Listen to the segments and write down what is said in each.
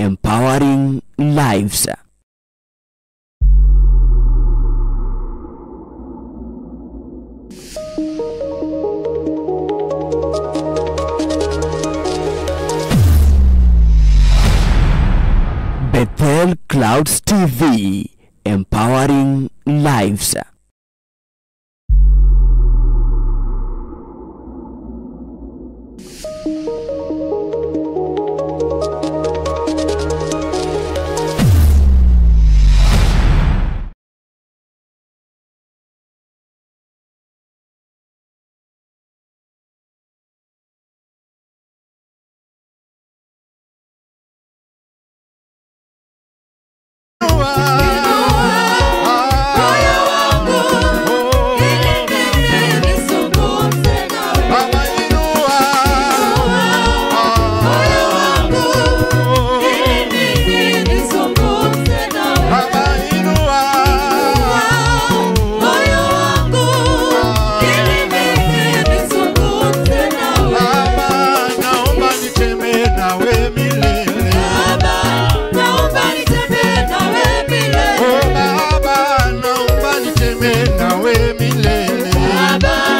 empowering lives. Bethel Clouds TV, empowering lives. Baba.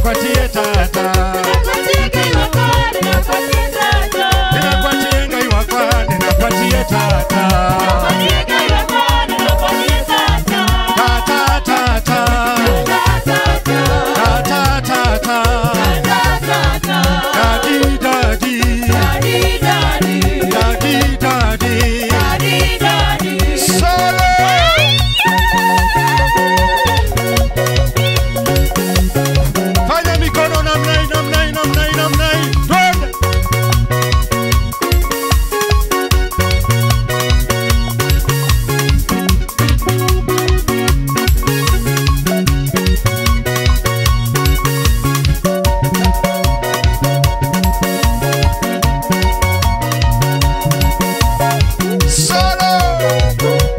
Ninakupatia tata. Ninakupatia ngai wakwa, ninakupatia tata. Tata tata. Tata tata. Daddy daddy. Daddy daddy. Solo. Fanya mikono namna hii, namna hii, namna hii, namna hii. Twende. Solo.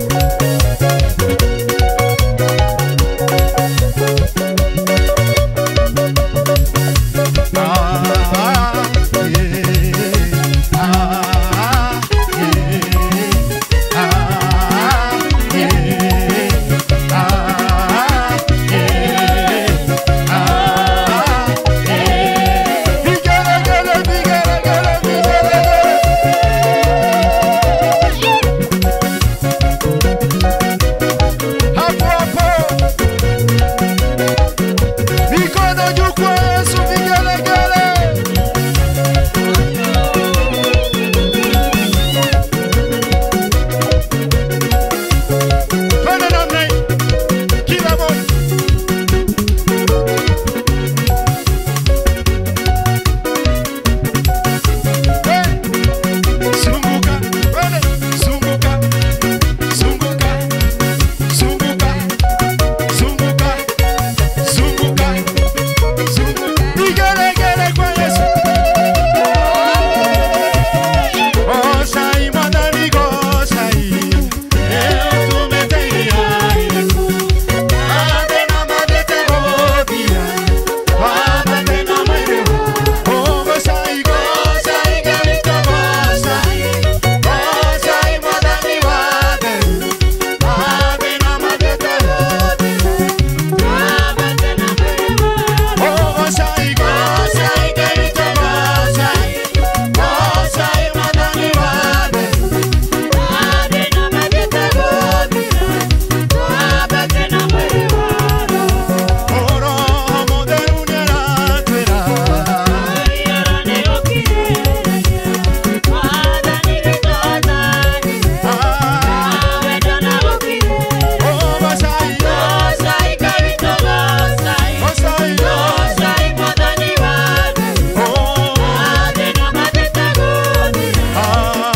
Hapo hapo. Mikono juu kwa Yesu, vigelegele. Twende namna hii. Kila moja. Zunguka, twende. Zunguka, zunguka, zunguka, zunguka, zunguka, zunguka. Vigelegele kwa Yesu. Osai mwadhani gosai. Leo tumeteia Yesu. Ade na madete godia. Baba tena mwere. Oh, gosai, gosai, Kristo gosai. Gosai mwadhani wade. Ade na madete godia. Oh, gosai, gosai, Kristo gosai. Gosai mwadhani wade. Oro moderu neratera. Ah, oh, gosai, gosai, oh, ah,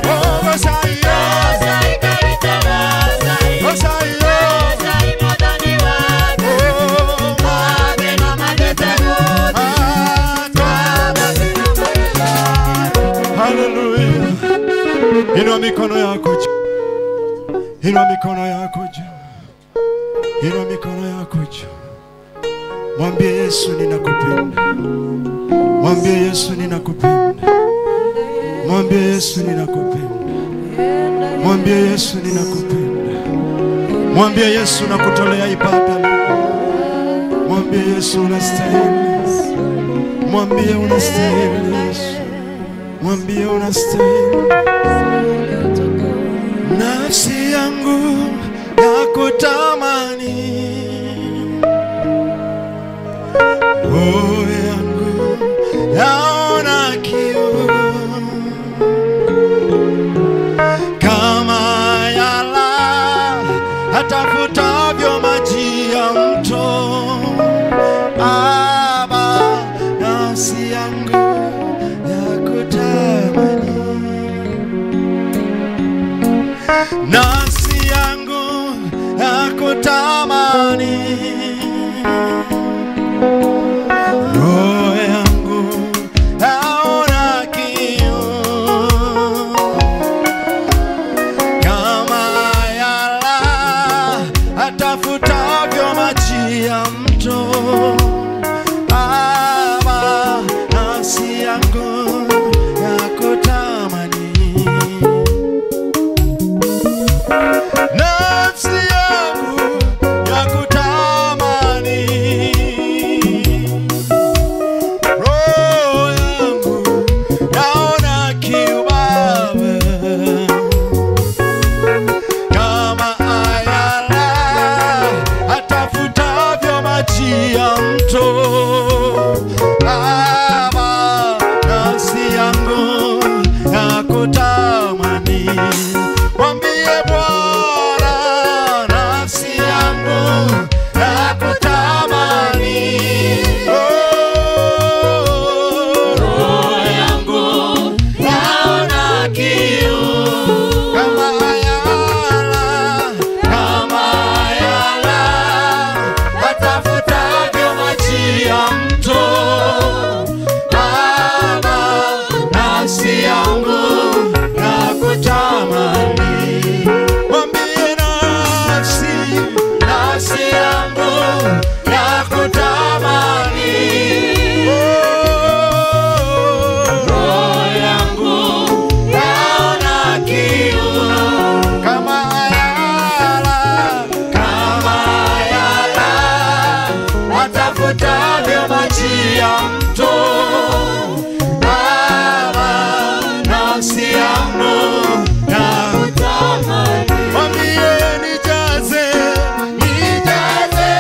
oh, gosai, gosai, oh, Hallelujah. Inua mikono yako juu. Inua mikono yako juu. Inua mikono yako juu. Mwambie Yesu ninakupenda. Mwambie Yesu ninakupenda. Mwambie Yesu ninakupenda. Mwambie Yesu ninakupenda. Mwambie Yesu nakutolea ibada. Mwambie Yesu unastahili. Mwambie unastahili Yesu. Mwambie unastahili. Nafsi yangu yakutamani, roho yangu yaona kiu, kama yala atafutavyo maji ya mto. Aba, nafsi yangu yakutamani. Nafsi yangu yakutamani, roho yangu yaona kiu, kama yala atafutavyo maji ya mto. Aba, nafsi yangu yakutamani. Nafsi yangu yakutamani. maji ya mto. Baba, nafsi yangu nakutamani. Mwambie Bwana, nafsi yangu nakutamani. Oh, roho yangu naona kiu kama ayala, kama ayala atafutavyo maji ya mto. Baba, nafsi yangu nakutamani. Mwambie nafsi, nafsi yangu nakutamani. Oh, roho yangu naona kiu kama ayala, kama ayala atafutavyo maji ya mto. Baba, nafsi yangu nakutamani. Mwambie nijaze, nijaze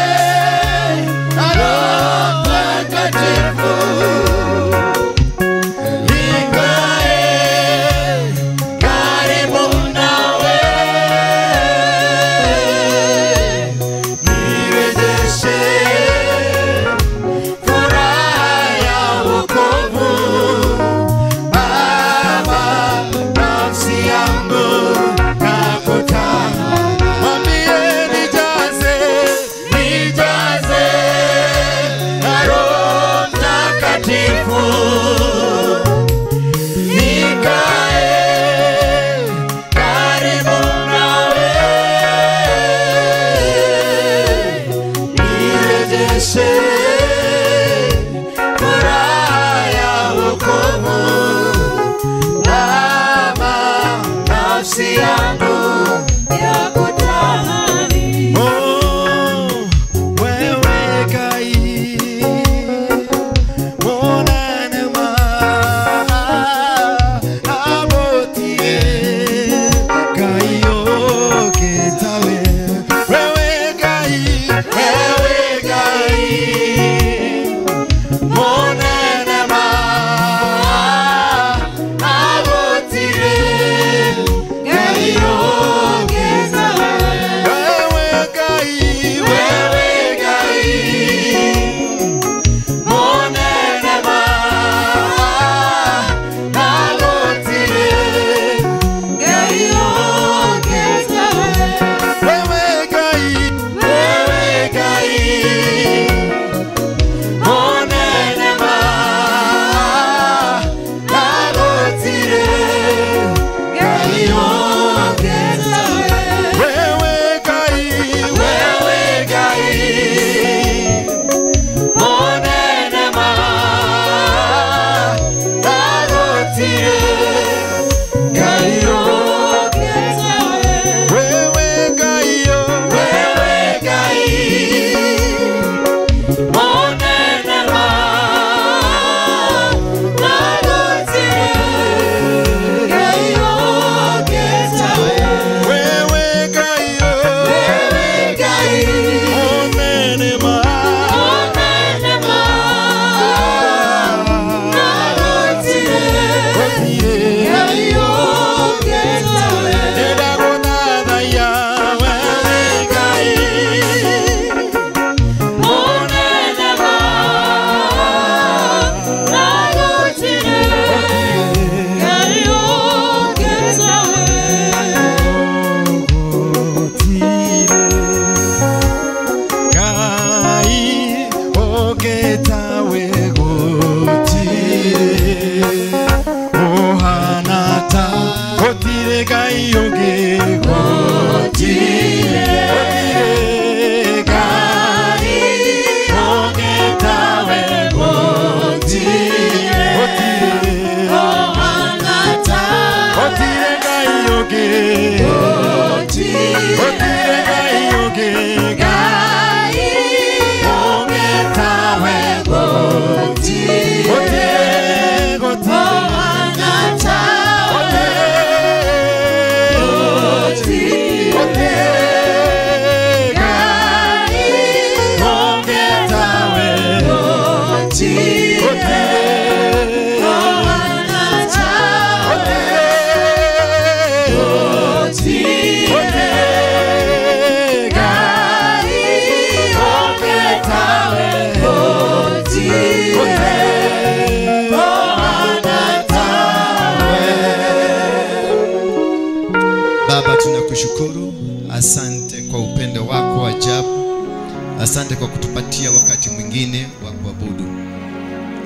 Asante kwa kutupatia wakati mwingine wa kuabudu.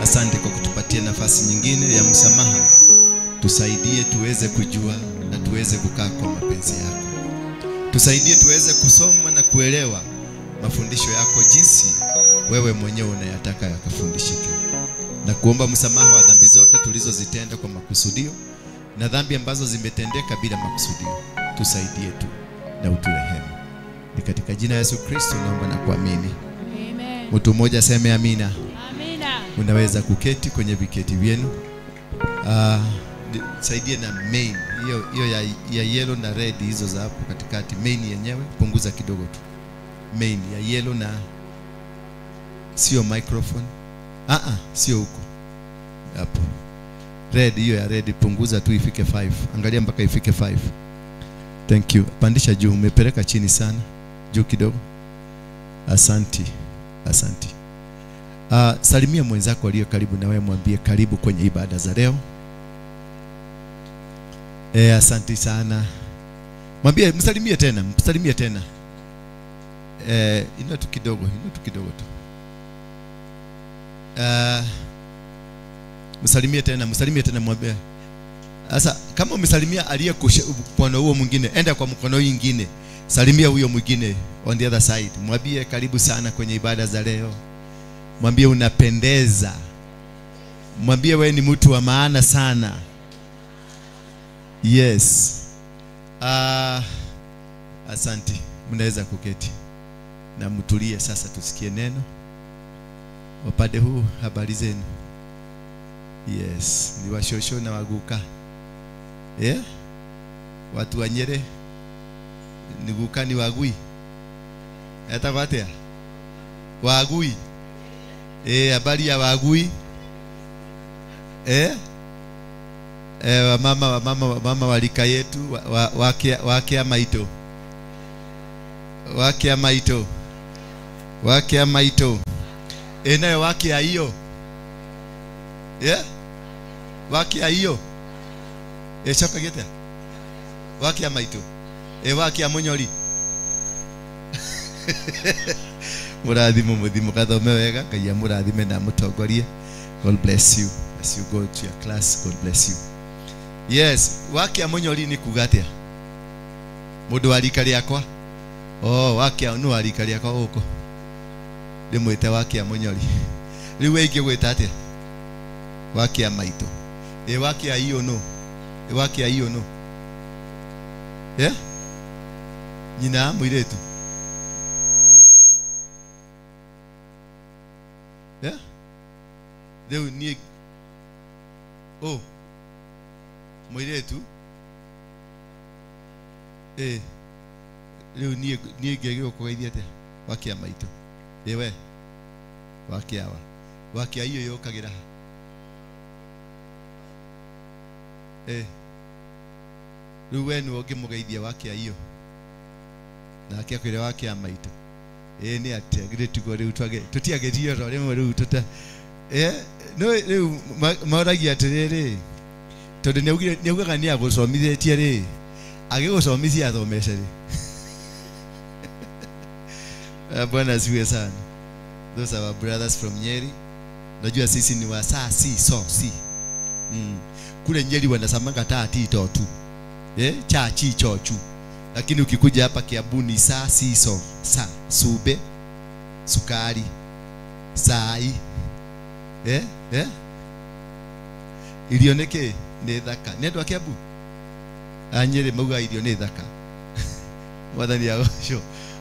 Asante kwa kutupatia nafasi nyingine ya msamaha. Tusaidie tuweze kujua na tuweze kukaa kwa mapenzi yako. Tusaidie tuweze kusoma na kuelewa mafundisho yako jinsi wewe mwenyewe unayataka yakafundishike. Na kuomba msamaha wa dhambi zote tulizozitenda kwa makusudio na dhambi ambazo zimetendeka bila makusudio. Tusaidie tu na uturehemu. Ni katika jina Yesu Kristo naomba na kuamini. Amen. Mtu mmoja aseme amina. Amina. Unaweza kuketi kwenye viketi vyenu. Saidie na main hiyo ya yellow na red hizo za hapo katikati. Main yenyewe punguza kidogo tu. Main ya yellow na sio microphone. Sio huko. Hapo. Red, hiyo ya red punguza tu ifike 5. Angalia mpaka ifike 5. Thank you. Pandisha juu, umepeleka chini sana. Juu kidogo. Asanti. Asanti. Salimia mwenzako aliye karibu na wewe, mwambie karibu kwenye ibada za leo. Asanti sana. Mwambie, msalimie tena, msalimie tena. Inua tu kidogo, inua tu kidogo tu. Msalimie tena, msalimie tena, mwambie. Sasa kama umesalimia aliye mkono huo mwingine, enda kwa mkono mwingine. Salimia huyo mwingine on the other side. Mwambie karibu sana kwenye ibada za leo. Mwambie unapendeza. Mwambie wewe ni mtu wa maana sana. Yes. Asante. Mnaweza kuketi. Na mtulie sasa tusikie neno. Upande huu habari zenu. Yes, ni washosho na waguka. Yeah? Watu wa Nyeri ni guka ni wagui. Eta kwatea? Wagui. Habari ya wagui. Wamama walika yetu wakia maito. Wakia maito. Wakia maito. Nayo wakia hiyo. Yeah? Wakia hiyo. Shoka gete. Wakia maito. Wakia munyori. Murathimo muthimo kathome wega, Ngai amurathime na amutongorie. God bless you as you go to your class. God bless you. Yes, wakia munyori ni kuga atia? Mundu wa rika riakwa. Oh, wakia nu wa rika riakwa guku. Ndimwite wakia munyori. Riu we ingigwita atia? Wakia maito. Wakia hiyo no. Wakia hiyo no. Yeah? Nyina muiretu. Yeah? Riu ni oh muiretu. Riu ni ngegirwo kugeithia atia? Wakia maito. We wakia wa. Wakia hiyo yokagira. Riu we nĩwe ũngĩmũgeithia wakia hiyo. Nake akwĩre wakia maitũ. Nĩ atĩa githĩ tiguo rĩu tũtiagĩrio to rĩmwe rĩu tũta. No rĩu moragia atĩrĩrĩ, tondũ nĩaugaga nĩ agũcomithĩtie rĩ, agĩgũcomithia athomece rĩ. Bwana asifiwe sana. Those are our brothers from Nyeri. Najua sisi ni wa saa si so si. Kule Nyeri wanasamanga taa ti to tu. Cha chi cho chu. Lakini ukikuja hapa Kiambu ni saa si so sa sube sukari sai. Irio nĩ nĩ thaka. Nĩ andũ a Kiambu? A Nyeri mauga irio nĩ thaka. Mwathani agocwo.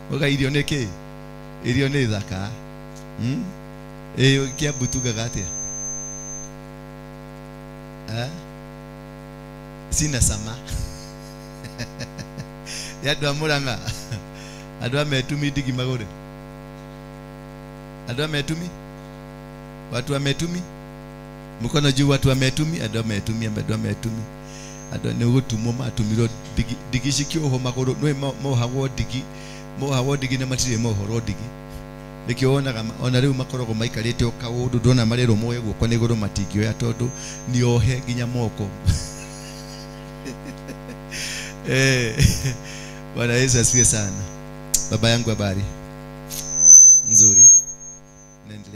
Mauga irio nĩ kĩ? Irio nĩ thaka. Kiambu tugaga atĩa? Sina sama. Ya andũ a Murang'a. Andũ a Metumi ndigi magũrũ. Andũ a Metumi? Watu wa Metumi? Mkono juu watu wa Metumi, andũ a Metumi, andũ a Metumi. Andũ nĩ gũtumwo matumirwo ndigi, ndigi cikĩohwo magũrũ, nĩ mohagwo ndigi, mohagwo ndigi na matirĩ mohorwo ndigi. Nĩkĩo wonaga ona rĩu makoragwo maikarĩte o kaũndũ, ndona marerwo moe guoko na igũrũ matingĩoya tondũ nĩ ohe nginya moko. Bwana Yesu asifiwe sana. Baba yangu habari?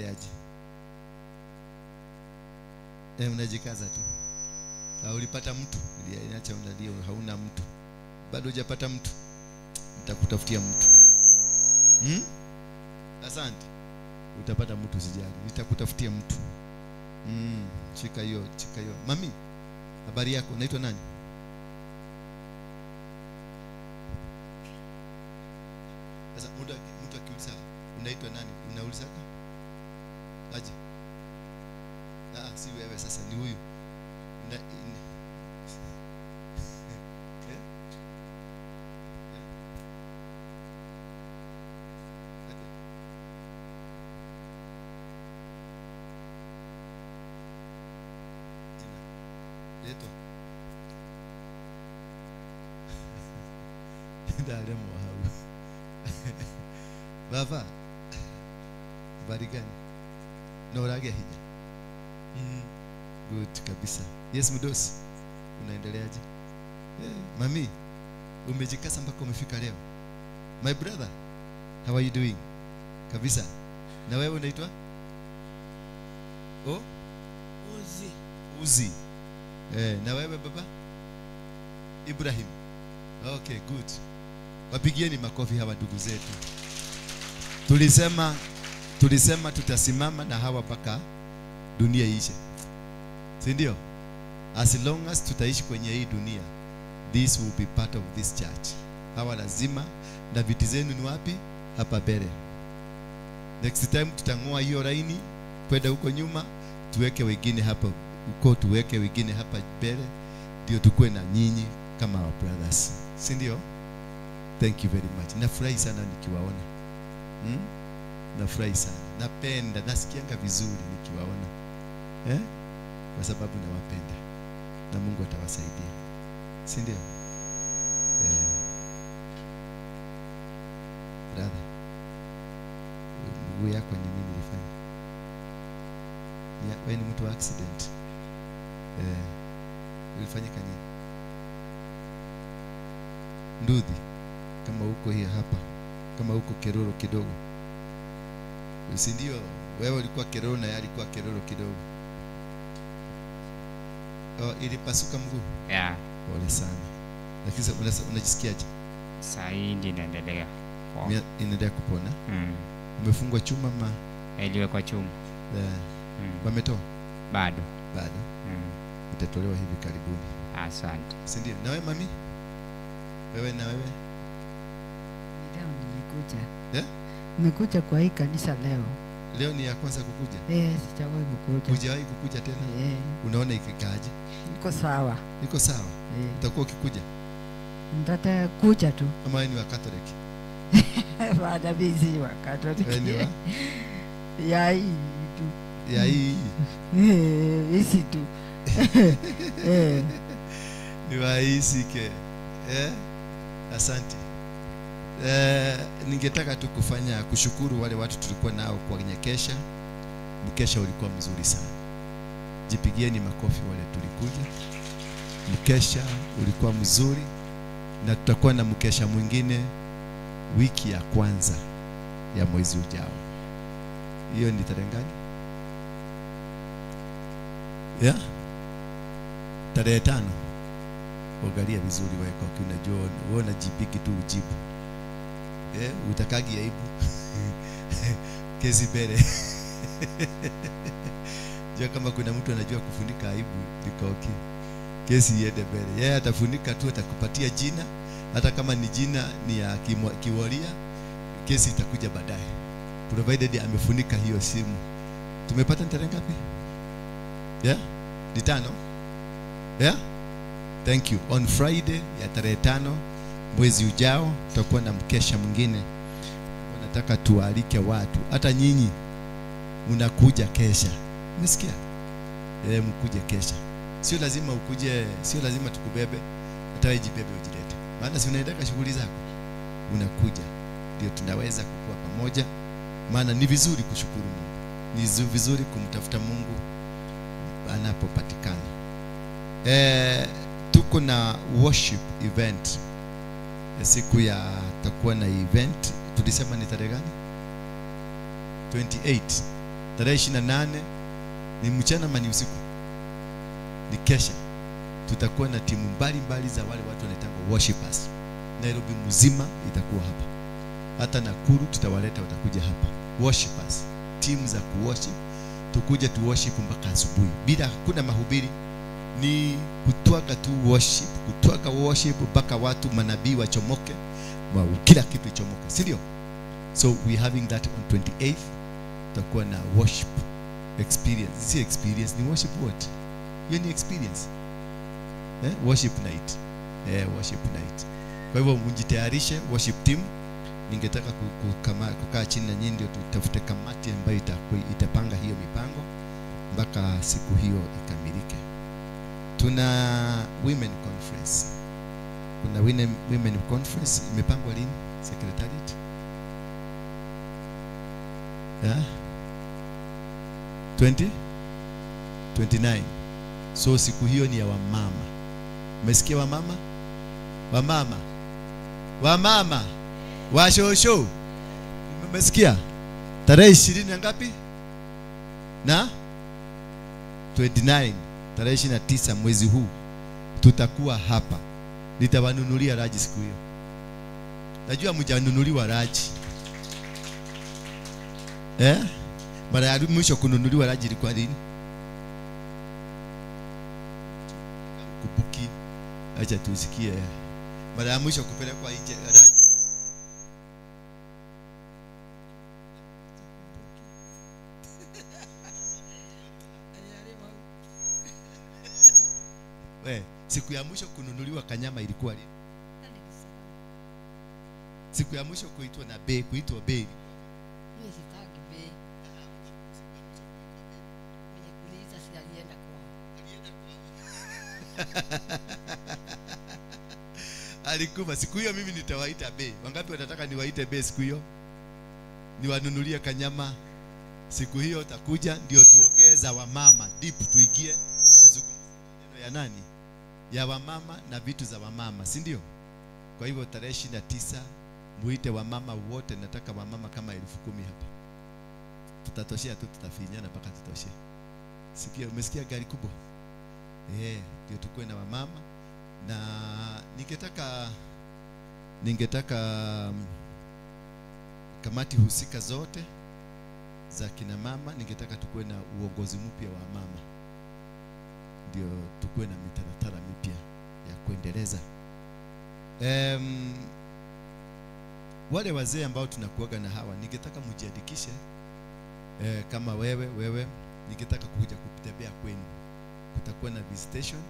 Unaendeleaje? Unajikaza tu. Ulipata mtu? Niliacha unalia hauna mtu. Bado hujapata mtu. Nitakutafutia mtu. Asante. Utapata mtu, usijali. Nitakutafutia mtu. Shika hiyo, shika hiyo. Mami, habari yako? Unaitwa nani? Sasa mtu akiuliza unaitwa nani? Unauliza aje? Si wewe sasa, ni huyu. Leto. Ndaremo hau. Baba. Habari gani? Na urage hinya. Good kabisa. Yes, mdosi. Unaendeleaje? Mami, umejikasa mpaka umefika leo. My brother, how are you doing? Kabisa. Na wewe unaitwa? Oh? Uzi. Uzi. Na wewe baba? Ibrahim. Okay, good. Wapigieni makofi hawa ndugu zetu. Tulisema tutasimama na hawa mpaka dunia iishe. Si ndio? As long as tutaishi kwenye hii dunia, this will be part of this church. Hawa lazima, na viti zenu ni wapi? Hapa mbele. Next time tutangoa hiyo laini kwenda huko nyuma, tuweke wengine hapa huko, tuweke wengine hapa mbele, ndio tukue na nyinyi kama our brothers. Si ndio? Thank you very much. Nafurahi sana nikiwaona. Nafurahi sana. Napenda, nasikianga vizuri nikiwaona. Kwa sababu nawapenda. Na Mungu atawasaidia. Si ndio? Brother, mguu yako ni nini ilifanya? Wewe ni mtu wa accident. Ilifanyika nini? Ndudhi. Kama uko hii hapa, kama uko Keroro kidogo. Si ndio? Wewe ulikuwa Keroro na yeye alikuwa Keroro kidogo. Ilipasuka mguu? Yeah. Pole sana. Lakini unajisikiaje? Sasa hii ndio inaendelea. Inaendelea kupona? Umefungwa chuma ma? Iliwekwa chuma. Wametoa? Bado. Bado. Itatolewa hivi karibuni. Asante. Si ndio? Na wewe mami? Wewe na wewe? Leo nimekuja. Yeah? Nimekuja kwa hii kanisa leo. Leo ni ya kwanza kukuja? Sijawahi kukuja. Hujawahi kukuja tena? Unaona ikikaaje? Niko sawa. Niko sawa. Utakuwa ukikuja? Nitakuja tu. Ama wewe ni wa Catholic? Baada bizi wa Catholic. Wewe ni wa? Ya hii tu. Ya hii. Hisi tu. Ni wa hisi ke. Asante. Ningetaka tu kufanya kushukuru wale watu tulikuwa nao kwenye kesha. Mkesha ulikuwa mzuri sana. Jipigieni makofi wale tulikuja. Mkesha ulikuwa mzuri, na tutakuwa na mkesha mwingine wiki ya kwanza ya mwezi ujao. Hiyo ni tarehe gani? Yeah? Tarehe 5. Angalia vizuri wewe kwa unajua wewe unajipiki tu ujibu. Utakagi aibu. Kesi mbele. Jua kama kuna mtu anajua kufunika aibu ni Koki. Kesi iende mbele. Yeye atafunika tu, atakupatia jina, hata kama ni jina ni ya kiwaria, kesi itakuja baadaye. Provided amefunika hiyo simu. Tumepata tarehe ngapi? Yeah? Ni 5? Yeah? Thank you. On Friday ya tarehe 5 mwezi ujao tutakuwa na mkesha mwingine. Nataka tualike watu. Hata nyinyi mnakuja kesha. Umesikia? Mkuje kesha. Sio lazima ukuje, sio lazima tukubebe. Hata wewe jibebe ujilete. Maana si unaendeka shughuli zako. Unakuja. Ndio tunaweza kukua pamoja. Maana ni vizuri kushukuru Mungu. Ni vizuri kumtafuta Mungu anapopatikana. Tuko na worship event. Siku ya takuwa na event. Tulisema ni tarehe gani? 28. Tarehe 28 ni mchana ama ni usiku? Ni kesha. Tutakuwa na timu mbalimbali za wale watu wanaitwa worshipers. Nairobi mzima itakuwa hapa. Hata Nakuru tutawaleta, watakuja hapa. Worshipers, timu za kuworship. Tukuje tu worship mpaka asubuhi. Bila hakuna mahubiri, ni kutwaka tu worship, kutwaka worship mpaka watu manabii wachomoke, kila kitu ichomoke, si ndio? So we having that on 28th. Tutakuwa na worship experience. Si experience, ni worship what? Hiyo ni experience. Worship night. Worship night. Kwa hivyo mjitayarishe worship team. Ningetaka kukaa chini na nyinyi ndio tutafute kamati ambayo itapanga hiyo mipango mpaka siku hiyo ikamilike. Tuna women conference. Kuna women conference imepangwa lini, secretariat? Yeah? 20? 29. So siku hiyo ni ya wamama. Umesikia wamama? Wamama. Wamama. Washosho. Umesikia? Tarehe 20 na ngapi? Na 29, tarehe 29 mwezi huu tutakuwa hapa. Nitawanunulia raji siku hiyo. Najua mjanunuliwa raji. Mara ya mwisho kununuliwa raji ilikuwa lini? Kubuki. Acha tusikie. Mara ya mwisho kupelekwa nje raji. Siku ya mwisho kununuliwa kanyama ilikuwa lini? Siku ya mwisho kuitwa na bei, kuitwa bei. Mimi sitaki bei. Mwenye kuuliza si alienda kwao. Alienda kwao. Alikuwa siku hiyo mimi nitawaita bei. Wangapi watataka niwaite bei siku hiyo? Niwanunulie kanyama. Siku hiyo takuja ndio tuongeza wamama deep, tuingie tuzungumzie neno ya nani? Ya wamama na vitu za wamama, si ndio? Kwa hivyo tarehe 29 muite wamama wote. Nataka wamama kama 10,000 hapa. Tutatoshea tu, tutafinyana mpaka tutoshe. Sikia, umesikia gari kubwa? Ndio tukue na wamama. Na ningetaka kamati husika zote za kina mama, ningetaka tukue na uongozi mpya wa mama. Ndio tukue na mitaratara mipya ya kuendeleza. Wale wazee ambao tunakuaga na hawa, ningetaka mjiandikishe. Kama wewe ningetaka kuja kutembea kwenu. Kutakuwa na visitation.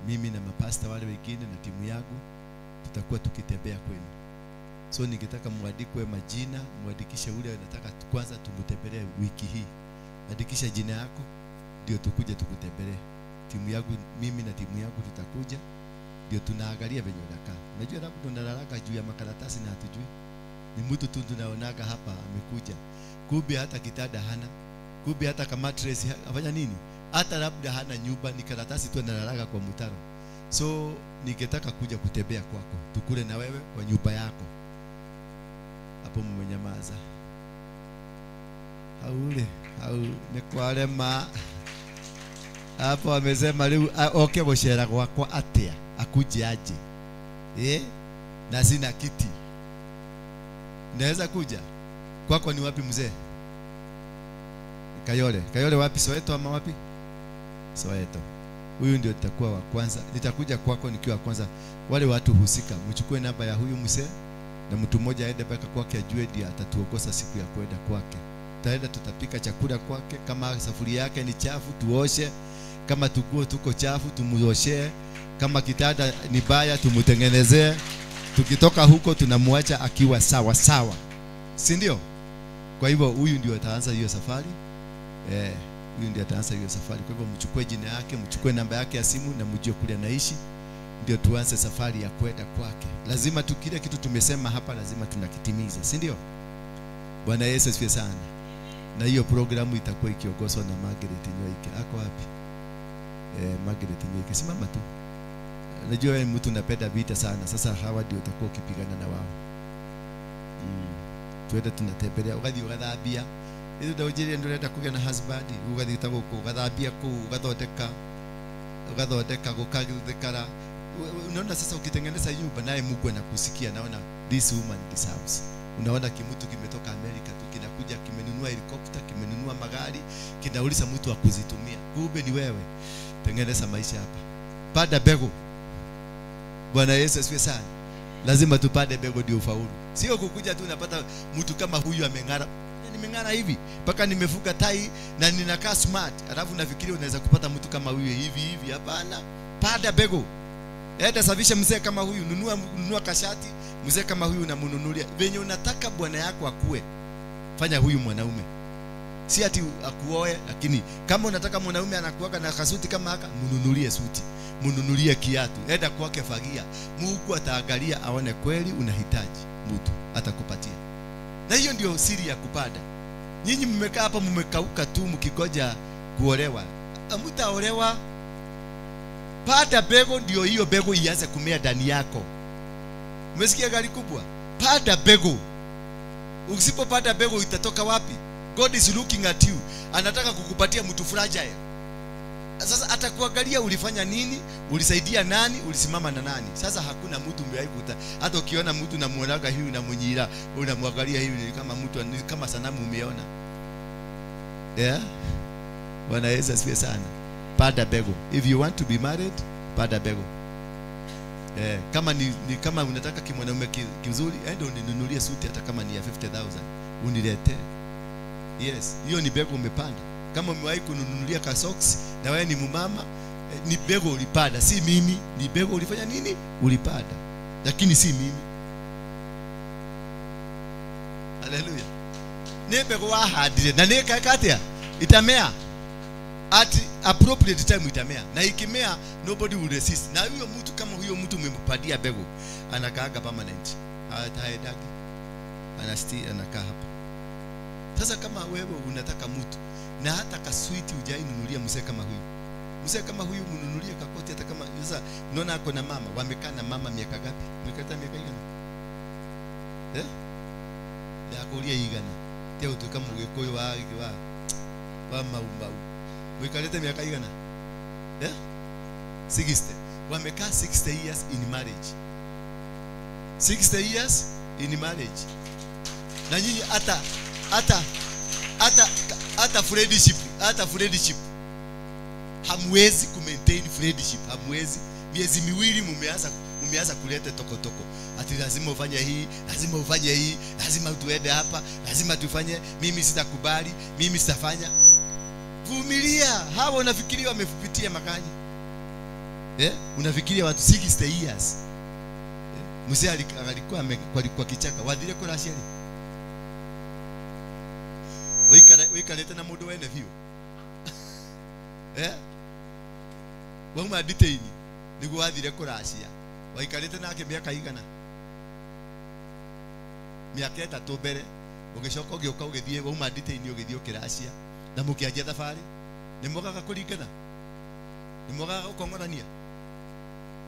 Mimi na mapasta wale wengine na timu yangu tutakuwa tukitembea kwenu. So ningetaka muandikwe majina, muandikishe ule nataka kwanza tumtembelee wiki hii. Andikisha jina yako ndio tukuje tukutembelee. Timu yangu, mimi na timu yangu tutakuja ndio tunaangalia venye unakaa. Unajua labda tunalalaka juu ya makaratasi na hatujui. Ni mtu tu tunaonaga hapa amekuja. Kumbe hata kitanda hana. Kumbe hata kama mattress afanya nini? Hata labda hana nyumba, ni karatasi tu analalaga kwa mtaro. So ningetaka kuja kutembea kwako. Tukule na wewe kwa nyumba yako. Hapo mmenyamaza. Haule, hau ni kwarema. Hapo amesema leo oke boshera gwakwa atia akuje aje. Na sina kiti. Naweza kuja? Kwako ni wapi mzee? Kayole. Kayole wapi? Soweto ama wapi? Soweto. Huyu ndio nitakuwa wa kwanza. Nitakuja kwako nikiwa kwanza. Wale watu husika, mchukue namba ya huyu mzee na mtu mmoja aende mpaka kwake ajue ndiye atatuongoza siku ya kwenda kwake. Tutaenda tutapika chakula kwake, kama safuria yake ni chafu tuoshe, kama tuguo tuko chafu tumuoshee, kama kitanda ni baya tumutengenezee. Tukitoka huko tunamwacha akiwa sawa sawa. Si ndio? Kwa hivyo huyu ndio ataanza hiyo safari. Huyu ndiye ataanza hiyo safari. Kwa hivyo mchukue jina yake, mchukue namba yake ya simu na mjue kule anaishi, ndio tuanze safari ya kwenda kwake. Lazima tukile kitu tumesema hapa lazima tunakitimiza, si ndio? Bwana Yesu asifiwe sana. Na hiyo programu itakuwa ikiongozwa na Margaret Nyoike. Ako wapi? Margaret Nyoike, simama tu. Najua wewe mtu unapenda vita sana. Sasa hawa ndio utakuwa ukipigana na wao. Tuende tunatembelea ugathi ugathambia. Ithu ndaunjirie ndurenda kugĩa na husband, ugathiĩ ta gũkũ, ũgathambia kũu, ugathondeka gũkathikara. Unaona sasa ukitengeneza nyumba naye Mungu anakusikia, naona this woman deserves. Unaona kimutu kimetoka Amerika tu kinakuja kimenunua helicopter, kimenunua magari, kinauliza mtu akuzitumia. Kumbe ni wewe. Tengeneza maisha hapa. Panda mbegu. Bwana Yesu asifiwe sana. Lazima tupande mbegu ndio ufaulu. Sio kukuja tu unapata mtu kama huyu ameng'ara. Nimeng'ara hivi mpaka nimefuga tai na ninakaa smart. Alafu nafikiri unaweza kupata mtu kama huyu hivi hivi. Hapana. Panda mbegu. Enda safisha mzee kama huyu, nunua kashati, mzee kama huyu unamnunulia. Venye unataka bwana yako akue, fanya huyu mwanaume. Si ati akuoe, lakini kama unataka mwanaume anakuaga na kasuti kama haka, mnunulie suti, mnunulie kiatu, enda kwake fagia. Mungu ataangalia aone kweli unahitaji mtu, atakupatia. Na hiyo ndio siri ya kupanda. Nyinyi mmekaa hapa mmekauka tu mkigoja kuolewa. Hamtaolewa. Panda mbegu ndio hiyo mbegu ianze kumea ndani yako. Umesikia gari kubwa? Panda mbegu. Usipopanda mbegu itatoka wapi? God is looking at you. Anataka kukupatia mtu fragile. Sasa atakuangalia ulifanya nini, ulisaidia nani, ulisimama na nani. Sasa hakuna mtu umewahi kuta. Hata ukiona mtu unamuonaga hivi unamunyira, unamwangalia hivi ni kama mtu, ni kama sanamu umeona. Yeah? Bwana Yesu asifiwe sana. Panda mbegu. If you want to be married, panda mbegu. Kama ni kama unataka kimwanaume kizuri, enda uninunulie suti hata kama ni ya 50,000, uniletee. Yes, hiyo ni mbegu umepanda. Kama umewahi kununulia ka socks na wewe ni mumama, ni mbegu ulipanda, si mimi. Ni mbegu ulifanya nini? Ulipanda. Lakini si mimi. Hallelujah. Ni mbegu wahandire na ni kakatia itamea. At appropriate time itamea. Na ikimea nobody will resist. Na huyo mtu kama huyo mtu umempatia mbegu, anakaaga permanent. Hataendagi. Anasti anakaa hapa. Sasa kama wewe unataka mtu na hata kaswiti hujainunulia mzee kama huyu. Mzee kama huyu mnunulie kakoti hata kama sasa unaona ako na mama, wamekaa na mama miaka ngapi? Mlikata miaka igana? Eh? Ndakuria igana. Te utuka mugikuyu wa mau mau. Mwikalete miaka igana? Eh? 60. Wamekaa 60 years in marriage. 60 years in marriage. Na nyinyi hata friendship, hata friendship. Hamwezi ku maintain friendship, hamwezi. Miezi miwili mumeanza kuleta tokotoko. Ati lazima ufanye hii, lazima ufanye hii, lazima tuende hapa, lazima tufanye, mimi sitakubali, mimi sitafanya. Vumilia. Hawa unafikiria wamepitia makaji? Eh? Unafikiria watu 60 years. Eh? Mzee alikuwa kwa kichaka, wadile kwa rasheli. Waikaleta na mundu wene biũ. Eh? Wauma detaini niguo wathire kũracia. Waikarĩte nake mĩaka igana? Mĩaka 3 mbere, ũgĩcoka ũgĩũka ũgĩthiĩ wauma detaini ũgĩthiĩ ũkĩracia. Na mũkĩanjia thabarĩ. Nĩ mwagaga kũringana? Nĩ mwagaga gũkong'orania?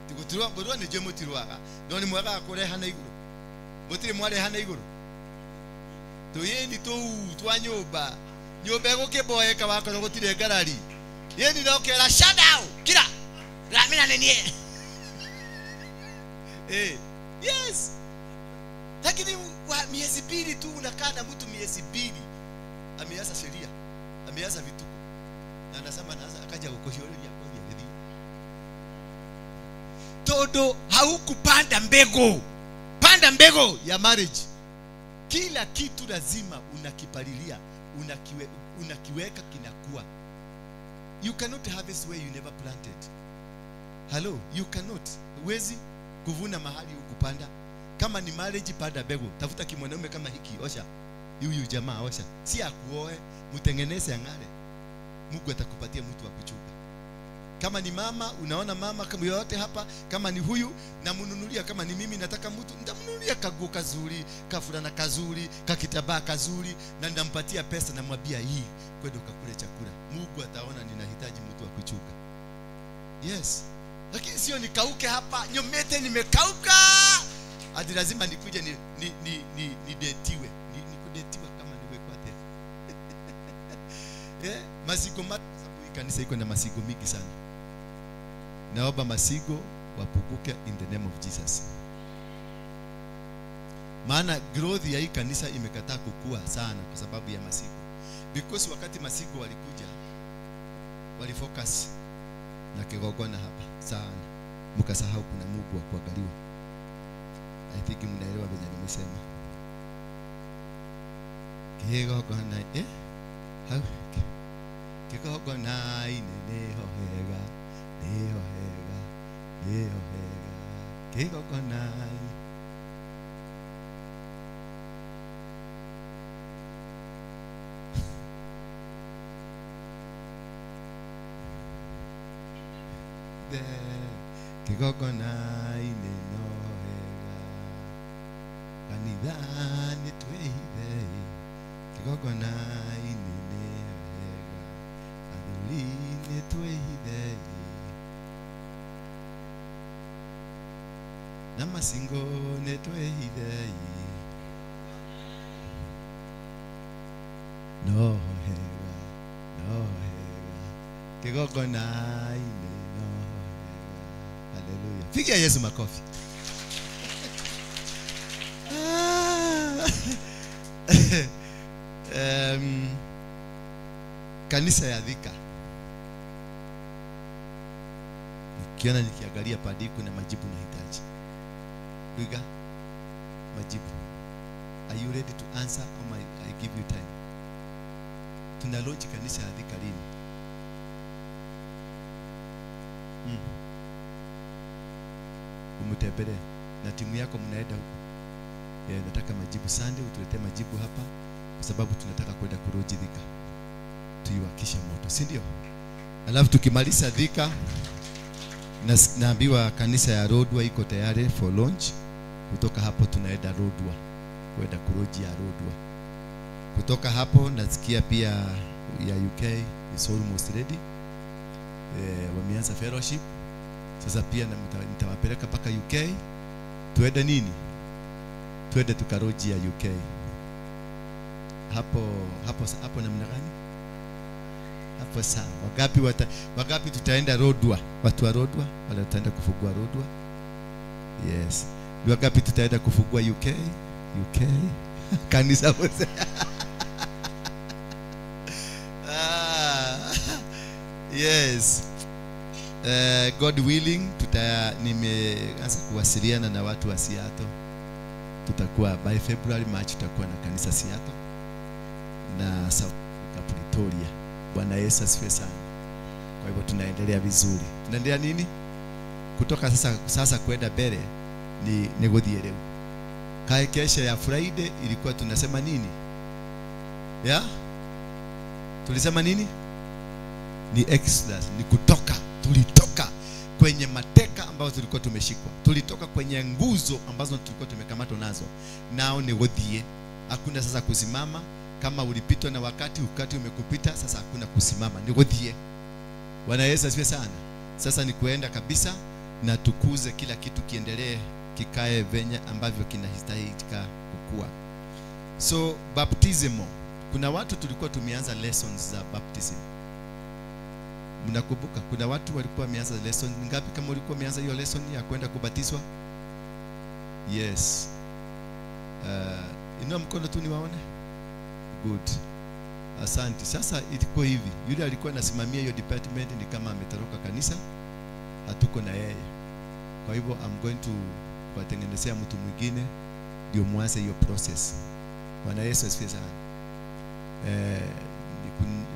Tigũtirwa ngũrwa nĩ njũĩ mũtirwaga, no nĩ mwagaga kũrehana igũrũ. Mũtirĩ mwarehana igũrũ. Tuyeni tuu twa nyumba. Nyumba egũkĩmboeka wakorwo gũtirĩ ngarari. Yeni no kera shut down. Kira. Ramina nĩ niĩ. Eh, yes. Lakini miezi 2 tu unakaa na mtu miezi 2. Ameanza sheria. Ameanza vituko. Na anasema anaanza akaja kukushauri kodi ya. Todo haukupanda mbegu. Panda mbegu ya marriage. Kila kitu lazima unakipalilia, unakiweka kinakuwa. You cannot harvest where you never planted. Hello, you cannot. Huwezi kuvuna mahali hukupanda. Kama ni marriage, panda mbegu. Tafuta kimwanaume kama hiki, osha. Huyu jamaa osha. Si akuoe, mtengeneze ang'are. Mungu atakupatia mtu wa kuchunga. Kama ni mama, unaona mama kama yote hapa, kama ni huyu namununulia, kama ni mimi nataka mtu, nitamnunulia kaguo kazuri, kafulana kazuri, kakitabaa kazuri, na nitampatia pesa na mwambia hii kwenda ukakule chakula. Mungu ataona ninahitaji mtu wa kuchunga. Yes. Lakini sio nikauke hapa, nyomete nimekauka. Ati lazima nikuje ni detiwe. Ni kudetiwa kama niwe kwa tena. Masigo kanisa iko na masigo mingi sana. Naomba masigo wapunguke in the name of Jesus. Maana growth ya hii kanisa imekataa kukua sana kwa sababu ya masigo. Because wakati masigo walikuja, walifocus na kigogona hapa sana. Mkasahau kuna Mungu wa kuangaliwa. I think mnaelewa venye nimesema. Kigogona How kigogona ine hega, niho hega, niho hega. Kigogona. Kigogona ine no hega. Kanitha ni twehithe. Kigogona ine niho hega. Athuri ni twehithe. Na masingo ni twehithe. No hega, no hega. Kigogona ine no hega. Hallelujah. Pigia Yesu makofi. Kanisa ya Thika. Nikiona nikiangalia padi kuna majibu nahitaji. Wiga majibu. Are you ready to answer or I give you time? Tuna launch kanisa ya Thika lini? Umtembele na timu yako mnaenda huko. Nataka majibu Sunday, utuletee majibu hapa kwa sababu tunataka kwenda kuroji Thika. Tuiwakishe moto, si ndio? Alafu tukimaliza Thika, naambiwa kanisa ya Rodwa iko tayari for launch. Kutoka hapo tunaenda Rodwa, kwenda kuroji ya Rodwa. Kutoka hapo nasikia pia ya UK is almost ready. Wameanza fellowship. Sasa pia nitawapeleka mpaka UK. Tuende nini? Tuende tukaroji ya UK. Hapo hapo hapo namna gani? Hapo sawa. Wangapi tutaenda Rodwa? Watu wa Rodwa wale tutaenda kufungua Rodwa. Yes. Wangapi tutaenda kufungua UK? UK. Kanisa wote. Yes. God willing, nimeanza kuwasiliana na watu wa Seattle. Tutakuwa by February, March tutakuwa na kanisa Seattle na South Africa Pretoria. Bwana Yesu asifiwe sana. Kwa hivyo tunaendelea vizuri. Tunaendelea nini? Kutoka sasa kwenda mbele ni gũthiĩ rĩu. Kae kesha ya Friday ilikuwa tunasema nini? Yeah? Tulisema nini? Ni Exodus, ni kutoka. Tulitoka kwenye mateka ambayo tulikuwa tumeshikwa. Tulitoka kwenye nguzo ambazo tulikuwa tumekamatwa nazo. Nao ni gũthiĩ. Hakuna sasa kusimama. Kama ulipitwa na wakati, wakati umekupita, sasa hakuna kusimama. Ni gũthiĩ. Bwana Yesu asifiwe sana. Sasa ni kuenda kabisa na tukuze kila kitu kiendelee, kikae venye ambavyo kinahitajika kukua. So baptism, kuna watu tulikuwa tumeanza lessons za baptism. Mnakumbuka kuna watu walikuwa wameanza lesson ngapi? Kama ulikuwa umeanza hiyo lesson ya kwenda kubatizwa? Yes. Inua mkono tu niwaone. Good. Asante. Sasa ilikuwa hivi. Yule alikuwa anasimamia hiyo department ni kama ametoroka kanisa. Hatuko na yeye. Kwa hivyo I'm going to kuwatengenezea mtu mwingine ndio muanze hiyo process. Bwana Yesu asifiwe sana.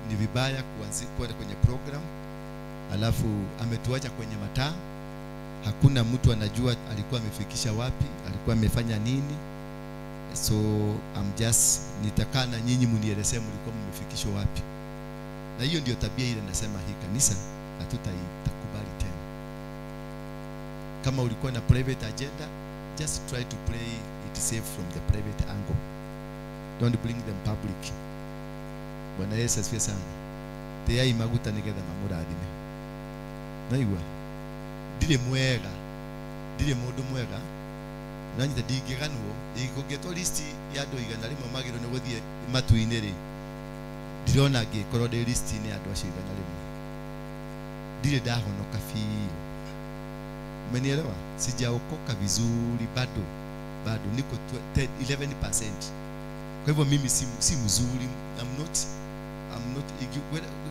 Ni vibaya kuanza kwenda kwenye program alafu ametuacha kwenye mataa. Hakuna mtu anajua alikuwa amefikisha wapi, alikuwa amefanya nini. So I'm just nitakaa na nyinyi mnielezee mlikuwa mmefikishwa wapi. Na hiyo ndio tabia ile nasema hii kanisa hatutaitakubali tena. Kama ulikuwa na private agenda, just try to play it safe from the private angle. Don't bring them public. Bwana Yesu asifiwe sana. Teyai maguta nigetha mamurathime. Naigua ndire mwega, ndire mundu mwega. Nanyita ndingĩganwo, ingĩtwo list ya andũ 100 magĩrĩirwo nĩ gũthiĩ matu-inĩ rĩ, Ndirona ngĩkorwo ndĩ list-inĩ ya andũ acio 100. Ndirĩ ndahonoka biũ. Umenielewa? Sijaokoka vizuri bado. Bado niko 11%. Kwa hivyo mimi si mzuri. I'm not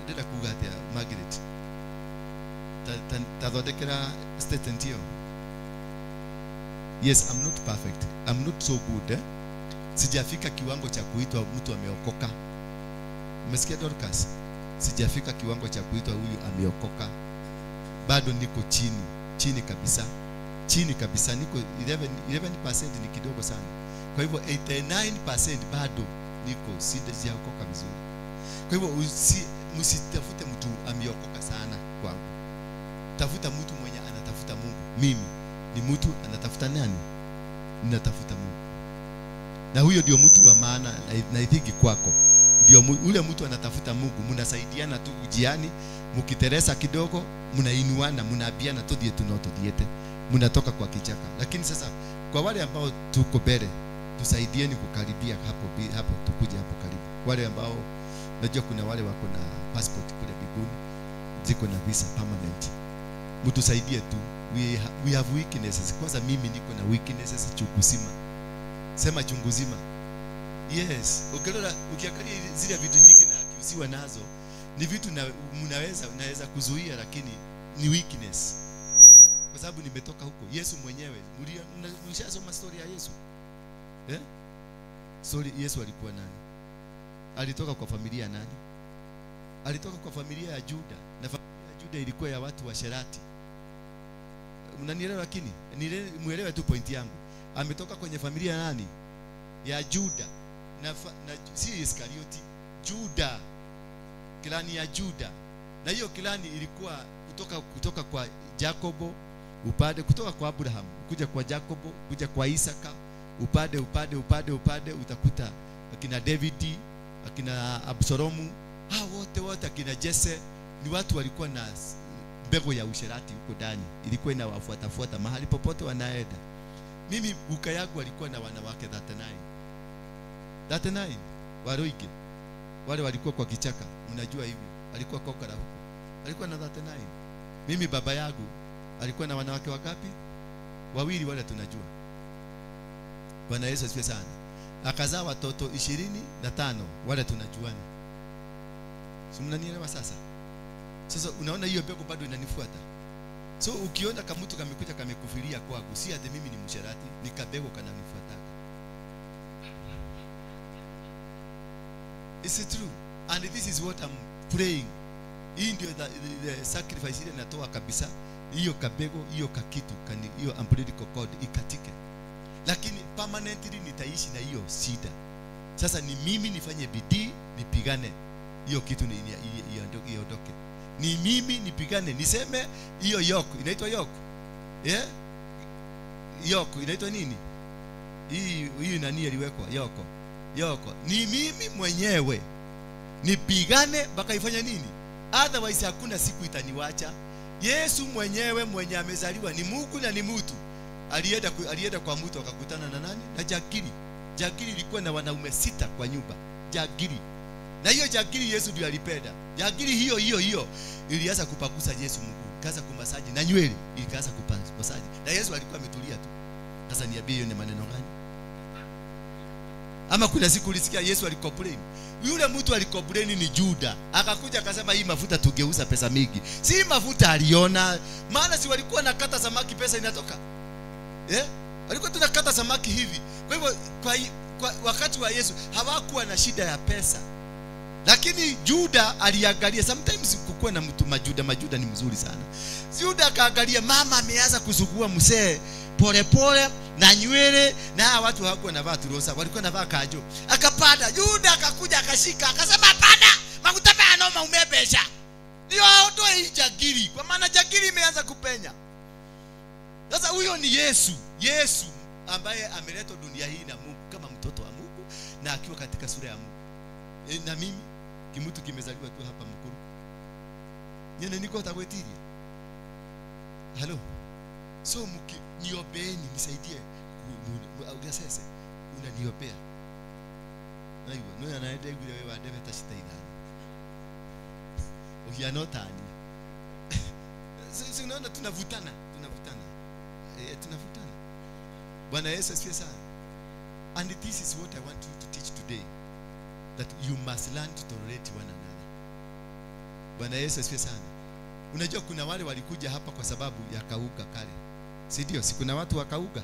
ndĩrenda kuga atĩa Margaret? Tathondekera statement hiyo. Yes, I'm not perfect. I'm not so good. Eh? Sijafika kiwango cha kuitwa mtu ameokoka. Umesikia Dorcas? Sijafika kiwango cha kuitwa huyu ameokoka. Bado niko chini, chini kabisa. Chini kabisa, niko 11% ni kidogo sana. Kwa hivyo 89% bado niko sijaokoka vizuri. Kwa hivyo msitafute mtu ameokoka sana kwangu. Tafuta mtu mwenye anatafuta Mungu. Mimi ni mtu anatafuta nani? Ninatafuta Mungu. Na huyo ndio mtu wa maana na ithiki kwako. Ndio ule mtu anatafuta Mungu, mnasaidiana tu njiani, mkiteresa kidogo, mnainuana, mnaabiana tudie tunotuthiete. Mnatoka kwa kichaka. Lakini sasa kwa wale ambao tuko mbele, tusaidieni kukaribia hapo tukuje hapo karibu. Wale ambao najua kuna wale wako na passport kule biguni, ziko na visa permanent. Mtusaidie tu. We have weaknesses. Kwanza mimi niko na weaknesses chunguzima. Sema chunguzima. Yes, ukiona ukiangalia zile vitu nyingi na akiusiwa nazo ni vitu na naweza kuzuia, lakini ni weakness. Kwa sababu nimetoka huko. Yesu mwenyewe, mlishasoma story ya Yesu? Eh? Story Yesu alikuwa nani? Alitoka kwa familia ya nani? Alitoka kwa familia ya Juda, na familia ya Juda ilikuwa ya watu wa sherati. Mnanielewa? Lakini muelewe tu point yangu. Ametoka kwenye familia ya nani? Ya Juda. Na si Iskarioti, Juda. Klani ya Juda. Na hiyo klani ilikuwa kutoka kwa Jakobo, upande kutoka kwa Abraham, kuja kwa Jakobo, kuja kwa Isaka, upande utakuta akina David, akina Absalomu, hao wote akina Jesse, ni watu walikuwa na mbegu ya usherati huko ndani. Ilikuwa inawafuatafuata mahali popote wanaenda. Mimi uka yangu alikuwa na wanawake 39. 39 waroige. Wale walikuwa kwa kichaka, mnajua hivyo. Alikuwa kwa ukara huko. Alikuwa na 39. Mimi baba yangu alikuwa na wanawake wangapi? Wawili wale tunajua. Bwana Yesu asifiwe sana. Akazaa watoto 25 wale tunajuana. Si mnanielewa sasa? Sasa unaona hiyo mbegu bado inanifuata. So ukiona kama mtu kamekuja kamekufiria kwangu, si ati mimi ni msherati, ni kabego kananifuataka. It's true. And this is what I'm praying. Hii ndio the sacrifice ile natoa kabisa. Hiyo kabego, hiyo kakitu, hiyo umbilical cord ikatike. Lakini permanently nitaishi na hiyo shida. Sasa ni mimi nifanye bidii, nipigane hiyo kitu ni iondoke. Ni mimi nipigane, niseme hiyo yoke, inaitwa yoke. Yeah? Yoke inaitwa nini? Hii nani iliwekwa? Yoko. Yoko. Ni mimi mwenyewe nipigane mpaka ifanye nini? Otherwise hakuna siku itaniwacha. Yesu mwenyewe mwenye amezaliwa ni Mungu na ni mtu. Alienda kwa mtu akakutana na nani? Na jagiri. Jagiri ilikuwa na wanaume 6 kwa nyumba. Jagiri. Na hiyo jagiri Yesu ndiye alipenda. Jagiri hiyo ilianza kupakusa Yesu mguu, ikaanza kumasaji na nywele ikaanza kumasaji. Na Yesu alikuwa ametulia tu. Sasa niambie hiyo ni maneno gani? Ama kuna siku ulisikia Yesu alicomplain? Yule mtu alicomplain ni Juda. Akakuja akasema hii mafuta tugeuza pesa mingi. Si mafuta aliona, maana si walikuwa nakata samaki pesa inatoka. Eh? Walikuwa tunakata samaki hivi. Kwa hivyo kwa wakati wa Yesu hawakuwa na shida ya pesa. Lakini Juda aliangalia, sometimes kukuwa na mtu majuda ni mzuri sana. Juda akaangalia mama ameanza kusugua msee pole pole na nywele, na watu hawakuwa wanavaa turosa, walikuwa wanavaa kajo. Akapanda, Juda akakuja akashika, akasema hapana, makuta anoma umebesha. Ndio aondoe hii jagiri, kwa maana jagiri imeanza kupenya. Sasa huyo ni Yesu, Yesu ambaye ameletwa dunia hii na Mungu kama mtoto wa Mungu na akiwa katika sura ya Mungu. Na mimi kimutu kimezaliwa tu hapa Mukuru. Nyene niko tagwetiria. Hello. So niombeeni nisaidie. Ugasese unaniombea. Naiwa no anaenda igure wewe wa ndebe ta cita ithano. Mũhiano tani. Sisi unaona tunavutana, tunavutana. Tunavutana. Bwana Yesu asifiwe sana. And this is what I want you to teach today, that you must learn to tolerate one another. Bwana Yesu asifiwe sana. Unajua kuna wale walikuja hapa kwa sababu ya kauga kale. Si ndio? Si kuna watu wakauga?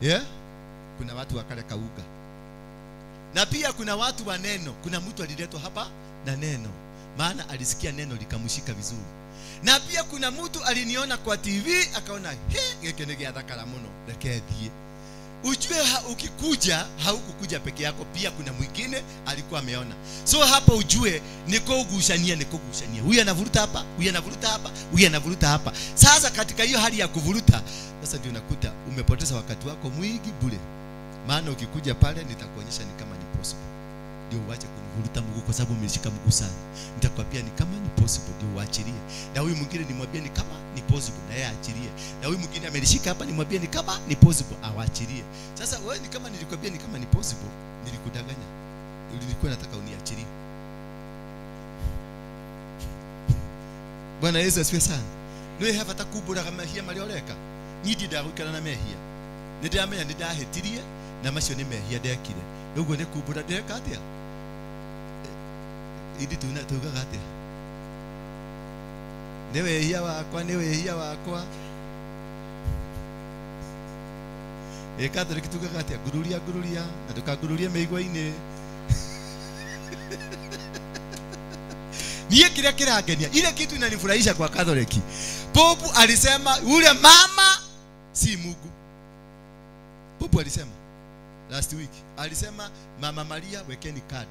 Yeah? Kuna watu wakale kauga. Na pia kuna watu wa neno. Kuna mtu aliletwa hapa na neno, maana alisikia neno likamshika vizuri. Na pia kuna mtu aliniona kwa TV akaona, he, geke nĩ gĩathakara mũno, reke thiĩ. Ujue ukikuja haukukuja peke yako, pia kuna mwingine alikuwa ameona. So hapo ujue ni kugushania, ni kugushania. Huyu anavuruta hapa, huyu anavuruta hapa, huyu anavuruta hapa. Sasa katika hiyo hali ya kuvuruta, sasa ndio unakuta umepoteza wakati wako mwingi bure. Maana ukikuja pale nitakuonyesha ni kama ni possible. Ndio uache kunivuruta mguu kwa sababu umenishika mguu sana. Nitakwambia ni kama ni possible, ndio uachilie. Na huyu mwingine nimwambie ni kama ni possible, na yeye aachilie. Na huyu mwingine amenishika hapa nimwambie ni kama ni possible, awaachilie. Sasa wewe ni kama nilikwambia ni kama ni possible, nilikudanganya. Nilikuwa nataka uniachilie. Bwana Yesu asifiwe sana. Niwe hapa takubura kama mehia marioreka. Ni ndagũikara na mehia. Nĩ ndamenya nĩ ndahĩtirie na macio nĩ mehia ndekire. Ũguo nĩ kumbũra ndeka atĩa? Indi tugaga atĩa? Nĩ wĩhia wakwa, nĩ wĩhia wakwa. Ĩ Catholic tugaga atĩa? Ngururia, ngururia, na ndũkangururie mĩigua-inĩ. Niye kile kirangenia, ile kitu inanifurahisha kwa Catholic. Pope alisema yule mama si Mungu. Pope alisema last week, alisema Mama Maria wekeni kado.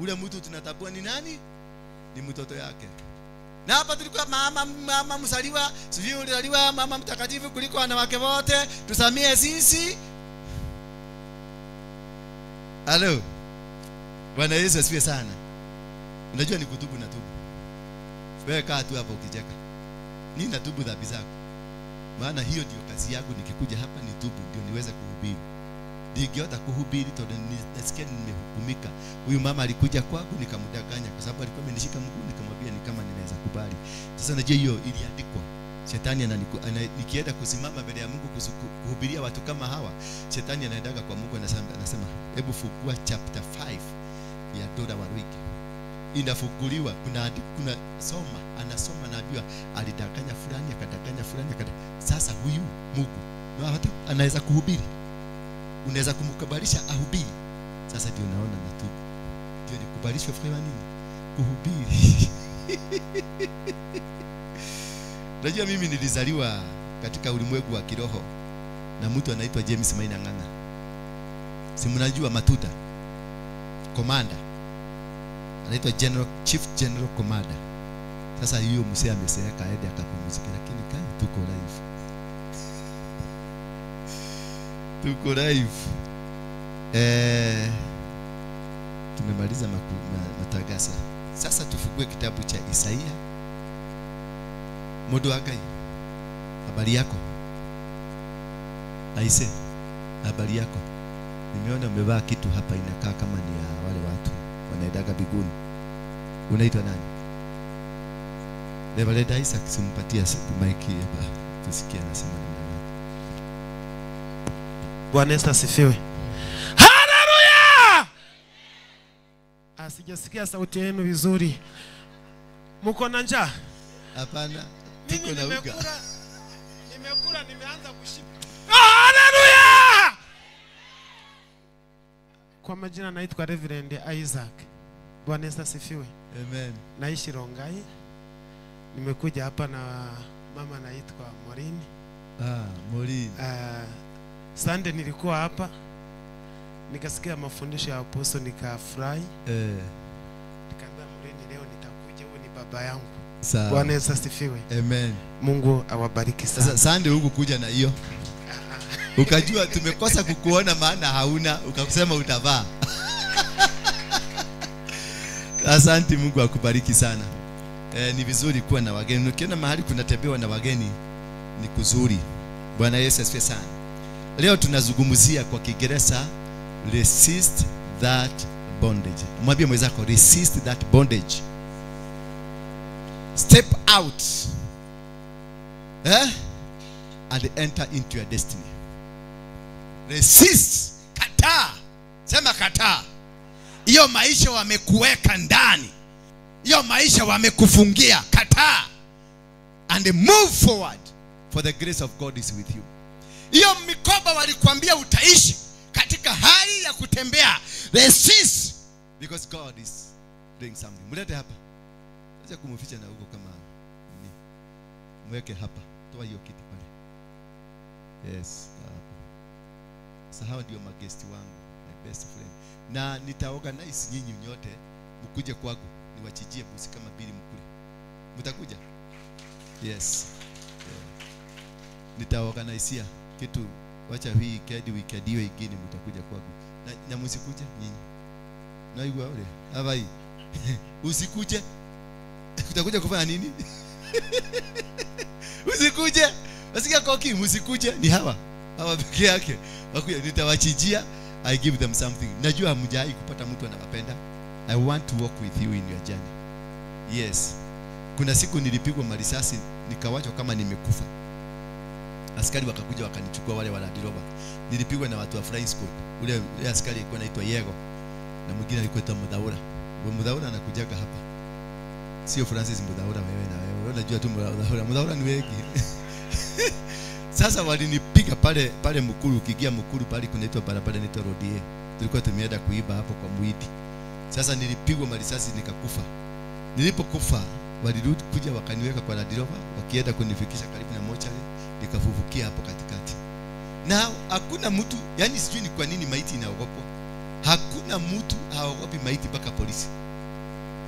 Ule mtu tunatambua ni nani? Ni mtoto yake. Na hapa tulikuwa mama msaliwa, sijui ulizaliwa mama mtakatifu kuliko wanawake wote, tusamie sisi. Halo. Bwana Yesu asifiwe sana. Unajua ni kutubu na tubu. Wewe kaa tu hapo ukicheka. Ni natubu dhambi zako. Maana hiyo ndio kazi yangu, nikikuja hapa nitubu ndio niweze kuhubiri. Ningeota kuhubiri tondu nasikia nimehukumika. Huyu mama alikuja kwangu nikamdanganya kwa sababu alikuwa amenishika mguu, nikamwambia ni kama ninaweza kubali. Sasa najua hiyo iliandikwa. Shetani nikienda kusimama mbele ya Mungu kuhubiria watu kama hawa, shetani anaendaga kwa Mungu anasema hebu fungua chapter 5 ya Dora Waruigi. Inafunguliwa, kuna soma, anasoma naambiwa alidanganya fulani, akadanganya fulani, akadanganya. Sasa huyu Mungu na hata anaweza kuhubiri. Unaweza kumkubalisha ahubiri. Sasa ndio naona natubu. Ndio nikubalishwe kwa nini? Kuhubiri. Unajua mimi nilizaliwa katika ulimwengu wa kiroho na mtu anaitwa James Maina Ng'ang'a. Si mnajua Matuta? Commander. Anaitwa General Chief General Commander. Sasa hiyo mzee ameseeka aende akapumzika, lakini kai tuko live. Tuko live. Tumemaliza matagasa. Sasa tufungue kitabu cha Isaia. Mundu wa Ngai, habari yako? Aise, habari yako? Nimeona umevaa kitu hapa inakaa kama ni ya wale watu wanaendaga biguni. Unaitwa nani? Reverend Isaac, simpatia mic hapa tusikie anasema nini. Bwana Yesu asifiwe. Haleluya! Sijasikia sauti yenu vizuri. Mko na njaa? Hapana. Tuko na uga. Nimekula, nimeanza kushiba. Haleluya! Kwa majina naitwa Reverend Isaac. Bwana Yesu asifiwe. Amen. Naishi Rongai. Nimekuja hapa na mama anaitwa Maureen. Maureen. Sunday nilikuwa hapa. Nikasikia mafundisho ya apostle nikafurahi. Nikaambia Maureen leo nitakuja, huyu ni baba yangu. Bwana Yesu asifiwe. Amen. Mungu awabariki sana. Sasa Sunday huku kuja na hiyo. Ukajua tumekosa kukuona maana hauna, ukasema utavaa. Asante, Mungu akubariki sana. Ni vizuri kuwa na wageni. Ukiona mahali kunatembewa na wageni ni kuzuri. Bwana Yesu asifiwe sana. Leo tunazungumzia kwa Kiingereza resist that bondage. Mwambie mwenzako resist that bondage. Step out. And enter into your destiny. Resist. Kataa. Sema kataa. Hiyo maisha wamekuweka ndani. Hiyo maisha wamekufungia. Kataa. And move forward, for the grace of God is with you. Hiyo mikoba walikwambia utaishi katika hali ya kutembea. Resist, because God is doing something. Mlete hapa. Acha kumficha na huko kama ni. Mweke hapa. Toa hiyo kiti pale. Yes, hapa. Sasa hao ndio magesti wangu, my best friend. Na nitaorganize nyinyi nyote mkuje kwangu, niwachijie busi kama mbili mkule. Mtakuja? Yes. Yeah. Nitaorganizea kitu, wacha hii kedi weekend hiyo ingine mtakuja kwangu. Na msikuje nyinyi. Na hiyo wale. Hapa hii. Usikuje. Utakuja kufanya nini? Usikuje. Wasikia koki msikuje, ni hawa. Hawa peke yake. Wakuja nitawachijia. I give them something. Najua hamjai kupata mtu anawapenda. I want to walk with you in your journey. Yes. Kuna siku nilipigwa marisasi nikawachwa kama nimekufa. Askari wakakuja wakanichukua wale wa Land Rover. Nilipigwa na watu wa flying squad. Ule askari alikuwa anaitwa Yego na mwingine alikuwa anaitwa Mudhaura. Mudhaura anakujaga hapa. Sio Francis Mudhaura wewe na wewe. Wewe unajua tu Mudhaura. Mudhaura ni wengi. Sasa walinipiga pale pale Mukuru, ukiingia Mukuru pale kunaitwa barabara inaitwa Rodie. Tulikuwa tumeenda kuiba hapo kwa Muidi. Sasa nilipigwa marisasi nikakufa. Nilipokufa walirudi kuja wakaniweka kwa Land Rover, wakienda kunifikisha karibu na mochari, nikafufukia hapo katikati. Na hakuna mtu, yani sijui ni kwa nini maiti inaogopwa. Hakuna mtu haogopi maiti mpaka polisi.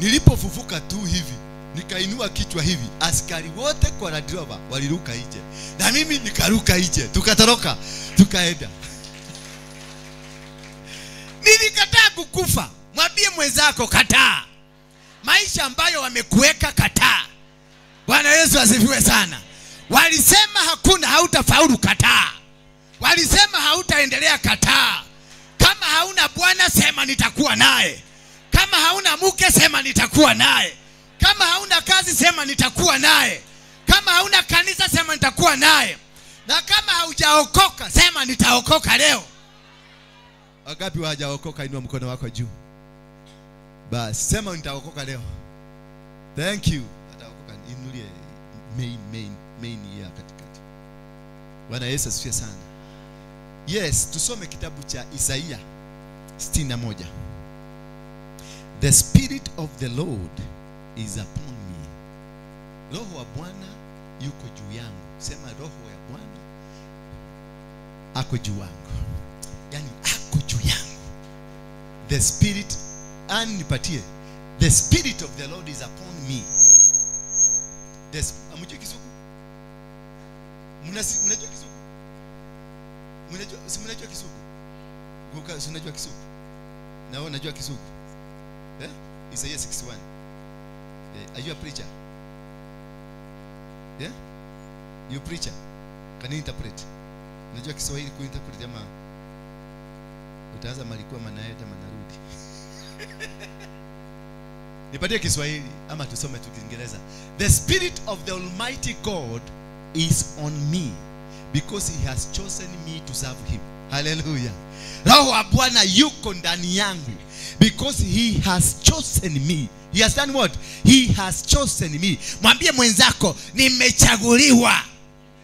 Nilipofufuka tu hivi, nikainua kichwa hivi, askari wote kwa Land Rover waliruka nje. Na mimi nikaruka nje, tukatoroka, tukaenda. Nilikataa kukufa. Mwambie mwenzako kataa. Maisha ambayo wamekuweka kataa. Bwana Yesu asifiwe sana. Walisema hakuna, hautafaulu, kataa. Walisema hautaendelea, kataa. Kama hauna bwana sema nitakuwa naye. Kama hauna mke sema nitakuwa naye. Kama hauna kazi sema nitakuwa naye. Kama hauna kanisa sema nitakuwa naye. Na kama haujaokoka sema nitaokoka leo. Wangapi hawajaokoka? Inua mkono wako juu. Bas, sema nitaokoka leo. Thank you. Ataokoka. Inulie main ya katikati. Bwana Yesu asifiwe sana. Yes, tusome kitabu cha Isaia 61. The spirit of the Lord is upon me. Roho wa Bwana yuko juu yangu. Sema roho ya Bwana ako juu yangu. Yani ako juu yangu. The spirit, anipatie. The spirit of the Lord is upon me. Amujui Kisugu? Mnajua Kisugu? Mnajua Kisugu? Guka, si unajua Kisugu? Na wewe unajua Kisugu? Eh? Isaiah 61. Are you a preacher? Yeah? You preacher? Can you interpret? Unajua Kiswahili kuinterpret ama utaanza malikuwa manaenda manarudi. Nipatie Kiswahili ama tusome tu Kiingereza. The spirit of the Almighty God is on me because he has chosen me to serve him. Hallelujah. Roho wa Bwana yuko ndani yangu because he has chosen me. He has done what? He has chosen me. Mwambie mwenzako, nimechaguliwa.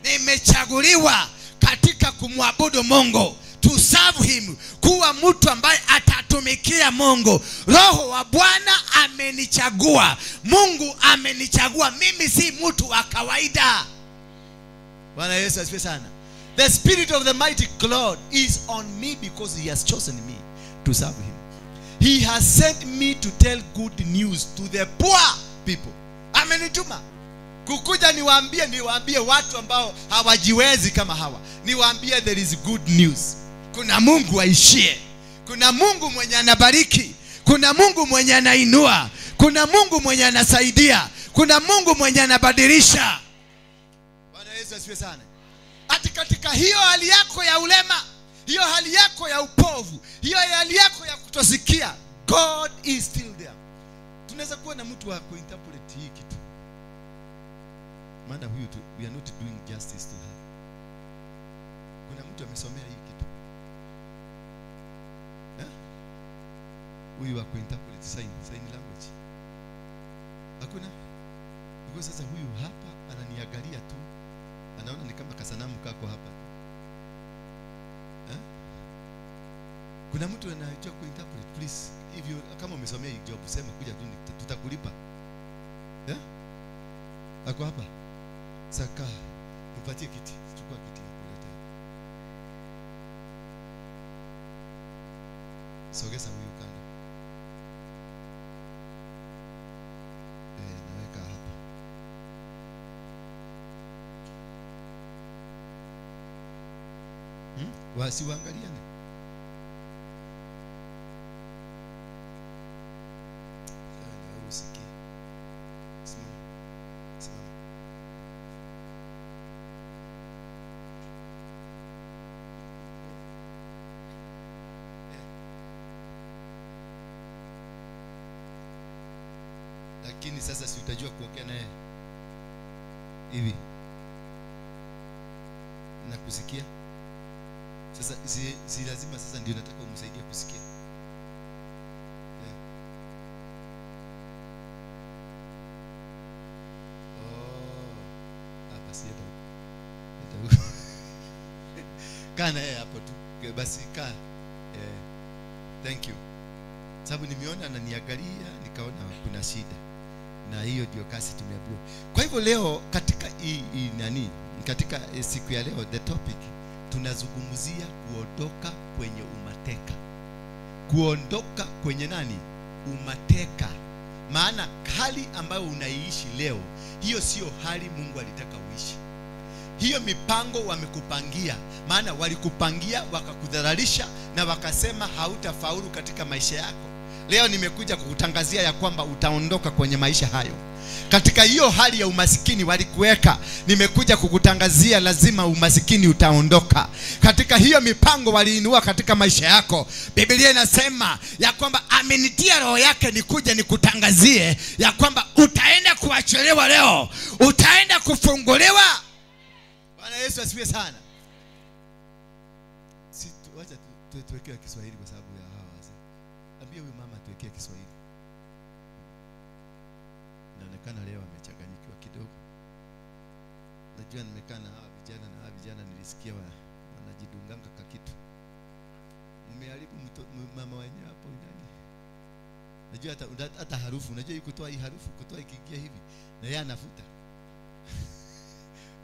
Nimechaguliwa katika kumwabudu Mungu. To serve him, kuwa mtu ambaye atatumikia Mungu. Roho wa Bwana amenichagua. Mungu amenichagua. Mimi si mtu wa kawaida. Bwana Yesu asifiwe sana. The spirit of the mighty God is on me because he has chosen me to serve him. He has sent me to tell good news to the poor people. Amenituma kukuja niwaambie watu ambao hawajiwezi kama hawa. Niwaambie there is good news. Kuna Mungu aishie. Kuna Mungu mwenye anabariki. Kuna Mungu mwenye anainua. Kuna Mungu mwenye anasaidia. Kuna Mungu mwenye anabadilisha. Bwana Yesu asifiwe sana. Ati katika hiyo hali yako ya ulema, hiyo hali yako ya upovu, hiyo hali yako ya kutosikia, God is still there. Tunaweza kuwa na mtu wa kuinterpret hii kitu. Maana huyu we are not doing justice to her. Kuna mtu amesomea hii kitu. Huyu wa kuinterpret sign language. Hakuna? Because sasa huyu hapa ananiangalia tu. Anaona ni kama kasanamu kako hapa. Kuna mtu anajua kuinterpret, please. If you kama umesomea hii job sema kuja tu tutakulipa. Ako hapa. Saka mpatie kiti, chukua kiti hapo. Sogeza huyu kando. Naweka hapa. Wasiwaangaliane. Usikie. Simama. Simama. Lakini sasa si utajua kuongea naye hivi na kusikia. Sasa si lazima sasa ndio nataka umsaidie kusikia. Oh, basi enda huko. Kaa na yeye hapo tu. Basi kaa. Thank you. Sababu nimeona ananiangalia nikaona kuna shida. Na hiyo ndio kasi tumeambiwa. Kwa hivyo leo katika katika siku ya leo, the topic tunazungumzia kuondoka kwenye umateka. Kuondoka kwenye nani? Umateka. Maana hali ambayo unaiishi leo, hiyo sio hali Mungu alitaka uishi. Hiyo mipango wamekupangia. Maana walikupangia wakakudhalalisha na wakasema hautafaulu katika maisha yako. Leo nimekuja kukutangazia ya kwamba utaondoka kwenye maisha hayo. Katika hiyo hali ya umasikini walikuweka, nimekuja kukutangazia lazima umasikini utaondoka. Katika hiyo mipango waliinua katika maisha yako, Biblia inasema ya kwamba amenitia roho yake nikuje nikutangazie ya kwamba utaenda kuachiliwa leo, utaenda kufunguliwa. Bwana Yesu asifiwe sana. Si wacha tuwekee Kiswahili kwa sababu ya hawa wazee. Ambia huyu mama tuwekee Kiswahili. Inaonekana leo amechanganyikiwa kidogo. Najua nimekaa na hawa vijana, na hawa vijana nilisikia wanajidunganga ka kitu. Mmeharibu mama wenyewe hapo ndani. Najua hata harufu, unajua yuko kutoa hii harufu, kutoa ikiingia hivi na yeye anafuta.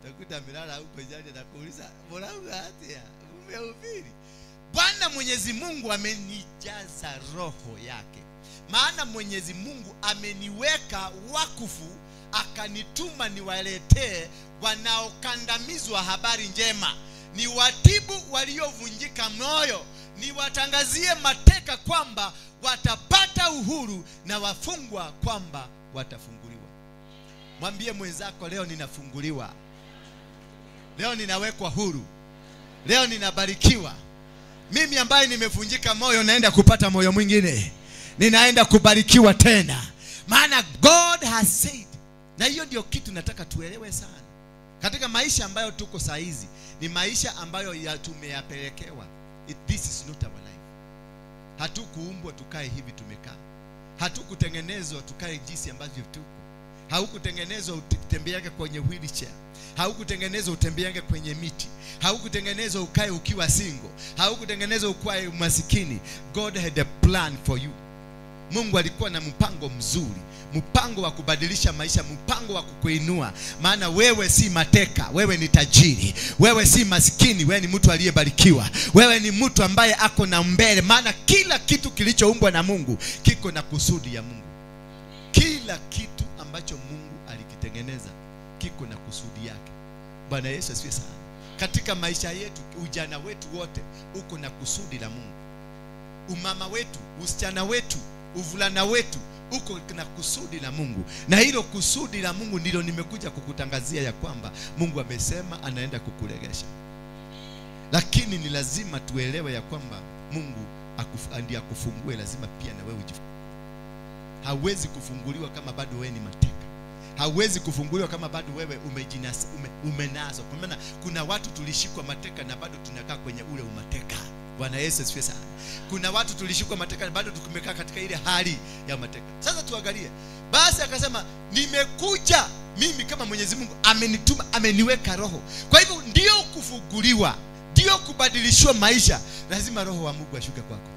Utakuta amelala huko jana na kuuliza, "Mbona hatia? Umehubiri?" Bwana Mwenyezi Mungu amenijaza roho yake. Maana Mwenyezi Mungu ameniweka wakufu, akanituma niwaletee wanaokandamizwa habari njema, niwatibu waliovunjika moyo, niwatangazie mateka kwamba watapata uhuru na wafungwa kwamba watafunguliwa. Mwambie mwenzako, leo ninafunguliwa. Leo ninawekwa huru. Leo ninabarikiwa. Mimi ambaye nimevunjika moyo naenda kupata moyo mwingine. Ninaenda kubarikiwa tena. Maana God has said. Na hiyo ndio kitu nataka tuelewe sana. Katika maisha ambayo tuko saa hizi ni maisha ambayo tumeyapelekewa. This is not our life. Hatukuumbwa tukae hivi tumekaa. Hatukutengenezwa tukae jinsi ambavyo tuko. Haukutengenezwa utembeage kwenye wheelchair. Haukutengenezwa utembeage kwenye miti. Haukutengenezwa ukae ukiwa single. Haukutengenezwa ukae umasikini. God had a plan for you. Mungu alikuwa na mpango mzuri, mpango wa kubadilisha maisha, mpango wa kukuinua. Maana wewe si mateka, wewe ni tajiri. Wewe si masikini, wewe ni mtu aliyebarikiwa. Wewe ni mtu ambaye ako na mbele. Maana kila kitu kilichoumbwa na Mungu kiko na kusudi ya Mungu. Kila kitu ambacho Mungu alikitengeneza kiko na kusudi yake. Bwana Yesu asifiwe sana. Katika maisha yetu, ujana wetu wote uko na kusudi la Mungu. Umama wetu, usichana wetu, uvulana wetu uko na kusudi la Mungu. Na hilo kusudi la Mungu ndilo nimekuja kukutangazia ya kwamba Mungu amesema anaenda kukuregesha. Lakini ni lazima tuelewe ya kwamba Mungu ndiye akufungue, lazima pia na wewe ujifungue. Hawezi kufunguliwa kama bado wewe ni mateka. Hauwezi kufunguliwa kama bado wewe umenaswa. Kwa maana kuna watu tulishikwa mateka na bado tunakaa kwenye ule umateka. Bwana Yesu asifiwe sana. Kuna watu tulishikwa mateka na bado tumekaa katika ile hali ya mateka. Sasa tuangalie. Basi akasema nimekuja mimi kama Mwenyezi Mungu amenituma, ameniweka roho. Kwa hivyo ndio kufunguliwa, ndio kubadilishwa maisha, lazima roho wa Mungu ashuke kwako.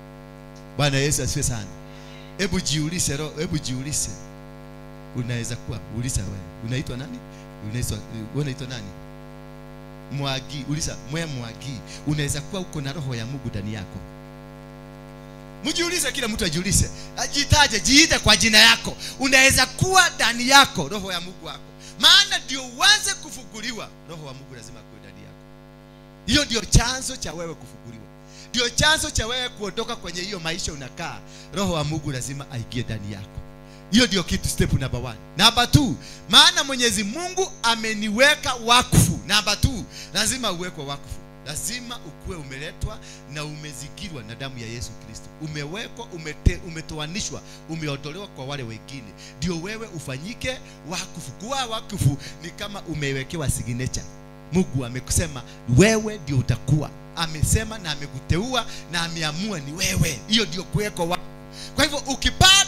Bwana Yesu asifiwe sana. Hebu jiulize roho, hebu jiulize. Unaweza kuwa uliza wewe. Unaitwa nani? Unaitwa nani? Mwagi, uliza mwe Mwagi. Unaweza kuwa uko na roho ya Mungu ndani yako. Mjiulize, kila mtu ajiulize. Ajitaje, jiite kwa jina yako. Unaweza kuwa ndani yako roho ya Mungu wako. Maana ndio uanze kufunguliwa, roho wa Mungu lazima kuwe ndani yako. Hiyo ndio chanzo cha wewe kufunguliwa. Ndio chanzo cha wewe kuondoka kwenye hiyo maisha unakaa. Roho wa Mungu lazima aingie ndani yako. Hiyo ndio kitu, step number 1. Number 2, maana Mwenyezi Mungu ameniweka wakfu. Number 2, lazima uwekwe wakfu. Lazima ukuwe umeletwa na umezingirwa na damu ya Yesu Kristo. Umewekwa, umetoanishwa, umeondolewa kwa wale wengine. Ndio wewe ufanyike wakfu. Kuwa wakfu ni kama umewekewa signature. Mungu amekusema wewe ndio utakuwa. Amesema na amekuteua na ameamua ni wewe. Hiyo ndio kuwekwa wakfu. Kwa hivyo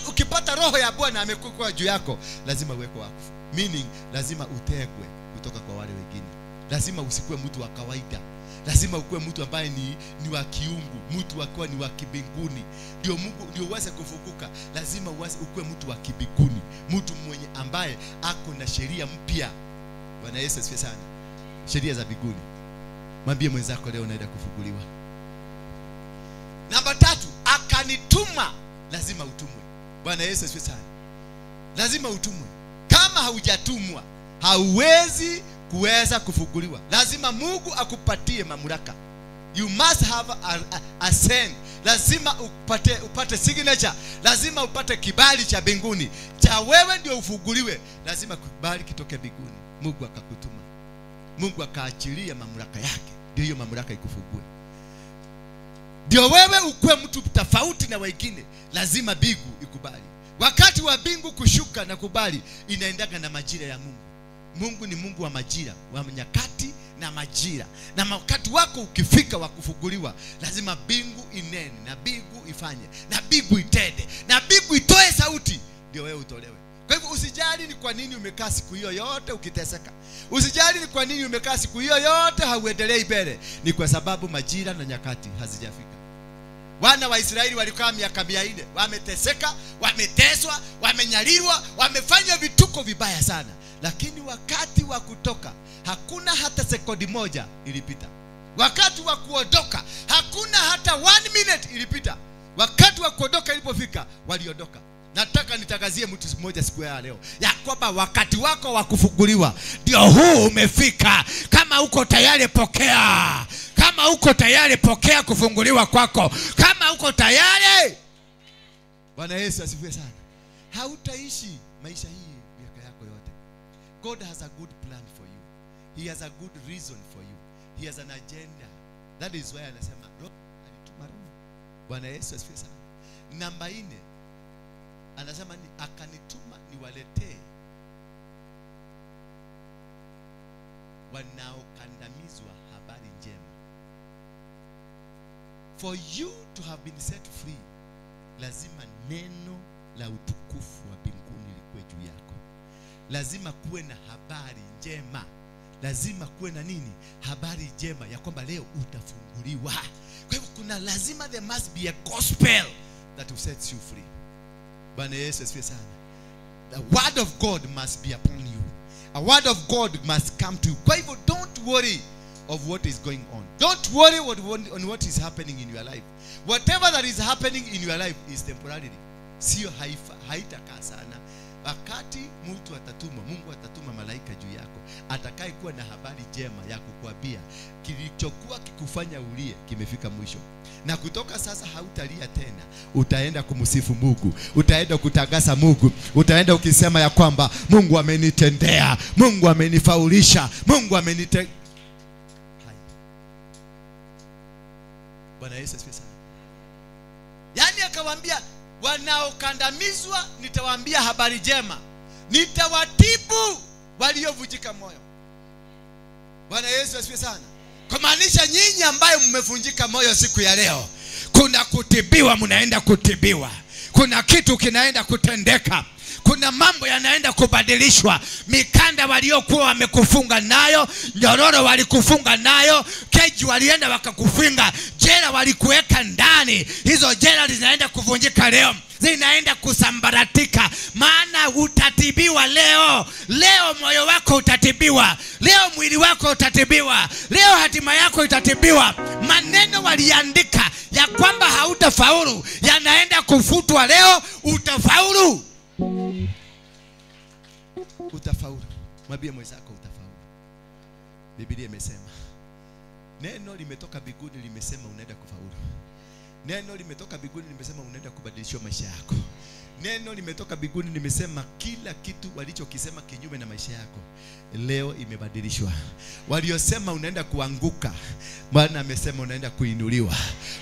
ukipata roho ya Bwana amekuwa juu yako, lazima uwekwe wakfu. Meaning lazima utegwe kutoka kwa wale wengine. Lazima usikuwe mtu wa kawaida. Lazima ukuwe mtu ambaye ni wa kiungu, mtu akiwa ni wa kibinguni. Ndio Mungu ndio uweze kufunguka. Lazima ukuwe mtu wa kibinguni, mtu mwenye ambaye ako na sheria mpya. Bwana Yesu asifiwe sana. Sheria za mbinguni. Mwambie mwenzako leo unaenda kufunguliwa. Namba 3, akanituma. Lazima utumwe. Bwana Yesu asifiwe sana. Lazima utumwe. Kama haujatumwa, hauwezi kuweza kufunguliwa. Lazima Mungu akupatie mamlaka. You must have a send. Lazima upate signature. Lazima upate kibali cha mbinguni. Cha wewe ndio ufunguliwe. Lazima kibali kitoke mbinguni. Mungu akakutuma. Mungu akaachilia mamlaka yake. Ndio hiyo mamlaka ikufungue. Ndio wewe ukuwe mtu tofauti na wengine. Lazima mbingu ikubali. Wakati wa mbingu kushuka na kubali inaendaga na majira ya Mungu. Mungu ni Mungu wa majira, wa nyakati na majira. Na wakati wako ukifika wa kufunguliwa, lazima mbingu inene na mbingu ifanye na mbingu itende na mbingu itoe sauti, ndio wewe utolewe. Kwa hivyo usijali ni kwa nini umekaa siku hiyo yote ukiteseka. Usijali ni kwa nini umekaa siku hiyo yote hauendelei mbele. Ni kwa sababu majira na nyakati hazijafika. Wana wa Israeli walikaa miaka 400, wameteseka, wameteswa, wamenyalirwa, wamefanya vituko vibaya sana. Lakini wakati wa kutoka hakuna hata sekondi moja ilipita. Wakati wa kuondoka hakuna hata 1 minute ilipita. Wakati wa kuondoka ilipofika waliondoka. Nataka nitangazie mtu mmoja siku ya leo ya kwamba wakati wako wa kufunguliwa ndio huu umefika. Kama uko tayari pokea. Kama uko tayari pokea kufunguliwa kwako. Kama uko tayari. Bwana Yesu asifiwe sana. Hautaishi maisha hii miaka yako yote. God has a good plan for you. He has a good reason for you. He has an agenda. That is why anasema roho alituma roho. Bwana Yesu asifiwe sana. Namba 4, anasema ni akanituma niwaletee wanaokandamizwa habari njema. For you to have been set free, lazima neno la utukufu wa mbinguni likuwe juu yako. Lazima kuwe na habari njema. Lazima kuwe na nini? Habari njema ya kwamba leo utafunguliwa. Kwa hivyo kuna lazima, there must be a gospel that will set you free. Bwana Yesu asifiwe sana. The word of God must be upon you. A word of God must come to you. Kwa hivyo don't worry of what is going on. Don't worry on what is happening in your life. Whatever that is happening in your life is temporary. Sio haitakaa sana. Wakati mtu atatuma, Mungu atatuma malaika juu yako atakayekuwa na habari njema ya kukuambia kilichokuwa kikufanya ulie kimefika mwisho. Na kutoka sasa hautalia tena. Utaenda kumsifu Mungu, utaenda kutangaza Mungu, utaenda ukisema ya kwamba Mungu amenitendea, Mungu amenifaulisha, Mungu amenite. Bwana Yesu asifiwe sana. Yaani akawaambia wanaokandamizwa nitawaambia habari njema, Nitawatibu waliovunjika moyo. Bwana Yesu asifiwe sana. Kumaanisha nyinyi ambayo mmevunjika moyo siku ya leo, kuna kutibiwa, mnaenda kutibiwa. Kuna kitu kinaenda kutendeka. Kuna mambo yanaenda kubadilishwa. Mikanda waliokuwa wamekufunga nayo, nyororo walikufunga nayo, keji walienda wakakufunga, jela walikuweka ndani. Hizo jela zinaenda kuvunjika leo, zinaenda kusambaratika. Maana utatibiwa leo. Leo moyo wako utatibiwa. Leo mwili wako utatibiwa. Leo hatima yako itatibiwa. Maneno waliandika ya kwamba hautafaulu yanaenda kufutwa leo. Utafaulu. Utafaulu. Mwambie mwenzako utafaulu. Biblia imesema. Neno limetoka mbinguni limesema unaenda kufaulu. Neno limetoka mbinguni limesema unaenda kubadilishwa maisha yako. Neno limetoka mbinguni limesema kila kitu walichokisema kinyume na maisha yako leo imebadilishwa. Waliosema unaenda kuanguka, Bwana amesema unaenda kuinuliwa.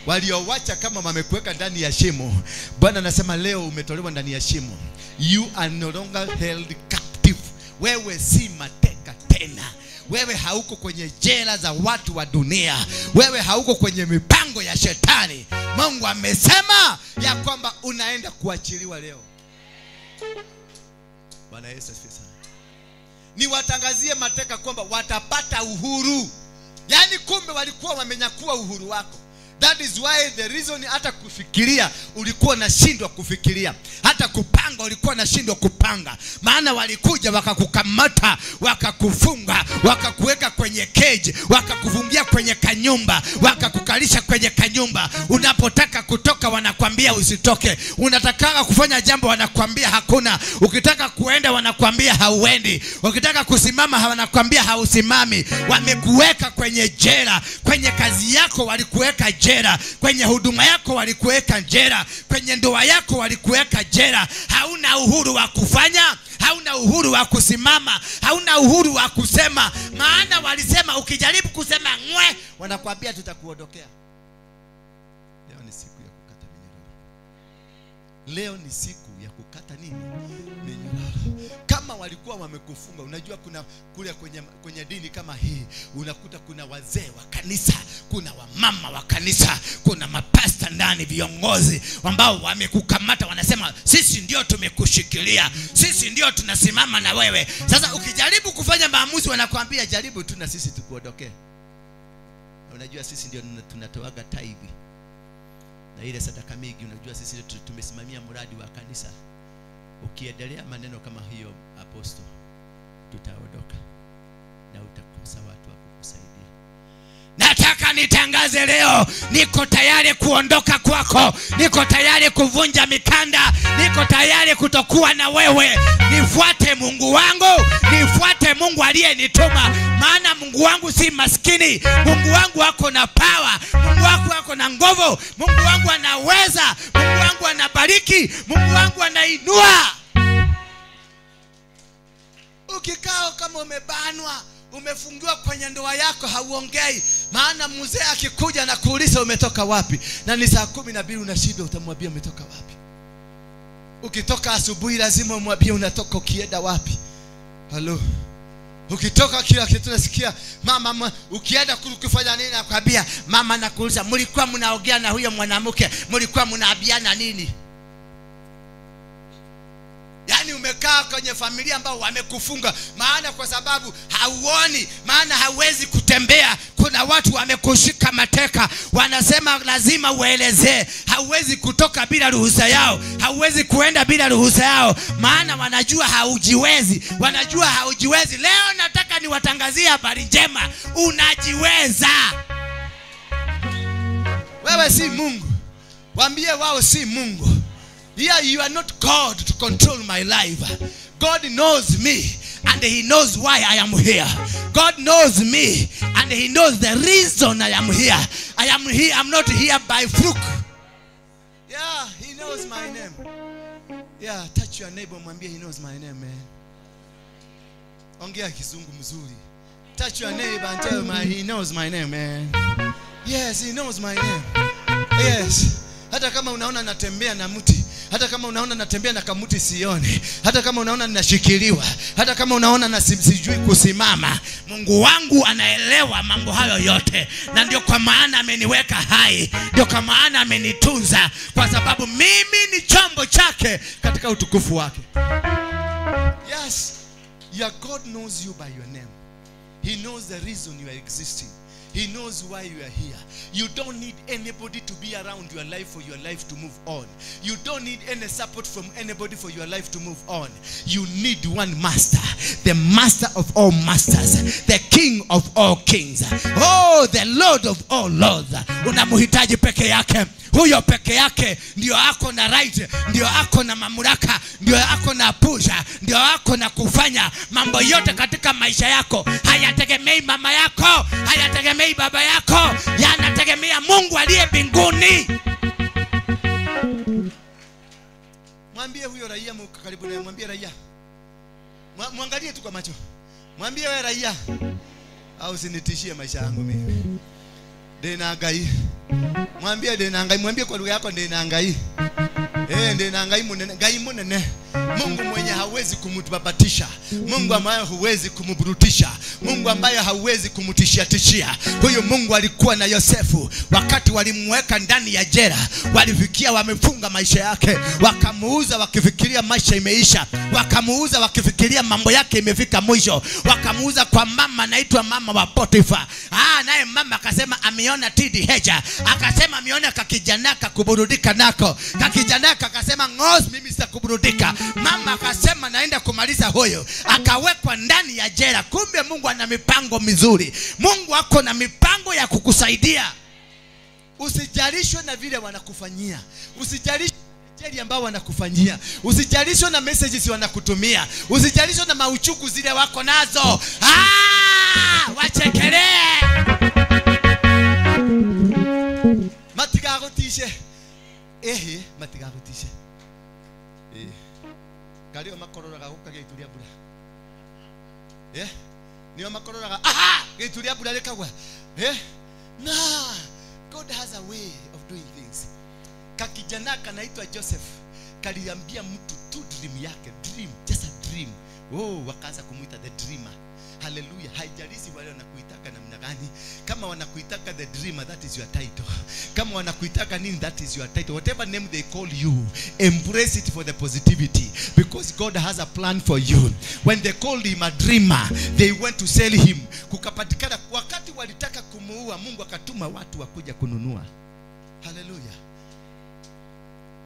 Waliowacha kama wamekuweka ndani ya shimo, Bwana anasema leo umetolewa ndani ya shimo. You are no longer held captive. Wewe si mateka tena. Wewe hauko kwenye jela za watu wa dunia. Wewe hauko kwenye mipango ya shetani. Mungu amesema ya kwamba unaenda kuachiliwa leo. Bwana Yesu asifiwe sana. Niwatangazie mateka kwamba watapata uhuru. Yaani kumbe walikuwa wamenyakua uhuru wako. That is why the reason hata kufikiria ulikuwa unashindwa kufikiria. Hata kupanga ulikuwa unashindwa kupanga. Maana walikuja wakakukamata, wakakufunga, wakakuweka kwenye cage, wakakufungia kwenye kanyumba, wakakukalisha kwenye kanyumba. Unapotaka kutoka wanakwambia usitoke. Unataka kufanya jambo wanakwambia hakuna. Ukitaka kuenda wanakwambia hauendi. Ukitaka kusimama wanakwambia hausimami. Wamekuweka kwenye jela. Kwenye kazi yako walikuweka jela. Kwenye huduma yako walikuweka jela. Kwenye ndoa yako walikuweka jela. Hauna uhuru wa kufanya, hauna uhuru wa kusimama, hauna uhuru wa kusema. Maana walisema ukijaribu kusema ngwe, wanakuambia tutakuondokea. Leo ni siku ya kukata minyororo. Leo ni siku ya kukata nini? Minyororo. Kama walikuwa wamekufunga, unajua kuna kule kwenye dini kama hii, unakuta kuna wazee wa kanisa, kuna wamama wa kanisa, kuna mapasta ndani, viongozi ambao wamekukamata, wanasema sisi ndio tumekushikilia, sisi ndio tunasimama na wewe. Sasa ukijaribu kufanya maamuzi wanakuambia jaribu tu na sisi tukuondokee. Unajua sisi ndio tunatoaga tithe na ile sadaka mingi, unajua sisi tumesimamia mradi wa kanisa. Ukiendelea maneno kama hiyo apostle, tutaondoka na utakosa watu wa kukusaidia. Nataka nitangaze leo, niko tayari kuondoka kwako, niko tayari kuvunja mikanda, niko tayari kutokuwa na wewe. Nifuate Mungu wangu, nifuate Mungu aliyenituma. Maana Mungu wangu si maskini, Mungu wangu ako na power, Mungu wangu ako na nguvu, Mungu wangu anaweza, Mungu wangu anabariki, Mungu wangu anainua. Ukikaa kama umebanwa, umefungiwa kwenye ndoa yako, hauongei. Maana mzee akikuja na kuuliza umetoka wapi, na ni saa 12 unashindwa, utamwambia umetoka wapi? Ukitoka asubuhi lazima umwambie unatoka ukienda wapi. Halo. Ukitoka kila kitu nasikia mama, ukienda kufanya nini nakwambia mama nakuuliza mlikuwa mnaongea na huyo mwanamke, mlikuwa mnaabiana nini? Yaani umekaa kwenye familia ambao wamekufunga, maana kwa sababu hauoni, maana hauwezi kutembea. Kuna watu wamekushika mateka, wanasema lazima uelezee. Hauwezi kutoka bila ruhusa yao, hauwezi kuenda bila ruhusa yao, maana wanajua haujiwezi, wanajua haujiwezi. Leo nataka niwatangazie habari njema, unajiweza. Wewe si Mungu. Waambie wao si Mungu. Yeah, you are not God to control my life. God knows me and he knows why I am here. God knows me and he knows the reason I am here. I am here, I'm not here by fluke. Yeah, he knows my name. Yeah, touch your neighbor, mwambie he knows my name, man. Ongea kizungu mzuri. Touch your neighbor and tell him he knows my name, man. Yes, he knows my name. Yes. Hata kama unaona natembea na mti, hata kama unaona natembea na kamuti sioni, hata kama unaona ninashikiliwa, hata kama unaona na sijui kusimama, Mungu wangu anaelewa mambo hayo yote. Na ndio kwa maana ameniweka hai, ndio kwa maana amenitunza, kwa sababu mimi ni chombo chake katika utukufu wake. Yes, your God knows you by your name. He knows the reason you are existing. He knows why you are here. You don't need anybody to be around your life for your life to move on. You don't need any support from anybody for your life to move on. You need one master, the master of all masters, the king of all kings, oh, the Lord of all lords. Unamhitaji peke yake. Huyo peke yake ndio ako na right, ndio ako na mamlaka, ndio ako na pusha, ndio ako na kufanya mambo yote katika maisha yako. Hayategemei mama yako, hayategemei baba yako, yanategemea Mungu aliye mbinguni. Mwambie huyo raia karibu naye, mwambie raia. Muangalie tu kwa macho. Mwambie wewe raia, au usinitishie maisha yangu mimi. Ndina Ngai. Mwambie ndina Ngai, mwambie kwa lugha yako ndina Ngai. Ndina Ngai munene, Ngai munene. Mungu mwenye hawezi kumtubabatisha, Mungu ambaye huwezi kumburutisha, Mungu ambaye hauwezi kumtishia tishia. Huyu Mungu alikuwa na Yosefu wakati walimweka ndani ya jela, walifikia wamefunga maisha yake, wakamuuza wakifikiria maisha imeisha, wakamuuza wakifikiria mambo yake imefika mwisho, wakamuuza kwa mama anaitwa mama wa Potifa. Naye mama akasema ameona TDH, akasema ameona kakijana kakuburudika nako, kakijana akasema ngos mimi sitakuburudika. Mama akasema naenda kumaliza huyo, akawekwa ndani ya jela. Kumbe Mungu ana mipango mizuri. Mungu ako na mipango ya kukusaidia. Usijalishwe na vile wanakufanyia, usijalishwe na ambao wanakufanyia, usijalishwe na messages wanakutumia, usijalishwe na mauchuku zile wako nazo. Wachekelee. Matigagotishe. Matigagotishe. Kalio makororaga guka gĩituria mbura. Nio makororaga aha gĩituria mbura rĩkagwa. Na God has a way of doing things. Kakijana kanaitwa Joseph kaliambia mtu tu dream yake, dream, just a dream. Oh, wakaanza kumuita the dreamer. Hallelujah. Haijalishi wale wanakuitaka namna gani. Kama wanakuitaka the dreamer, that is your title. Kama wanakuitaka nini, that is your title. Whatever name they call you, embrace it for the positivity, because God has a plan for you. When they called him a dreamer, they went to sell him. Kukapatikana wakati walitaka kumuua, Mungu akatuma watu wakuja kununua. Hallelujah.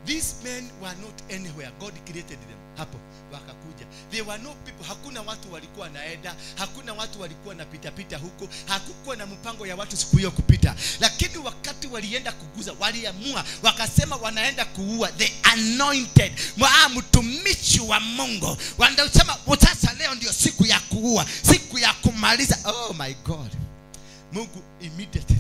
These men were not anywhere. God created them. Hapo wakakuja. There were no people. Hakuna watu walikuwa naenda, hakuna watu walikuwa na pita pita huko, hakukuwa na mpango ya watu siku hiyo kupita. Lakini wakati walienda kuguza, waliamua, wakasema wanaenda kuua the anointed, mtumishi wa Mungu. Wanasema sasa leo ndio siku ya kuua, siku ya kumaliza. Oh my God. Mungu immediately,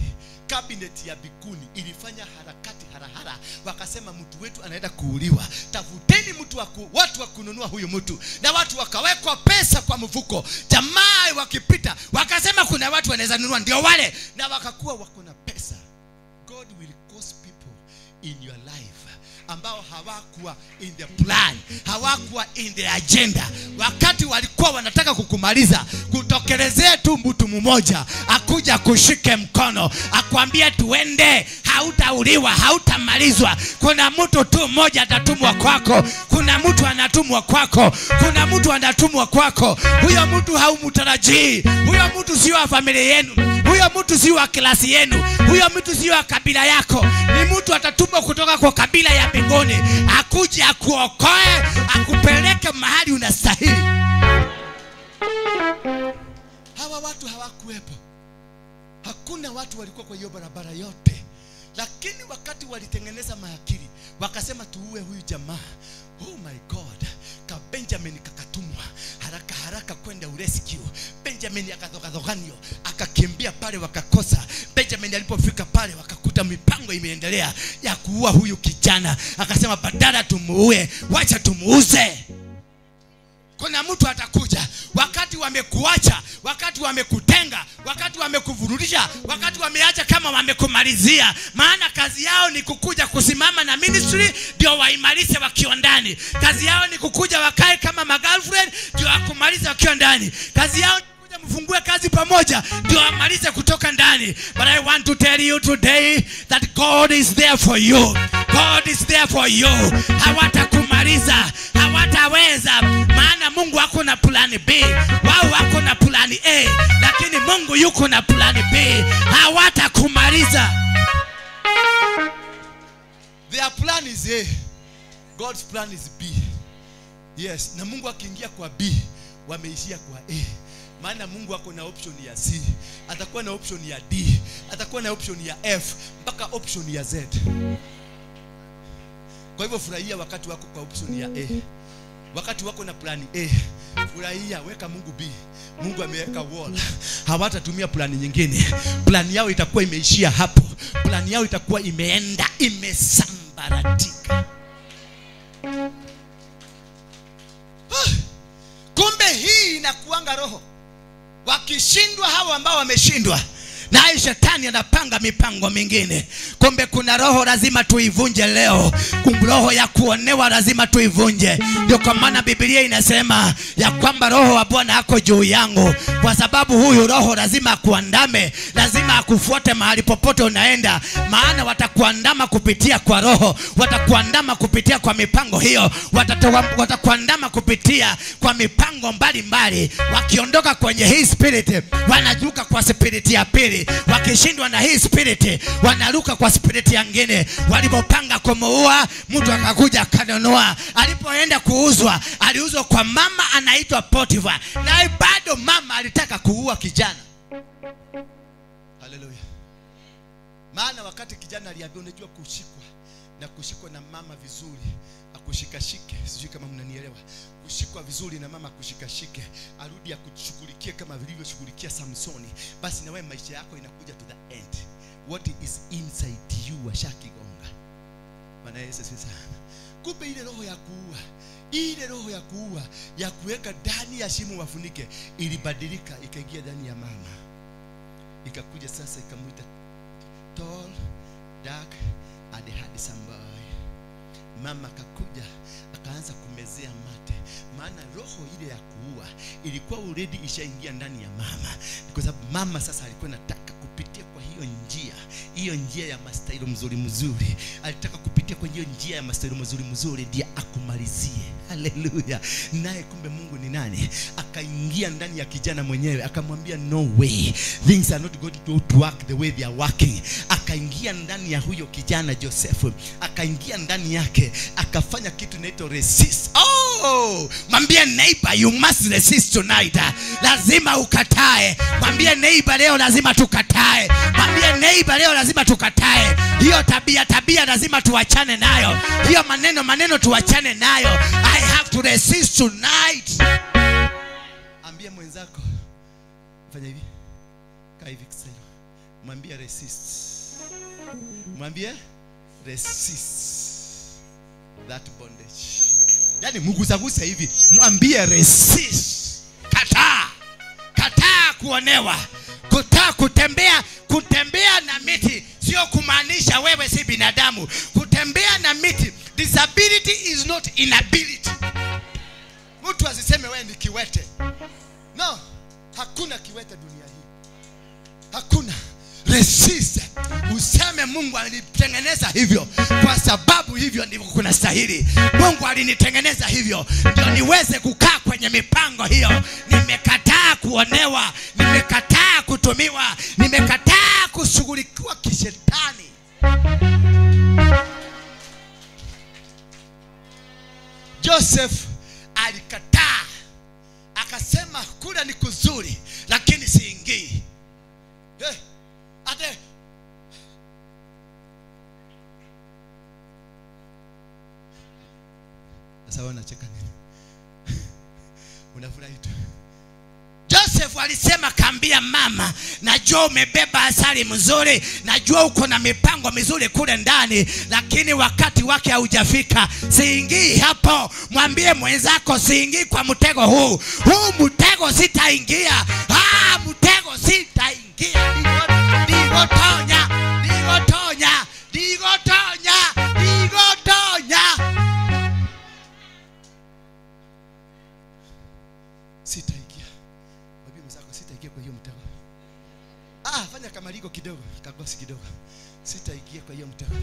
cabinet ya bikuni ilifanya harakati harahara, wakasema mtu wetu anaenda kuuliwa, tafuteni mtu watu wa kununua huyu mtu. Na watu wakawekwa pesa kwa mfuko. Jamaa wakipita wakasema kuna watu wanaweza nunua, ndio wale, na wakakuwa wako na pesa. God will cause people in your life ambao hawakuwa in the plan, hawakuwa in the agenda. Wakati walikuwa wanataka kukumaliza, kutokelezea tu mtu mmoja akuja kushike mkono, akwambia tuende, hautauliwa, hautamalizwa. Kuna mtu tu mmoja atatumwa kwako, kuna mtu anatumwa kwako, kuna mtu anatumwa kwako. Huyo mtu haumtarajii, huyo mtu sio wa familia yenu, huyo mtu sio wa klasi yenu, huyo mtu sio wa kabila yako. Ni mtu atatumwa kutoka kwa kabila ya mbinguni, akuje akuokoe, akupeleke mahali unastahili. Hawa watu hawakuwepo. Hakuna watu walikuwa kwa hiyo barabara yote. Lakini wakati walitengeneza maakili, wakasema tuue huyu jamaa. Oh my God. Ka Benjamin kakatumwa haraka haraka kwenda urescue. Benjamin akadhogadhoganio, akakimbia pale wakakosa. Benjamin alipofika pale wakakuta mipango imeendelea ya kuua huyu kijana. Akasema badala tumuue, wacha tumuuze. Kuna mtu atakuja wakati wa wamekuacha, wakati wamekutenga, wakati wamekuvurudisha, wakati wameacha kama wamekumalizia. Maana kazi yao ni kukuja kusimama na ministry ndio waimalize wakiwa ndani. Kazi yao ni kukuja wakae kama magirlfriend ndio wakumalize wakiwa ndani. Kazi yao mfungue kazi pamoja ndio amalize kutoka ndani. But I want to tell you today that God is there for you. God is there for you. Hawatakumaliza, hawataweza, maana Mungu wako na plan B, wao wako na plan A, lakini Mungu yuko na plan B. Hawatakumaliza. Their plan is A, God's plan is B. Yes, na Mungu akiingia kwa B, wameishia kwa A. Maana Mungu ako na option ya C, atakuwa na option ya D, atakuwa na option ya F, mpaka option ya Z. Kwa hivyo furahia wakati wako kwa option ya A. Wakati wako na plan A, furahia, weka Mungu B. Mungu ameweka wall. Hawatatumia plani nyingine. Plani yao itakuwa imeishia hapo. Plani yao itakuwa imeenda, imesambaratika. Kumbe hii inakuanga roho. Wakishindwa hawa ambao wameshindwa, naye shetani anapanga mipango mingine. Kumbe kuna roho lazima tuivunje leo. Kumbe roho ya kuonewa lazima tuivunje. Ndio kwa maana Biblia inasema ya kwamba roho wa Bwana ako juu yangu, kwa sababu huyu roho lazima akuandame, lazima akufuate mahali popote unaenda. Maana watakuandama kupitia kwa roho, watakuandama kupitia kwa mipango hiyo, watakuandama kupitia kwa mipango mbalimbali. Wakiondoka kwenye hii spirit, wanajuka kwa spirit ya pili. Wakishindwa na hii spirit, wanaruka kwa spirit nyingine. Walipopanga kumuua, mtu akakuja akanunua. Alipoenda kuuzwa, aliuzwa kwa mama anaitwa Potiphar. Na bado mama alitaka kuua kijana. Haleluya. Maana wakati kijana aliambiwa, unajua kushikwa na kushikwa na mama vizuri, akushikashike, sijui kama mnanielewa. Kushikwa vizuri na mama akushikashike, arudi akushughulikie kama vilivyoshughulikia Samsoni, basi na wewe maisha yako inakuja to the end. What is inside you washakigonga. Bwana Yesu asifiwe sana. Kumbe ile roho ya kuua, ile roho ya kuua ya kuweka ndani ya shimo wafunike, ilibadilika ikaingia ndani ya mama. Ikakuja sasa ikamuita tall, dark and handsome boy. Mama akakuja akaanza kumezea mate, maana roho ile ya kuua ilikuwa already ishaingia ndani ya mama. Kwa sababu mama sasa alikuwa anataka kupitia kwa hiyo njia, hiyo njia ya mastailo mzuri mzuri. Alitaka kupitia kwa hiyo njia ya mastailo mzuri mzuri ndiye akumalizie. Haleluya. Naye kumbe Mungu ni nani? Akaingia ndani ya kijana mwenyewe akamwambia no way, things are not going to work the way they are working. Akaingia ndani ya huyo kijana Joseph, akaingia ndani yake, akafanya kitu inaitwa resist. Oh, mwambie neighbor, you must resist tonight. Lazima ukatae. Mwambie neighbor leo lazima tukatae. Mwambie neighbor leo lazima tukatae. Hiyo tabia lazima tuachane nayo. Hiyo maneno tuachane nayo. I have to resist tonight. Ambie mwenzako, fanya hivi. Kaa hivi kisero. Mwambie resist. Mwambie resist that bondage. Yaani mgusaguse hivi, mwambie resist. Kataa. Kataa kuonewa. Kataa kutembea na miti sio kumaanisha wewe si binadamu. Kutembea na miti, disability is not inability. Mtu asiseme wewe ni kiwete. No, hakuna kiwete dunia hii. Hakuna. Resist. Useme Mungu alinitengeneza hivyo kwa sababu hivyo ndivyo kuna stahili. Mungu alinitengeneza hivyo ndio niweze kukaa kwenye mipango hiyo. Nimekataa kuonewa, nimekataa kutumiwa, nimekataa kushughulikiwa kishetani. Joseph alikataa, akasema kula ni kuzuri lakini siingii. Ate sasa wanacheka nini? Unafurahi tu. Joseph Joseph alisema, kaambia mama, najua umebeba asali mzuri, najua uko na mipango mizuri kule ndani, lakini wakati wake haujafika. Siingii hapo. Mwambie mwenzako, siingii kwa mtego huu. Huu mtego sitaingia. Mtego sitaingia. Digotonya, digotonya, digotonya, digotonya. Sitaingia. Mwambie mwenzako, sitaingia kwa hiyo mtego. Fanya kamarigo kidogo, kagosi kidogo. Sitaingia kwa hiyo mtego.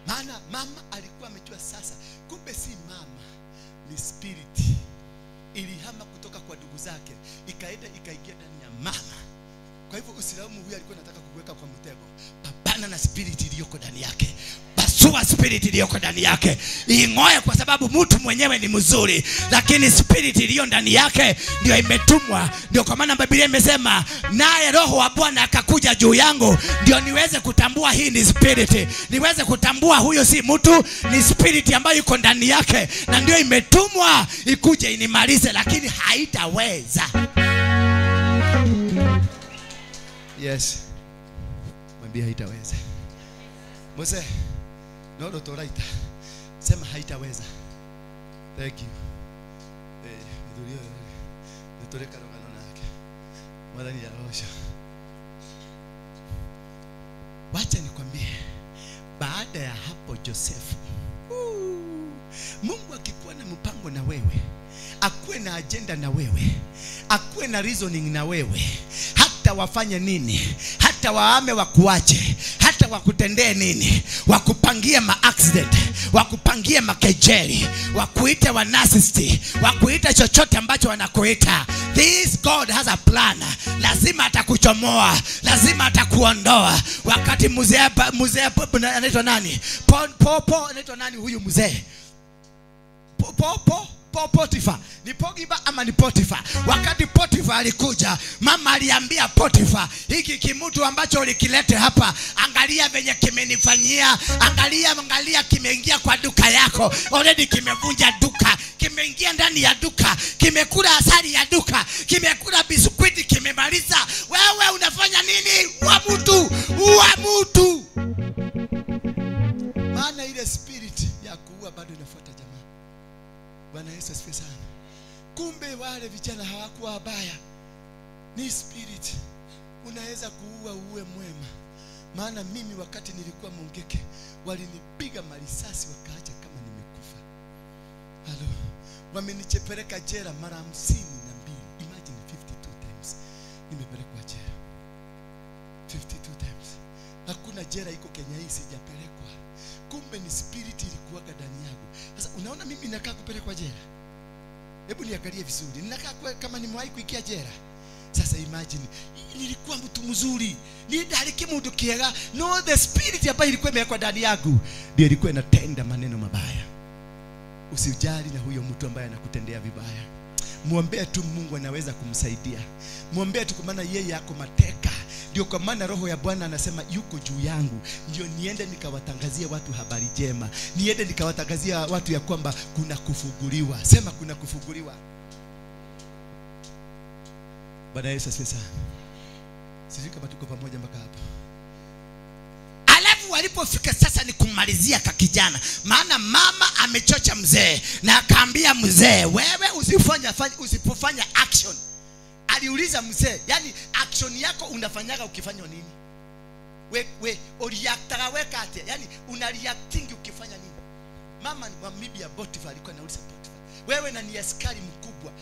Maana mama alikuwa amejua sasa, kumbe si mama, ni spirit. Ilihama kutoka kwa ndugu zake, ikaenda ikaingia ndani ya mama. Kwa hivyo usilaumu huyu alikuwa anataka kukuweka kwa mtego. Pambana na spirit iliyoko ndani yake. Pasua spirit iliyoko ndani yake. Ingoe, kwa sababu mtu mwenyewe ni mzuri, lakini spirit iliyo ndani yake ndio imetumwa. Ndio kwa maana Biblia imesema, naye Roho wa Bwana akakuja juu yangu, ndio niweze kutambua hii ni spirit. Niweze kutambua huyo si mtu, ni spirit ambayo iko ndani yake, na ndio imetumwa ikuje inimalize, lakini haitaweza. Yes. Mwambie haitaweza. Mose, no toraita. Sema haitaweza. Thank you. Ndurio nitore karogano nake. Mwathani arosha. Wacha nikwambie, baada ya hapo Joseph, Mungu akikuwa na mpango na wewe, akuwe na agenda na wewe, akuwe na reasoning na wewe, hata wafanye nini, hata waame wakuache, hata wakutendee nini, wakupangie ma accident, wakupangie makejeli, wakuite wa narcissist, wakuite chochote ambacho wanakuita, this God has a plan. Lazima atakuchomoa, lazima atakuondoa. Wakati mzee anaitwa nani? Po anaitwa nani huyu mzee? Potifa. Ni Pogiba ama ni Potifa? Wakati Potifa alikuja, mama aliambia Potifa, hiki kimutu ambacho ulikilete hapa, angalia venye kimenifanyia, angalia kimeingia kwa duka yako, already kimevunja duka, kimeingia ndani ya duka, kimekula asali ya duka, kimekula biskuti, kimemaliza. Wewe unafanya nini? Wa mtu, wa mtu. Maana ile spirit ya kuua bado inafuata jamaa. Bwana Yesu asifiwe sana. Kumbe wale vijana hawakuwa wabaya. Ni spirit. Unaweza kuua uwe mwema. Maana mimi wakati nilikuwa Mongeke, walinipiga marisasi wakaacha kama nimekufa. Halo. Wamenichepeleka jela mara 52. Imagine 52 times. Nimepelekwa jela. 52 times. Hakuna jela iko Kenya hii sijapelekwa. Kumbe ni spirit ilikuwa ndani yangu. Sasa unaona mimi nakaa kupelekwa jela. Hebu niangalie vizuri. Ninakaa kama nimewahi kuingia jela. Sasa imagine, nilikuwa mtu mzuri. Nidaliki mtu kiega. No, the spirit ambayo ilikuwa imewekwa ndani yangu ndio ilikuwa inatenda maneno mabaya. Usijali na huyo mtu ambaye anakutendea vibaya. Muombee tu, Mungu anaweza kumsaidia. Muombee tu, kwa maana yeye yako mateka. Ndio kwa maana Roho ya Bwana anasema yuko juu yangu, ndio niende nikawatangazie watu habari njema. Niende nikawatangazia watu ya kwamba kuna kufunguliwa. Sema kuna kufunguliwa. Bwana Yesu asifiwe sana. Sijui kama tuko pamoja mpaka hapo. Alafu walipofika sasa ni kumalizia kakijana, maana mama amechocha mzee na akaambia mzee, wewe usipofanya action. Aliuliza mzee, yani action yako unafanyaga ukifanya nini? We reactaga weka ate, yani una reacting ukifanya nini? Mama wa bibi ya Potifa alikuwa anauliza Potifa, wewe na ni askari mkubwa,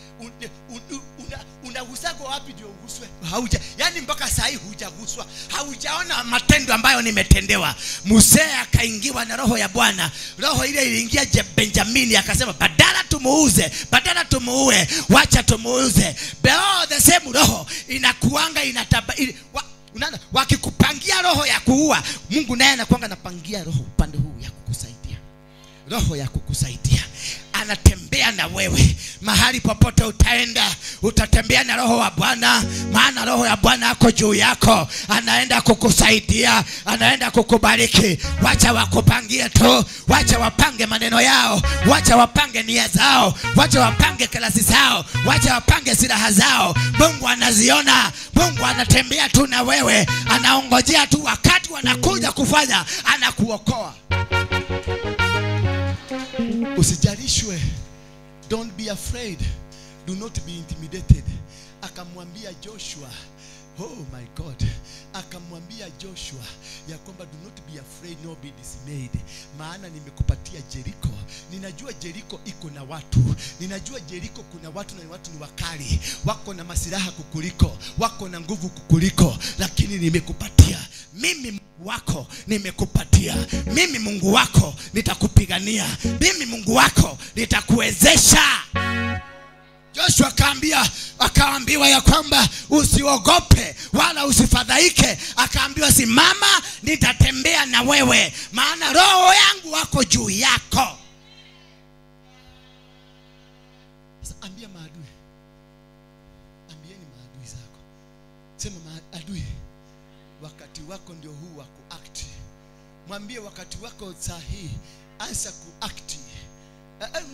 unagusako wapi ndio uguswe? Hauja, yani mpaka saa hii hujaguswa, haujaona matendo ambayo nimetendewa. Mzee akaingiwa na roho ya Bwana. Roho ile iliingia Benjamini, akasema badala tumuuze, badala tumuue, wacha tumuuze. But the same roho inakuanga inataba, unaona, wakikupangia roho ya kuua, Mungu naye anakuanga anapangia roho upande huu ya kukusaidia. Roho ya kukusaidia. Anatembea na wewe. Mahali popote utaenda, utatembea na roho wa Bwana, maana roho ya Bwana ako juu yako, anaenda kukusaidia, anaenda kukubariki. Wacha wakupangie tu, wacha wapange maneno yao, wacha wapange nia zao, wacha wapange klasi zao, wacha wapange silaha zao. Mungu anaziona. Mungu anatembea tu na wewe, anaongojea tu wakati wanakuja kufanya, anakuokoa. Usijarishwe. Don't be afraid. Do not be intimidated. Akamwambia Joshua, oh my God, akamwambia Joshua ya kwamba do not be afraid nor be dismayed, maana nimekupatia Jericho. Ninajua Jericho iko na watu, ninajua Jericho kuna watu, na watu ni wakali, wako na masilaha kukuliko, wako na nguvu kukuliko, lakini nimekupatia mimi Mungu wako, nimekupatia mimi Mungu wako, nitakupigania mimi Mungu wako, nitakuwezesha. Joshua akaambiwa ya kwamba usiogope wala usifadhaike. Akaambiwa simama, nitatembea na wewe, maana roho yangu wako juu yako. Sasa ambia maadui, ambieni maadui zako, sema maadui, wakati wako ndio huu wa kuact. Mwambie wakati wako sahihi, anza kuact.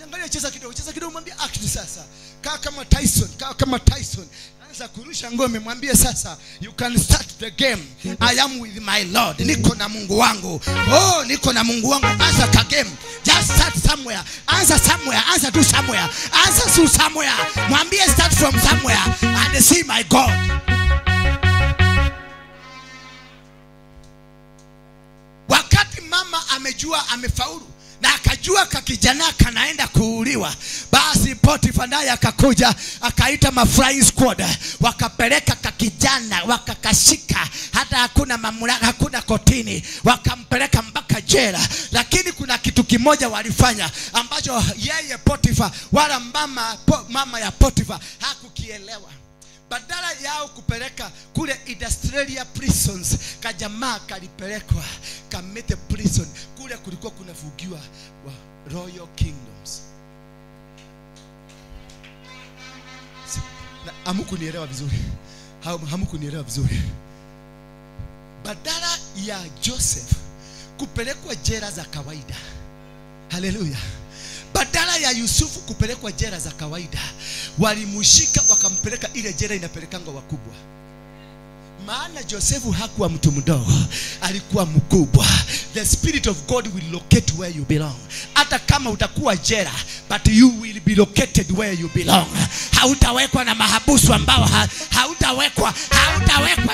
Angalia, cheza kidogo, cheza kidogo, mwambie act sasa. Kaa kama Tyson, kaa kama Tyson. Anza kurusha ngome, mwambie sasa you can start the game. I am with my Lord. Niko na Mungu wangu. Oh, niko na Mungu wangu. Anza ka game. Just start somewhere. Anza somewhere, anza tu somewhere. Anza tu somewhere. Mwambie start from somewhere and see my God. Wakati mama amejua amefaulu na akajua kakijana kanaenda kuuliwa, basi Potifa naye akakuja akaita maflying squad, wakapeleka kakijana, wakakashika, hata hakuna mamlaka, hakuna kotini, wakampeleka mpaka jela. Lakini kuna kitu kimoja walifanya ambacho yeye Potifa wala mama ya Potifa hakukielewa. Badala yao kupeleka kule Industrial prisons, kajamaa kalipelekwa Kamete prison. Kule kulikuwa kunafugiwa wa Royal Kingdoms. Hamkunielewa vizuri. Hamkunielewa vizuri. Badala ya Joseph kupelekwa jela za kawaida, haleluya, badala ya Yusufu kupelekwa jela za kawaida, walimushika wakampeleka ile jela inapelekanga wakubwa. Maana Josefu hakuwa mtu mdogo, alikuwa mkubwa. The spirit of God will locate where you belong. Hata kama utakuwa jela, but you will be located where you belong. Hautawekwa na mahabusu ambao hautawekwa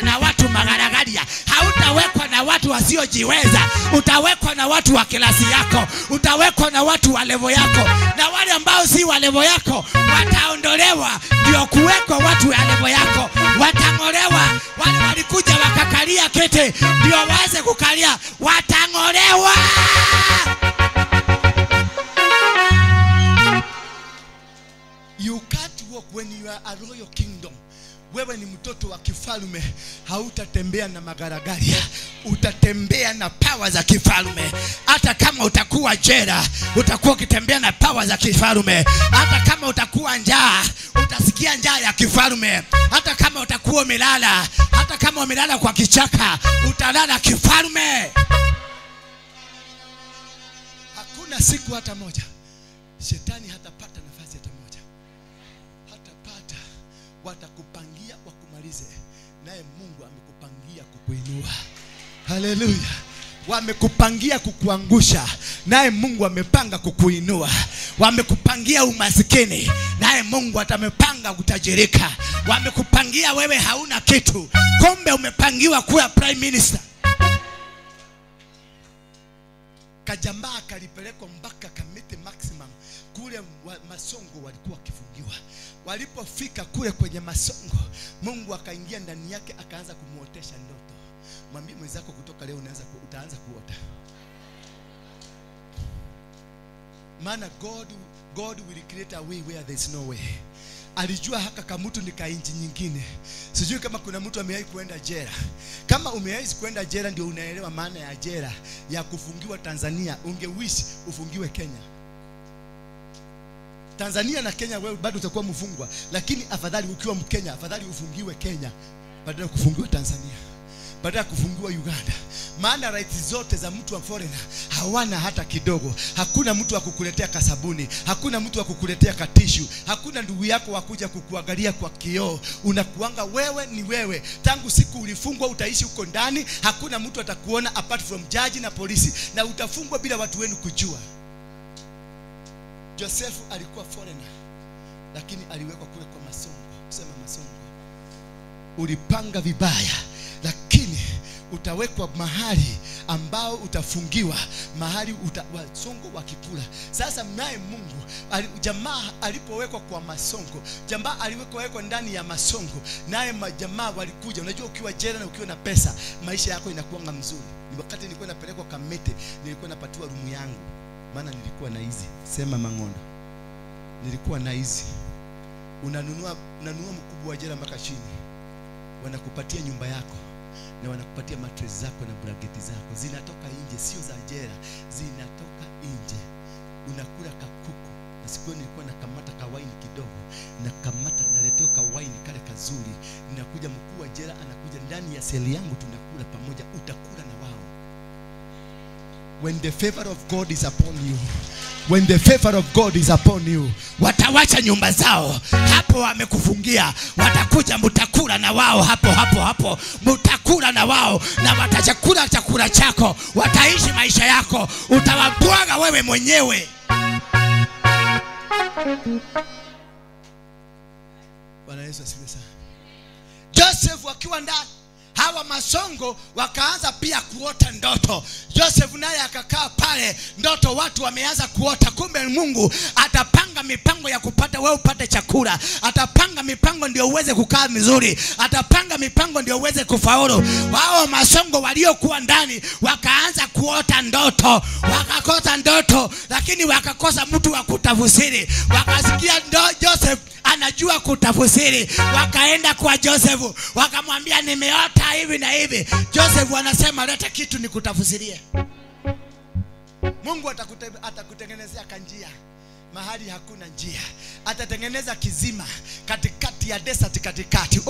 na watu magaragaria, hautawekwa na watu wasiojiweza. Utawekwa na watu wa klasi yako, utawekwa na watu wa level yako, na wale ambao si wa level yako wataondolewa, ndio kuwekwa watu wa level yako. Watang'olewa. Wale walikuja wakakalia kete ndio waanze kukalia, watang'olewa. You can't walk when you are a royal kingdom. Wewe ni mtoto wa kifalume, hautatembea na magaragaria, utatembea na power za kifalume. Hata kama utakuwa jela, utakuwa ukitembea na power za kifalume. Hata kama utakuwa njaa, utasikia njaa ya kifalume. Hata kama utakuwa umelala, hata kama umelala kwa kichaka, utalala kifalume. Hakuna siku hata moja shetani hatapata nafasi hata moja. Hatapata. Watakupangia wakumalize, naye Mungu amekupangia kukuinua. Haleluya. Wamekupangia kukuangusha, naye Mungu amepanga kukuinua. Wamekupangia umasikini, naye Mungu atamepanga kutajirika. Wamekupangia wewe hauna kitu, kumbe umepangiwa kuwa prime minister. Kajamaa kalipelekwa mpaka Kamete maximum. Kule masongo walikuwa wakifungiwa. Walipofika kule kwenye masongo, Mungu akaingia ndani yake akaanza kumuotesha ndoto. Mwambie mwenzako kutoka leo utaanza kuota. Maana God will create a way where there is no way. Alijua haka kamutu ni ka inchi nyingine. Sijui kama kuna mtu amewahi kuenda jela. Kama umewahi kuenda jela ndio unaelewa maana ya jela ya kufungiwa Tanzania. Ungewish ufungiwe Kenya. Tanzania na Kenya wewe bado utakuwa mfungwa, lakini afadhali ukiwa Mkenya, afadhali ufungiwe Kenya badala ya kufungiwa Tanzania, badala ya kufungiwa Uganda. Maana rights zote za mtu wa foreigner hawana hata kidogo. Hakuna mtu wa kukuletea kasabuni, hakuna mtu wa kukuletea katishu, hakuna ndugu yako wa kuja kukuangalia kwa kioo. Unakuanga wewe ni wewe. Tangu siku ulifungwa utaishi huko ndani, hakuna mtu atakuona apart from judge na polisi, na utafungwa bila watu wenu kujua. Joseph alikuwa foreigner, lakini aliwekwa kule kwa masongo. Sema masongo. Ulipanga vibaya, lakini utawekwa mahali ambao utafungiwa, mahali wasongo wakikula. Sasa naye Mungu, jamaa alipowekwa kwa masongo, jamaa aliwekwa ndani ya masongo, naye majamaa walikuja. Unajua ukiwa jela na ukiwa na pesa, maisha yako inakuwa mzuri. Ni wakati nilikuwa napelekwa Kamete, nilikuwa napatiwa rumu yangu, maana nilikuwa na hizi. Sema mangondo. Nilikuwa na hizi. Unanunua mkubwa wa jela mpaka chini. Wanakupatia nyumba yako na wanakupatia mattress zako na blanketi zako. Zinatoka nje, sio za jela, zinatoka nje. Unakula kakuku. Na siku hiyo nilikuwa nakamata kawaini kidogo, nakamata, naletewa kawaini kale kazuri. Ninakuja, mkuu wa jela anakuja ndani ya seli yangu, tunakula pamoja. Utakula na wao. When the favor of God is upon you, when the favor of God is upon you, watawacha nyumba zao hapo wamekufungia, watakuja mutakula na wao hapo hapo hapo, mutakula na wao na watachakula chakula chako, wataishi maisha yako, utawabwaga wewe mwenyewe. Bwana Yesu asifiwe sana. Joseph akiwa ndani, hawa masongo wakaanza pia kuota ndoto. Joseph naye akakaa pale, ndoto watu wameanza kuota. Kumbe Mungu atapanga mipango ya kupata wewe upate chakula, atapanga mipango ndio uweze kukaa vizuri, atapanga mipango ndio uweze kufaulu. Wao masongo waliokuwa ndani wakaanza kuota ndoto, wakakosa ndoto, lakini wakakosa mtu wa kutafsiri. Wakasikia Joseph anajua kutafsiri, wakaenda kwa Joseph wakamwambia nimeota hivi na hivi. Joseph anasema leta kitu nikutafsirie. Mungu atakutengenezea kanjia mahali hakuna njia. Atatengeneza kizima katikati ya desert, katikati.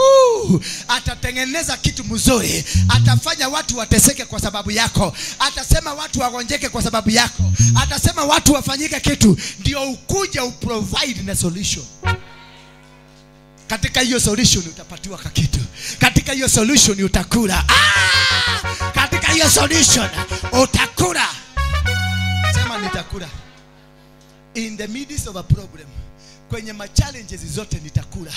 Atatengeneza kitu mzuri. Atafanya watu wateseke kwa sababu yako. Atasema watu wagonjeke kwa sababu yako. Atasema watu wafanyike kitu ndio ukuje uprovide na solution. Katika hiyo solution utapatiwa kakitu. Katika hiyo solution utakula. Katika hiyo solution utakula. Sema nitakula. In the midst of a problem, kwenye ma challenges zote nitakula.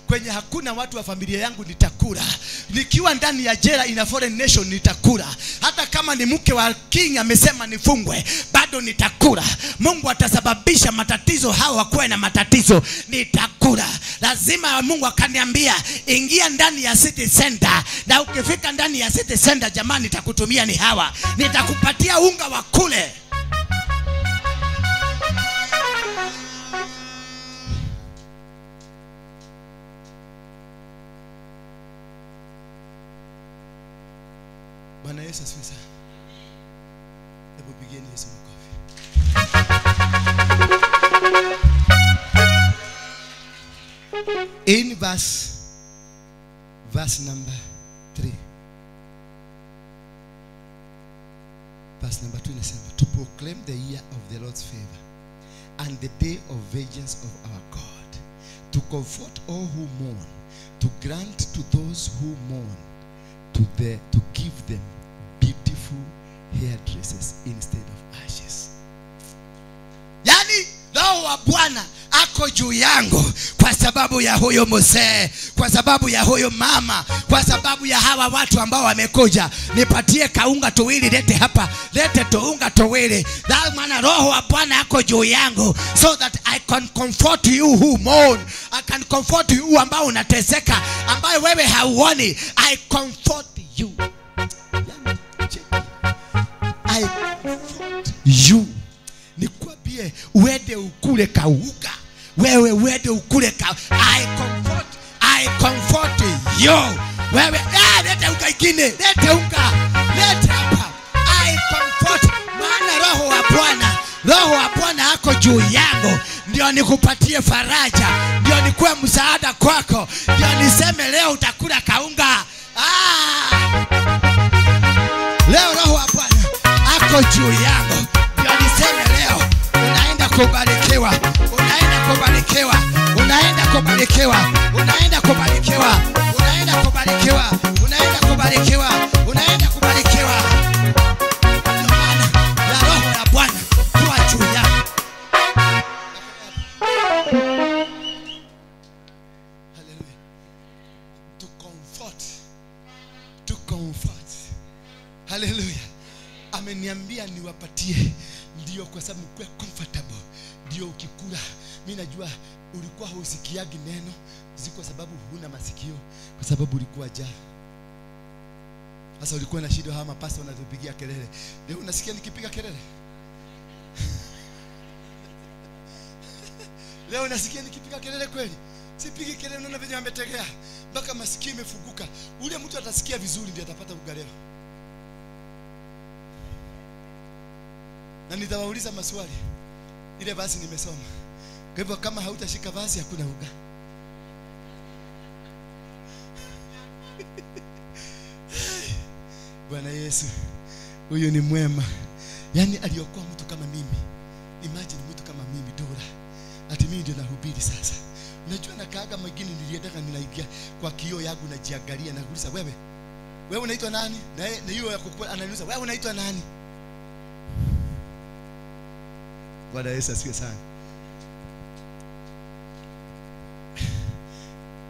Kwenye hakuna watu wa familia yangu nitakula. Nikiwa ndani ya jela in a foreign nation nitakula. Hata kama ni mke wa king amesema nifungwe, bado nitakula. Mungu atasababisha matatizo hao wakuwe na matatizo, nitakula. Lazima Mungu akaniambia ingia ndani ya city center, na ukifika ndani ya city center jamani nitakutumia ni hawa, nitakupatia unga wa kule. Bwana Yesu asifiwe sana. Hebu pigeni Yesu makofi. In verse number 3. Verse number 2 inasema, to proclaim the year of the Lord's favor and the day of vengeance of our God, to comfort all who mourn, to grant to those who mourn, to give them beautiful hairdresses instead of ashes. Yani Roho wa Bwana ako juu yangu kwa sababu ya huyo mzee, kwa sababu ya huyo mama, kwa sababu ya hawa watu ambao wamekuja. Nipatie kaunga tuwili, lete hapa, lete tuunga tuwili. Maana Roho wa Bwana ako juu yangu, so that I can comfort you who mourn. I can comfort you ambao unateseka, ambaye wewe hauoni. I comfort you. I comfort you. Nikwambie uende ukule kauga. Wewe uende ukule ka. I comfort you. Wewe lete unga ingine, lete unga, lete hapa. I comfort, maana Roho wa Bwana, Roho wa Bwana ako juu yangu. Ndio nikupatie faraja, ndio nikuwe msaada kwako, ndio niseme leo utakula kaunga. Leo Roho wa Bwana ako juu yangu, ndio niseme leo unaenda kubarikiwa, unaenda kubarikiwa, unaenda kubarikiwa, unaenda kubarikiwa, unaenda kubarikiwa, unaenda kubarikiwa, unaenda kubarikiwa. Ndio maana ya Roho ya Bwana kuwa juu yako. Hallelujah. To comfort. To comfort. Hallelujah. Ameniambia niwapatie ndio kwa sababu mkuwe comfortable. Ndio ukikula. Mimi najua ulikuwa husikiagi neno, si kwa sababu huna masikio, kwa sababu ulikuwa jaa. Sasa ulikuwa na shida, hawa mapasta wanatupigia kelele. Leo unasikia nikipiga kelele? Leo unasikia nikipiga kelele kweli? Sipigi kelele, unaona vile ametegea mpaka masikio imefunguka. Ule mtu atasikia vizuri ndiye atapata ugaleo. Na nitawauliza maswali. Ile basi nimesoma. Kwa hivyo kama hautashika basi hakuna uga. Bwana Yesu, huyu ni mwema. Yaani aliokoa mtu kama mimi. Imagine mtu kama mimi Dora. Ati mimi ndio nahubiri sasa. Unajua nakaaga mwingine niliendaka ninaingia kwa kioo yangu najiangalia na kuuliza wewe. Wewe unaitwa nani? Na hiyo ya kukua ananiuliza wewe unaitwa nani? Bwana Yesu asifiwe sana.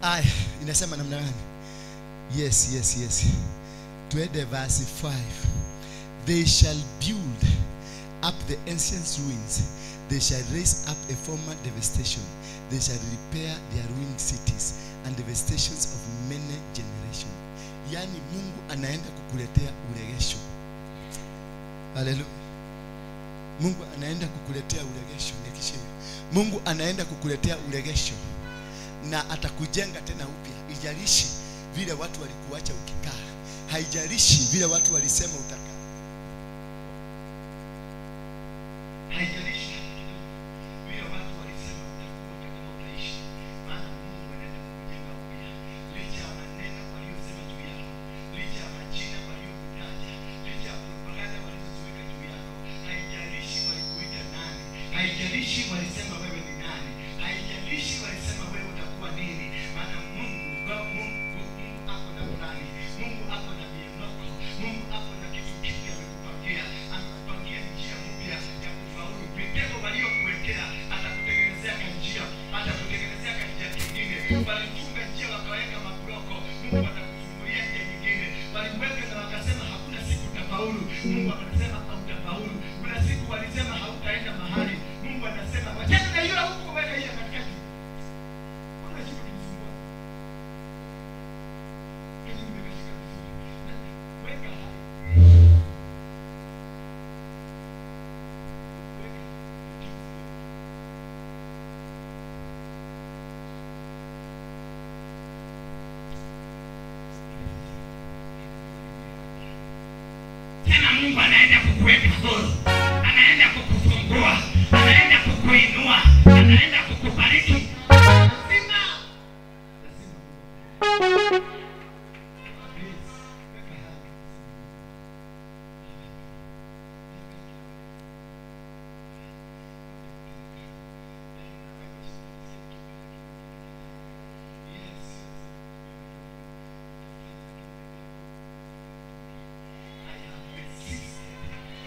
Aya, inasema namna gani? Yes, yes, yes. Tuende verse 5. They shall build up the ancient ruins. They shall raise up a former devastation. They shall repair their ruined cities and devastations of many generations. Yani Mungu anaenda kukuletea uregesho. Hallelujah. Mungu anaenda kukuletea uregesho. Nikishe. Mungu anaenda kukuletea uregesho na atakujenga tena upya. Ijalishi vile watu walikuacha ukikaa, haijalishi vile watu walisema utakaa, haijalishi vile watu walisema utakuwa kama utaishi, maana Mungu anaenda kukujenga upya. Licha ya maneno waliyosema juu yako, licha ya majina waliyokutaja, licha ya propaganda walizoziweka juu yako, haijalishi walikuita nani, haijalishi walisema wewe ni nani, haijalishi walisema wewe utakuwa nini, maana Mungu ako na plani, Mungu ako na mienoko, Mungu ako na kitu kipya amekupangia, amekupangia njia mpya ya kufaulu. Mitego waliokuwekea atakutengenezea kanjia, atakutengenezea kanjia kingine. Walifunga njia wakaweka mabloko, Mungu atakufungulia njia nyingine. Waliweka na wakasema hakuna siku utafaulu, Mungu akasema hautafaulu. Kuna siku walisema hautaenda mahali, Mungu anasema wachana na hiyo huko, weka hiyo katikati. Kuna kitu kinisumbua. Kile nimekashika vizuri. Weka hai. Weka. Tena Mungu anaenda kukuweka huru, anaenda kukufungua, anaenda kukuinua, anaenda kukubariki. Lazima. Lazima. Please, weka hai.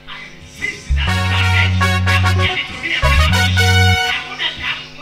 I resist that bondage. Hakuna nitumia kama mwisho. Hakuna tamko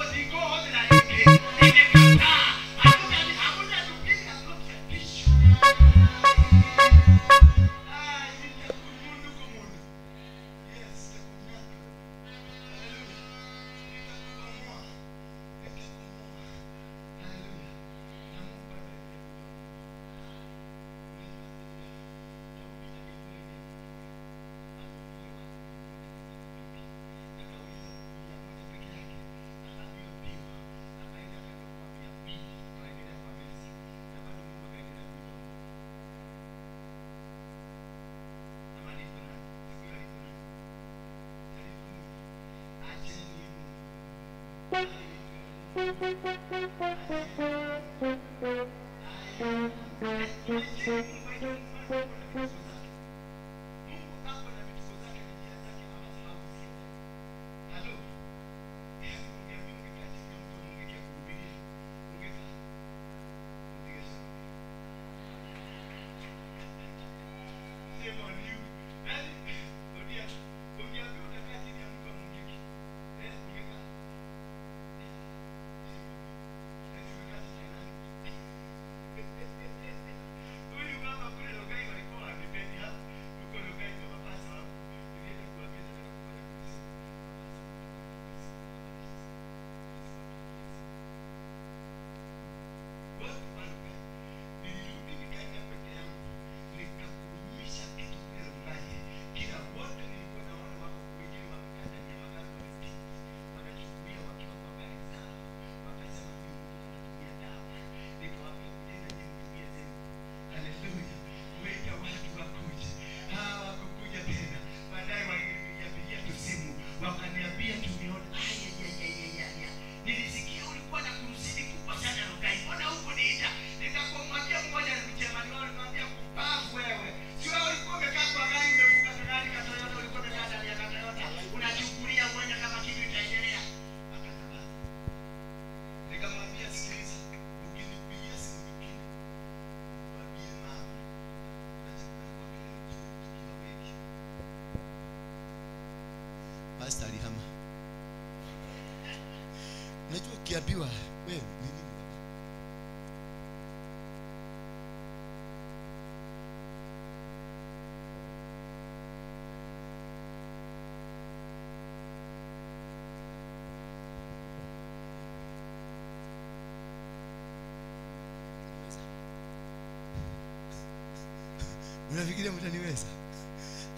Pastor alihama. Unajua ukiambiwa wewe ni nini baba? Unafikiria mtaniweza?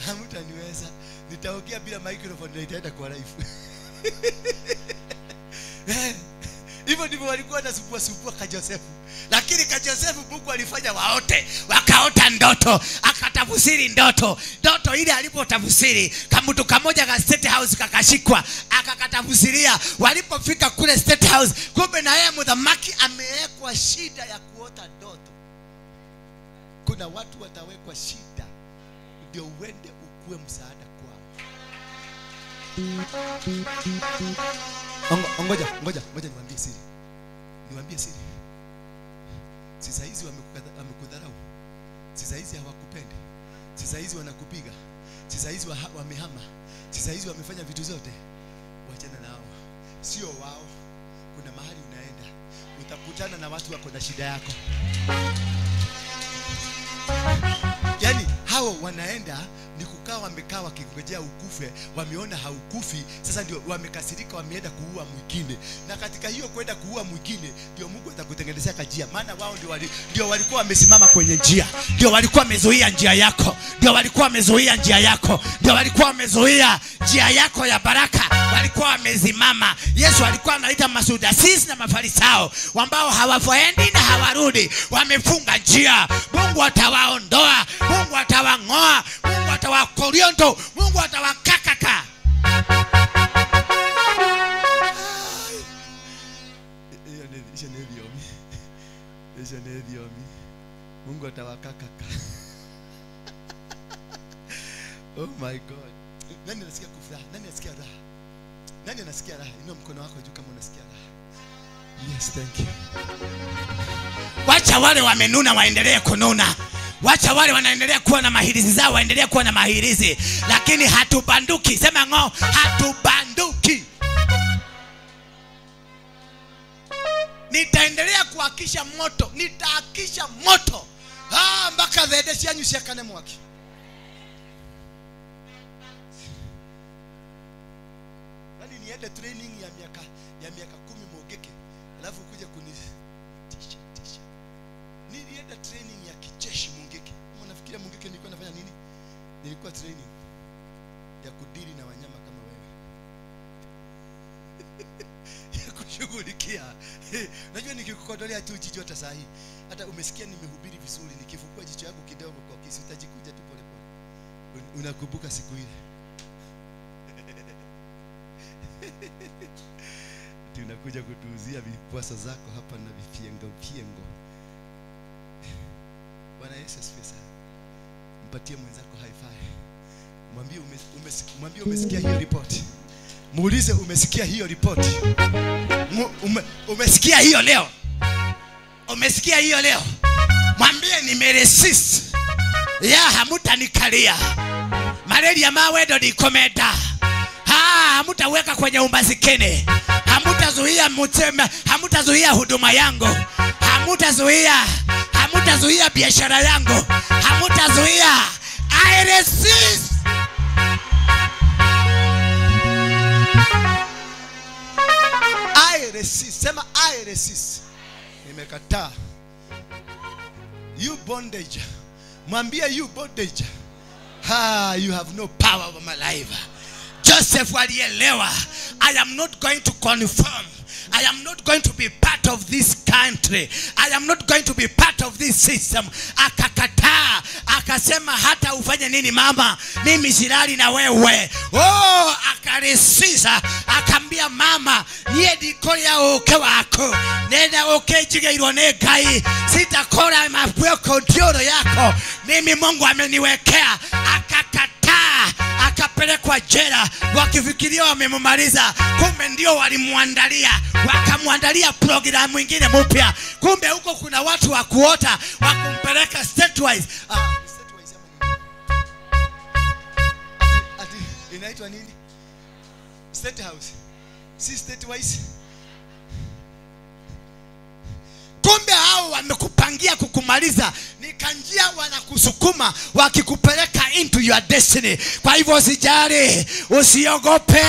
Hamtaniweza. Nitaongea bila microphone na itaenda kwa live. Hivyo ndivyo walikuwa wanasumbua sumbua ka Joseph. Lakini ka Joseph Mungu alifanya waote, wakaota ndoto, akatafsiri ndoto. Ndoto ile alipotafsiri, kamtu kamoja ka State House kakashikwa, akakatafsiria. Walipofika kule State House, kumbe na yeye mdhamaki amewekwa shida ya kuota ndoto. Kuna watu watawekwa shida ndio uende ukuwe msaada kwao. Ngoja niwaambie siri. Niwaambie siri. Sasa hizi wamekudharau. Sasa hizi hawakupendi. Sasa hizi wanakupiga. Sasa hizi wamehama. Sasa hizi wamefanya vitu zote. Wachana nao. Sio wao. Kuna mahali unaenda utakutana na watu wako na shida yako. Yaani hao wanaenda ni kukaa wamekaa wakingojea ukufe, wameona haukufi, sasa ndio wamekasirika, wameenda kuua mwingine. Na katika hiyo kwenda kuua mwingine ndio Mungu atakutengenezea kajia, maana wao ndio walikuwa wamesimama kwenye njia, ndio walikuwa wamezuia njia yako, ndio walikuwa wamezuia njia yako, ndio walikuwa wamezuia njia yako ya baraka, walikuwa wamesimama. Yesu alikuwa anaita masudasisi na mafarisayo ambao hawaendi na hawarudi, wamefunga njia. Mungu atawaondoa, Mungu atawangoa, Mungu atawakorionto, Mungu atawakakaka. Mungu atawakakaka. Oh my God. Nani anasikia kufuraha? Nani anasikia raha? Nani anasikia raha? Inua mkono wako juu kama unasikia raha. Yes, thank you. Wacha wale wamenuna waendelee kununa. Wacha wale wanaendelea kuwa na mahirizi zao waendelee kuwa na mahirizi. Lakini hatubanduki. Sema ngo, hatubanduki. Nitaendelea kuhakisha moto. Nitahakisha moto. Mpaka dhede yanyu siakane mwaki. Yaani niende training ya miaka 10 Mungiki, alafu kuja kunitisha tisha. Nilienda training ya kijeshi Mungiki. Unafikiria Mungiki nilikuwa nafanya nini? Nilikuwa training ya kudili na wanyama kama wewe. Ya kushughulikia. Unajua nikikukodolea tu jicho hata saa hii. Hata umesikia nimehubiri vizuri, nikifungua jicho yako kidogo kwa kisi utajikuja tu pole pole. Unakumbuka siku ile. Unakuja kutuuzia vipwasa zako hapa na vifiengo fiengo. Bwana Yesu asifiwe sana. Mpatie mwenzako high five. Mwambie mwambie umesikia hiyo report. Muulize umesikia hiyo report. Umesikia hiyo leo? Umesikia hiyo leo? Mwambie nimeresist. Ya hamutanikalia. Malaria mawe ndo nikomeda. Hamutaweka kwenye umasikini. Hamutazuia mutema, hamutazuia huduma yangu. Hamutazuia biashara yangu. Hamutazuia. I resist. I resist. Sema I resist. Nimekataa. You bondage. Mwambie you bondage. Ha, you have no power over my life. Joseph alielewa, I am not going to conform. I am not going to be part of this country. I am not going to be part of this system. Akakataa, akasema hata ufanye nini mama, mimi silali na wewe. Oh, akaresisa, akambia mama, niye dikoya oke wako. Nenda oke jigeirwo ne Ngai, sitakora mapweko ndioro yako. Mimi Mungu ameniwekea. Akakataa, akapelekwa jela, wakifikiria wamemaliza, kumbe ndio walimuandalia, wakamwandalia programu nyingine mpya. Kumbe huko kuna watu wa kuota wa kumpeleka statewise. Statewise ama ati inaitwa nini? State house. Si statewise. Kumbe hao wamekupangia kukumaliza, ni kanjia wanakusukuma wakikupeleka into your destiny. Kwa hivyo usijali, usiogope,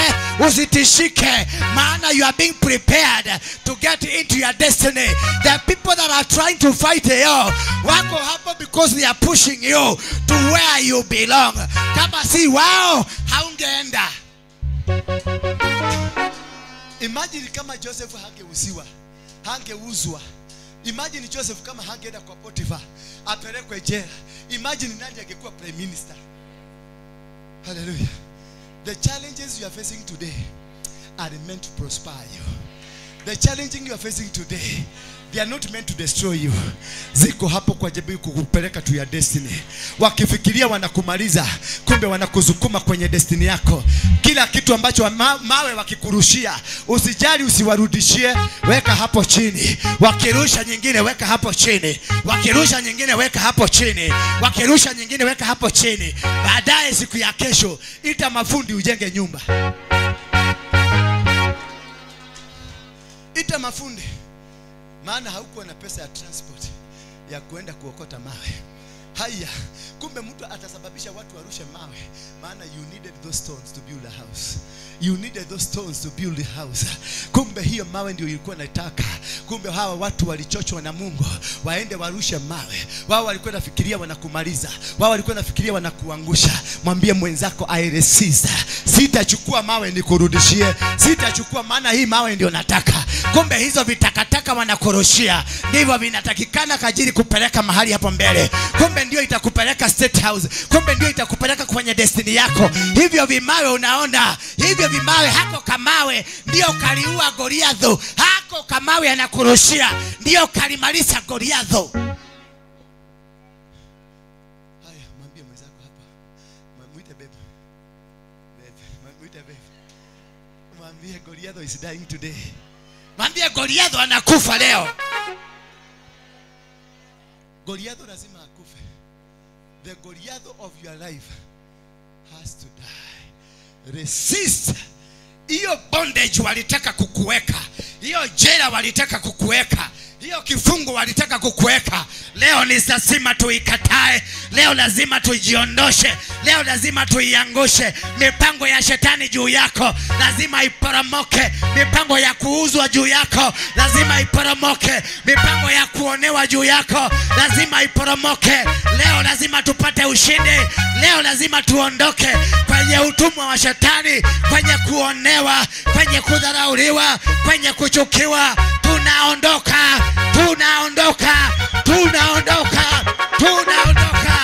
usitishike, maana you are being prepared to get into your destiny. The people that are trying to fight you wako hapo because they are pushing you to where you belong. Kama si wao haungeenda. Imagine kama Joseph hangeuziwa, hangeuzwa. Imagine Joseph kama hangeenda kwa Potiphar, apelekwe jela. Imagine nani angekuwa prime minister. Hallelujah. The challenges you are facing today are meant to prosper you. The challenges you are facing today, they are not meant to destroy you. Ziko hapo kwa ajili kukupeleka to your destiny. Wakifikiria wanakumaliza, kumbe wanakuzukuma kwenye destiny yako. Kila kitu ambacho mawe wakikurushia, usijali, usiwarudishie, weka hapo chini. Wakirusha nyingine weka hapo chini. Wakirusha nyingine weka hapo chini. Wakirusha nyingine weka hapo chini. Baadaye siku ya kesho ita mafundi ujenge nyumba. Ita mafundi. Maana haukuwa na pesa ya transport ya kuenda kuokota mawe. Haya, kumbe mtu atasababisha watu warushe mawe. Maana you needed those stones to build a house. You needed those stones to build a house. Kumbe hiyo mawe ndio ilikuwa nataka. Kumbe hawa watu walichochwa na Mungu waende warushe mawe. Wao walikuwa nafikiria wanakumaliza. Wao walikuwa nafikiria wanakuangusha. Mwambie mwenzako I resist. Sitachukua mawe nikurudishie. Sitachukua, maana hii mawe ndio nataka. Kumbe hizo vitakataka wanakurushia ndivyo vinatakikana kajiri kupeleka mahali hapo mbele. Kumbe ndio itakupeleka state house. Kumbe ndio itakupeleka kwenye destiny yako. Hivyo vimawe unaona, hivyo vimawe, hako kamawe ndio kaliua Goliathu. Hako kamawe anakurushia ndio kalimaliza Goliathu. Haya, mwambie mwenzako hapa. Mwite babe. Babe, mwite babe. Mwambie Goliathu is dying today. Mwambie Goliathu anakufa leo. Goliathu lazima akufe. The Goliath of your life has to die. Resist. Hiyo bondage walitaka kukuweka, hiyo jela walitaka kukuweka, hiyo kifungo walitaka kukuweka. Leo ni lazima tuikatae. Leo lazima tujiondoshe. Leo lazima tuiangushe. Mipango ya shetani juu yako lazima iporomoke. Mipango ya kuuzwa juu yako lazima iporomoke. Mipango ya kuonewa juu yako lazima iporomoke. Leo lazima tupate ushindi. Leo lazima tuondoke kwenye utumwa wa shetani, kwenye kuonewa, kwenye kudharauliwa, kwenye kuchukiwa. Tunaondoka, tunaondoka, tunaondoka, tunaondoka.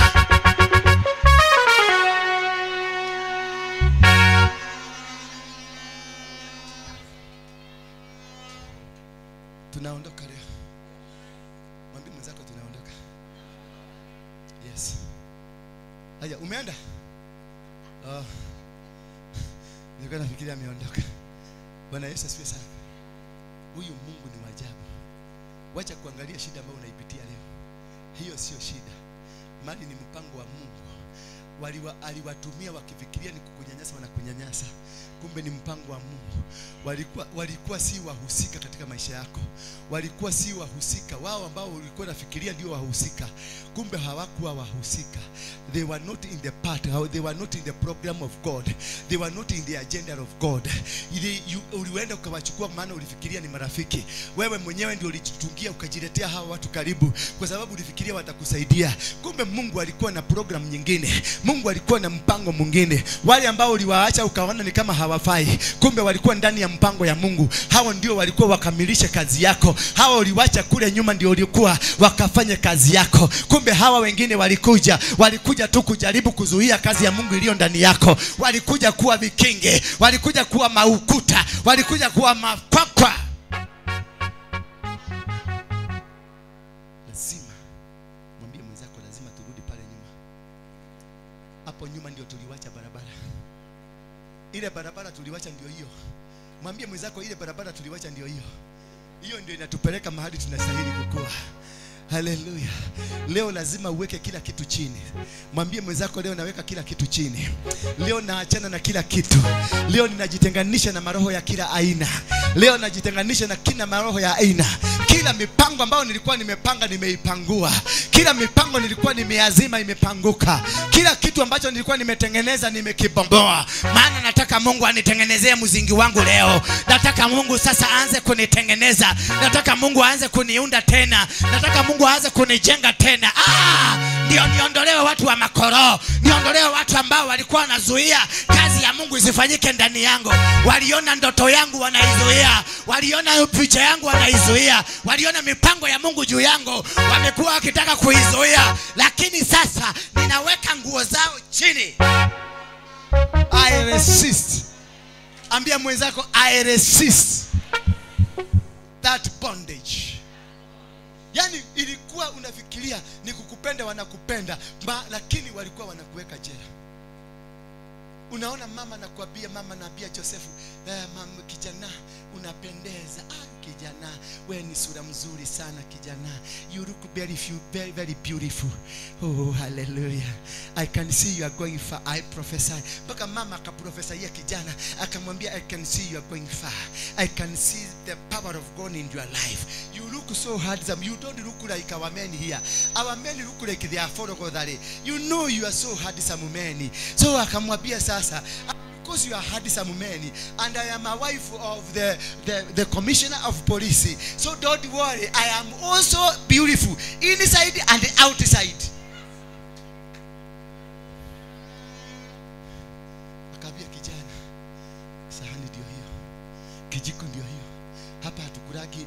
Tunaondoka leo. Mwambie mwenzako tunaondoka. Yes. Haya, umeenda? Nilikuwa nafikiria ameondoka. Bwana Yesu asifiwe sana. Huyu Mungu ni wa ajabu. Wacha kuangalia shida ambayo unaipitia leo. Hiyo sio shida. Mali ni mpango wa Mungu. Aliwatumia wakifikiria ni kukunyanyasa, wanakunyanyasa. Kumbe ni mpango wa Mungu. Walikuwa si wahusika katika maisha yako. Walikuwa si wahusika. Wao ambao ulikuwa unafikiria ndio wahusika, kumbe hawakuwa wahusika. They were not in the part, they were not in the program of God. They were not in the agenda of God. Ulienda ukawachukua maana ulifikiria ni marafiki. Wewe mwenyewe ndio ulijitungia ukajiletea hawa watu karibu kwa sababu ulifikiria watakusaidia. Kumbe Mungu alikuwa na program nyingine. Mungu alikuwa na mpango mwingine. Wale ambao uliwaacha ukaona ni kama hawafai, kumbe walikuwa ndani ya mpango ya Mungu. Hao ndio walikuwa wakamilishe kazi yako. Hao uliwacha kule nyuma ndio walikuwa wakafanya kazi yako. Kumbe hawa wengine walikuja tu kujaribu kuzuia kazi ya Mungu iliyo ndani yako. Walikuja kuwa vikinge, walikuja kuwa maukuta, walikuja kuwa makwakwa. Lazima mwambie mwenzako, lazima turudi pale nyuma. Hapo nyuma ndio tuliwacha barabara. Ile barabara tuliwacha ndio hiyo. Mwambie mwenzako ile barabara tuliwacha ndio hiyo. Hiyo ndio inatupeleka mahali tunastahili kukua. Haleluya. Leo lazima uweke kila kitu chini. Mwambie mwenzako leo naweka kila kitu chini. Leo naachana na kila kitu. Leo ninajitenganisha na maroho ya kila aina. Leo najitenganisha na kila maroho ya aina. Kila mipango ambayo nilikuwa nimepanga nimeipangua. Kila mipango nilikuwa nimeazima imepanguka. Kila kitu ambacho nilikuwa nimetengeneza nimekibomboa. Maana nataka Mungu anitengenezee mzingi wangu leo. Nataka Mungu sasa aanze kunitengeneza. Nataka Mungu aanze kuniunda tena. Nataka Mungu aanze kunijenga tena. Ndio niondolewe watu wa makoro. Niondolewe watu ambao walikuwa wanazuia kazi ya Mungu isifanyike ndani yangu. Waliona ndoto yangu wanaizuia. Waliona picha yangu wanaizuia. Waliona mipango ya Mungu juu yangu wamekuwa wakitaka kuizuia. Lakini sasa ninaweka nguo zao chini. I resist. Ambia mwenzako I resist that bondage. Yani ilikuwa unafikiria ni kukupenda wanakupenda, lakini walikuwa wanakuweka jela. Unaona mama nakuambia, mama naambia Josefu, mama kijana unapendeza. Kijana wewe ni sura mzuri sana kijana. You look very very very beautiful. Oh hallelujah. I can see you are going far. I prophesy. Mpaka mama akaprofesia kijana akamwambia I can see you are going far. I can see the power of God in your life. You look so handsome. You don't look like our men here. Our men look like they are followers. You know you are so handsome men. So akamwambia sasa, because you are handsome man and I am a wife of the commissioner of police, so don't worry, I am also beautiful inside and outside. Akabia kijana, sahani ndio hiyo, kijiko ndio hiyo. Hapa hatukulagi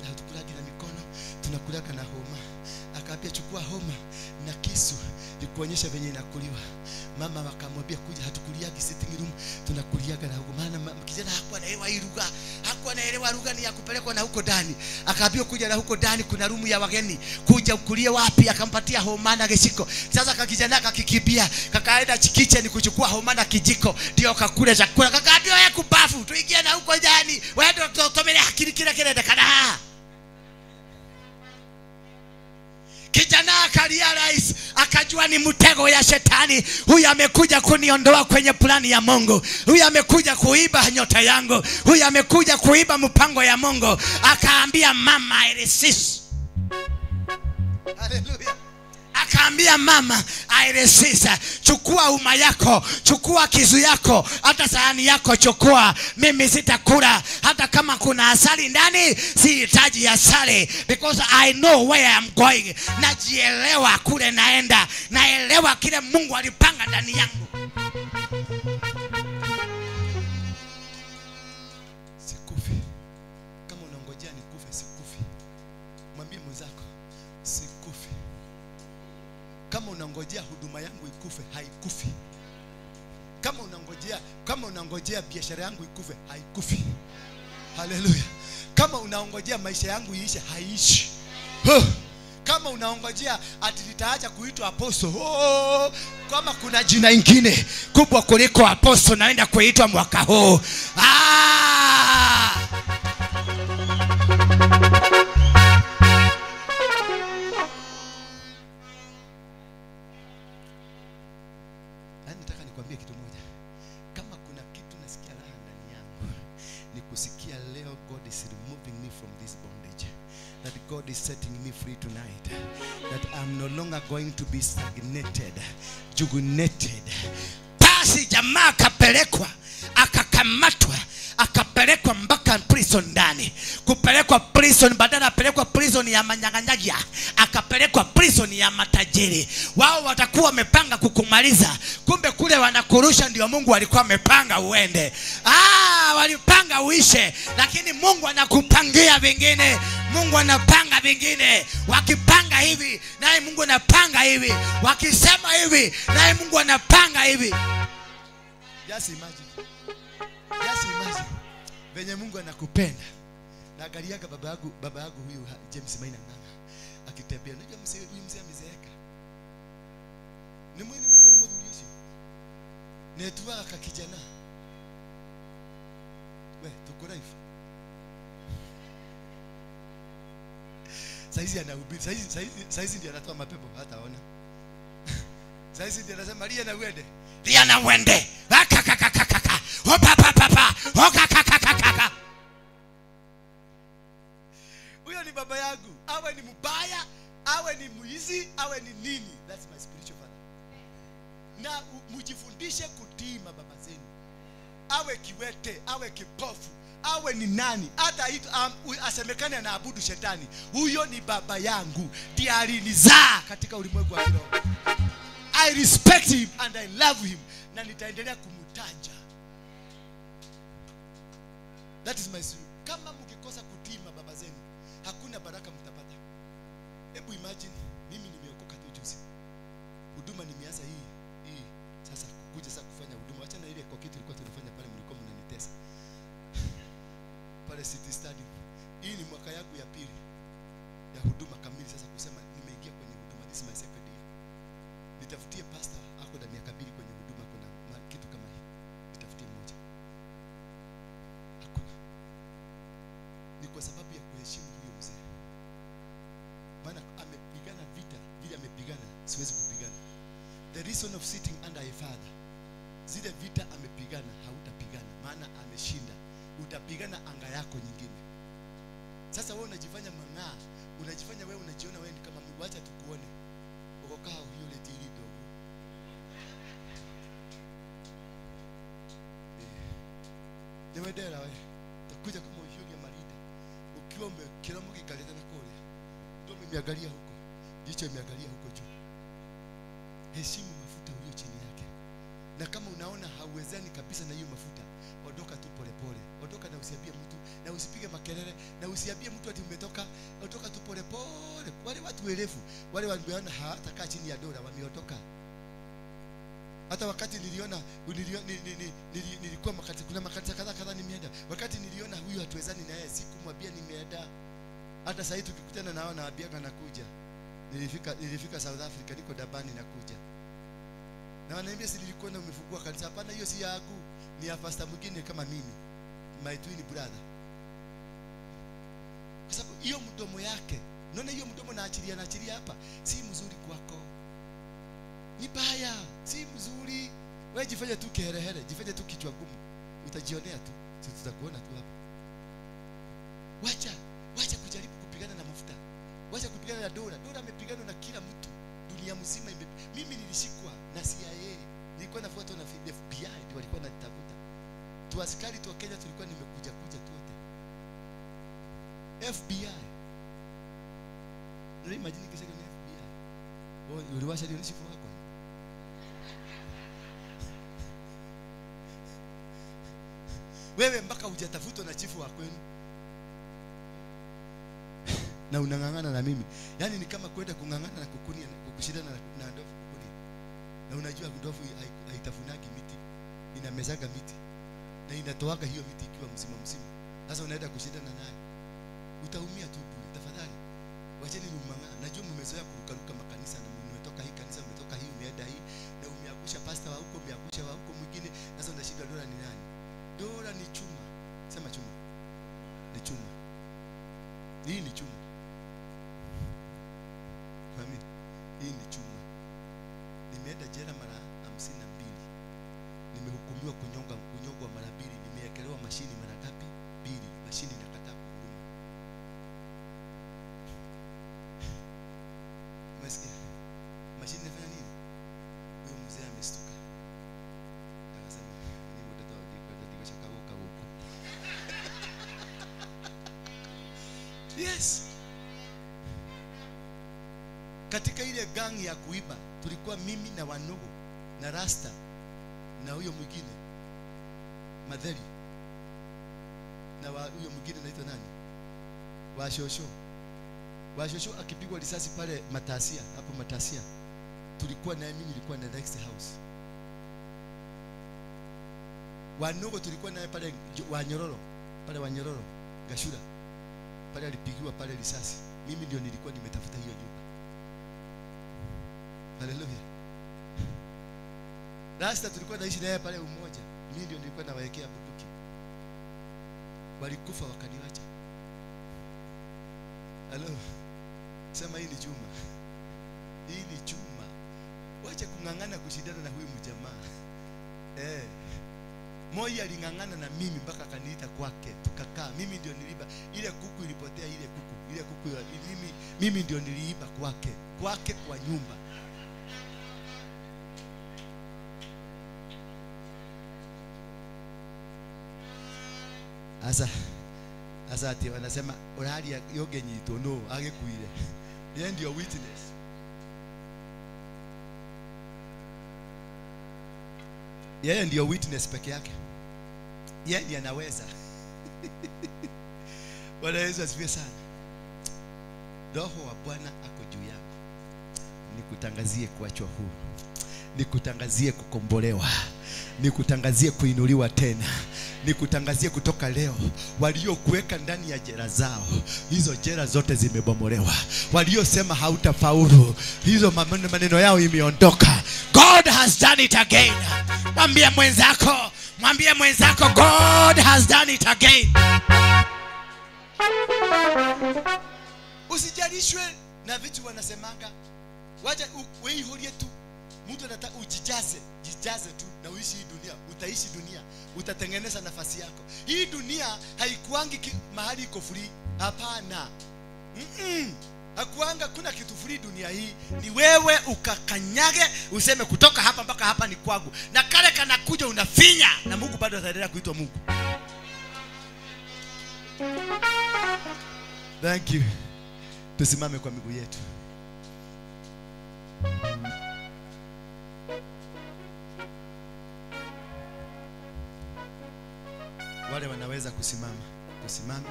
na mikono, tunakulaga na homa. Akaambia chukua homa na kisu nikuonyesha venye inakuliwa. Mama akamwambia kuja, hatukuliagi sitting room, tunakuliaga na huko. Maana kijana hakuwa anaelewa hii lugha, hakuwa anaelewa lugha ni ya kupelekwa na huko ndani. Akaambia kuja na huko ndani kuna room ya wageni, kuja ukulie wapi? Akampatia homa na kijiko. Sasa kakijana kakikibia, kakaenda kitchen kuchukua homa na kijiko, ndio kakule chakula. Kakaambia wewe kubafu, tuingie na huko ndani. Wewe ndio tutomele akili kile kile kana. Kijana akarealize, akajua ni mtego ya shetani. Huyu amekuja kuniondoa kwenye plani ya Mungu. Huyu amekuja kuiba nyota yangu. Huyu amekuja kuiba mpango ya Mungu. Akaambia mama I resist. Hallelujah. Akaambia mama I resist. Chukua uma yako, chukua kisu yako, hata sahani yako chukua. Mimi sitakula hata kama kuna asali ndani, sihitaji asali because I know where I am going. Najielewa kule naenda, naelewa kile Mungu alipanga ndani yangu. Sikufi. Kama unangojea nikufe, sikufi. Mwambie mwenzako sikufi. Kama unangojea huduma yangu ikufe, haikufi. Kama unangojea biashara yangu ikufe, haikufi. Haleluya. Kama unaongojea maisha yangu iishe, haiishi. Kama unaongojea ati nitaacha kuitwa apostle, oh, kama kuna jina ingine kubwa kuliko apostle naenda kuitwa mwaka huu. Nataka nikwambie kitu moja. Kama kuna kitu nasikia raha ndani yangu, ni kusikia leo God is removing me from this bondage. That God is setting me free tonight. That I'm no longer going to be stagnated, jugunated. Basi jamaa akapelekwa, akakamatwa, akapelekwa mpaka prison ndani. Kupelekwa prison, badala apelekwa prison ya manyang'anyaji, akapelekwa prison ya matajiri. Wao watakuwa wamepanga kukumaliza, kumbe kule wanakurusha ndio Mungu alikuwa amepanga uende. Walipanga uishe, lakini Mungu anakupangia vingine. Mungu anapanga vingine. Wakipanga hivi, naye Mungu anapanga hivi. Wakisema hivi, naye Mungu anapanga hivi. Just imagine. Just imagine. Venye Mungu anakupenda. Naangaliaga baba yangu huyu James Maina Ng'ang'a akitembea. Unajua mzee huyu mzee amezeeka. Ni mwini mkuru mudhuri ucio. Netua akakijana. We, tuko live. Saizi anahubiri, saizi ndiye anatoa mapepo hataona. Saizi ndiye anasema lia na uende. Lia na uende. Akakakakaka. Hopapapapa. Hokakakakaka. Huyo ni baba yangu. Awe ni mbaya, awe ni mwizi, awe ni nini. That's my spiritual father. Na mjifundishe kutii mababa zenu. Awe kiwete, awe kipofu, awe ni nani, hata asemekane anaabudu shetani, huyo ni baba yangu, ndiye alinizaa katika ulimwengu wa kiroho. I respect him and I love him, na nitaendelea kumtaja. That is my story. Kama mkikosa kutii mababa zenu, hakuna baraka mtapata. Hebu imagine, mimi nimeokoka tu juzi. Huduma nimeanza hii sasa kuja sasa kufanya huduma. Acha na ile kwa kitu ilikuwa tunafanya pale, mlikuwa mnanitesa. Pale City Stadium. Hii ni mwaka yangu ya pili ya huduma kamili sasa kusema nimeingia kwenye huduma. This is my second year. Nitafutie pastor ako na miaka 2 kwenye huduma, kuna kitu kama hii. Nitafutie mmoja. Hakuna. Ni kwa sababu ya kuheshimu huyo mzee. Maana amepigana vita, vile amepigana, siwezi kupigana. The reason of sitting under a father, zile vita amepigana, hautapigana, maana ameshinda. Utapigana anga yako nyingine. Sasa wewe unajifanya mang'aa, unajifanya wewe unajiona wewe ni kama Mungu. Acha tukuone. Ukokaa hiyo leti ili dogo. Nimedera wewe. Utakuja kama uhiyo ya marida. Ukiwa umekiromo kikaleta na kule. Ndio umeangalia huko. Jicho imeangalia huko juu. Heshimu mafuta ulio chini yake. Na kama unaona hauwezani kabisa na hiyo mafuta, ondoka tu polepole. Ondoka na usiambie mtu, na usipige makelele, na usiambie mtu ati umetoka. Ondoka tu polepole. Wale watu werevu, wale waliona hawatakaa chini ya dola, wameondoka. Hata wakati niliona nilikuwa makati, kuna makati kadhaa kadhaa nimeenda. Wakati niliona huyu hatuwezani na yeye, sikumwambia nimeenda. Hata sasa hivi tukikutana nao naambia nakuja. Nilifika South Africa, niko Dabani nakuja. Na wananiambia si nilikuwa na umefungua kanisa. Hapana, hiyo si yangu, ni ya pastor mwingine kama mimi, my twin brother. Kwa sababu hiyo mdomo yake, unaona hiyo mdomo naachilia hapa, si mzuri kwako. Ni baya, si mzuri. Wewe jifanye tu kiherehere, jifanye tu kichwa gumu. Utajionea tu, sisi tutakuona tu hapa. Wacha kujaribu kupigana na mafuta. Wacha kupigana na dola. Dola amepigana na kila mtu. Dunia mzima mimi nilishikwa na CIA. Nilikuwa nafuatwa na FBI, ndio walikuwa wananitafuta. Tu askari tu wa Kenya tulikuwa nimekuja kuja tu wote. FBI. Ndio imagine kisha ni FBI. Wewe uliwasha ndio shifu wako. Wewe mpaka hujatafutwa na chifu wa kwenu. Na unang'ang'ana na mimi. Yaani ni kama kwenda kung'ang'ana na kukunia, kushindana na ndovu kukunia. Na unajua ndovu haitafunagi miti, inamezaga miti. Na inatoaga hiyo miti ikiwa mzima mzima. Sasa unaenda kushindana naye. Utaumia tu bure. Tafadhali wacheni umang'aa. Najua mmezoea kurukaruka makanisa na mmetoka hii kanisa, umetoka hii, umeenda hii, na umeangusha pastor wa huko, umeangusha wa huko mwingine. Sasa unashindwa dola ni nani? Dola ni chuma. Sema chuma. Ni chuma. Hii ni chuma. Mami, hii ni chuma. Nimeenda jela mara 52. Nimehukumiwa kunyongwa mara 2, nimeekelewa mashini mara ngapi? 2. Mashini inakataa kuhuruma. Umesikia? Mashini inafanya nini? Huyo mzee amestuka. Akasema, ni mtoto wa diko shaka huko. Yes. Katika ile gang ya kuiba tulikuwa mimi na Wanugu na Rasta na huyo mwingine Madheri na huyo mwingine anaitwa nani? Washosho. Washosho akipigwa risasi pale Matasia, hapo Matasia. Tulikuwa na mimi nilikuwa na next house. Wanugu tulikuwa naye pale Wanyororo, pale Wanyororo, Gashura. Pale alipigiwa pale risasi. Mimi ndio nilikuwa nimetafuta hiyo nyumba. Haleluya. Rasta tulikuwa naishi naye pale Umoja. Mimi ndio nilikuwa nawaekea bunduki. Walikufa wakaniacha. Halo. Sema hii ni chuma. Hii ni chuma. Wacha kung'ang'ana kushindana na huyu mjamaa. Moi aling'ang'ana na mimi mpaka akaniita kwake. Tukakaa. Mimi ndio niliiba ile kuku ilipotea, ile kuku. Ile kuku mimi ndio niliiba kwake. Kwake kwa nyumba. Asa ati wanasema orali yogenyito no agekuire. Yeye ndio witness. Yeye ndio witness peke yake. Yeye ndiye anaweza. Bwana Yesu asifiwe sana. Roho wa Bwana ako juu yako. Nikutangazie kuachwa huru. Nikutangazie kukombolewa. Nikutangazie kuinuliwa tena. Nikutangazie kutoka leo, waliokuweka ndani ya jela zao, hizo jela zote zimebomolewa. Waliosema hautafaulu, hizo maneno yao imeondoka. God has done it again. Mwambie mwenzako, mwambie mwenzako, God has done it again. Usijalishwe na vitu wanasemanga. Wacha uihorie tu. Mtu anataka ujijaze, jijaze tu na uishi hii dunia, utaishi dunia, utatengeneza nafasi yako. Hii dunia haikuangi mahali iko free, hapana. Hakuanga kuna kitu free dunia hii. Ni wewe ukakanyage useme kutoka hapa mpaka hapa ni kwangu. Na kale kanakuja unafinya na Mungu bado ataendelea kuitwa Mungu. Thank you. Tusimame kwa miguu yetu. Wale wanaweza kusimama, tusimame.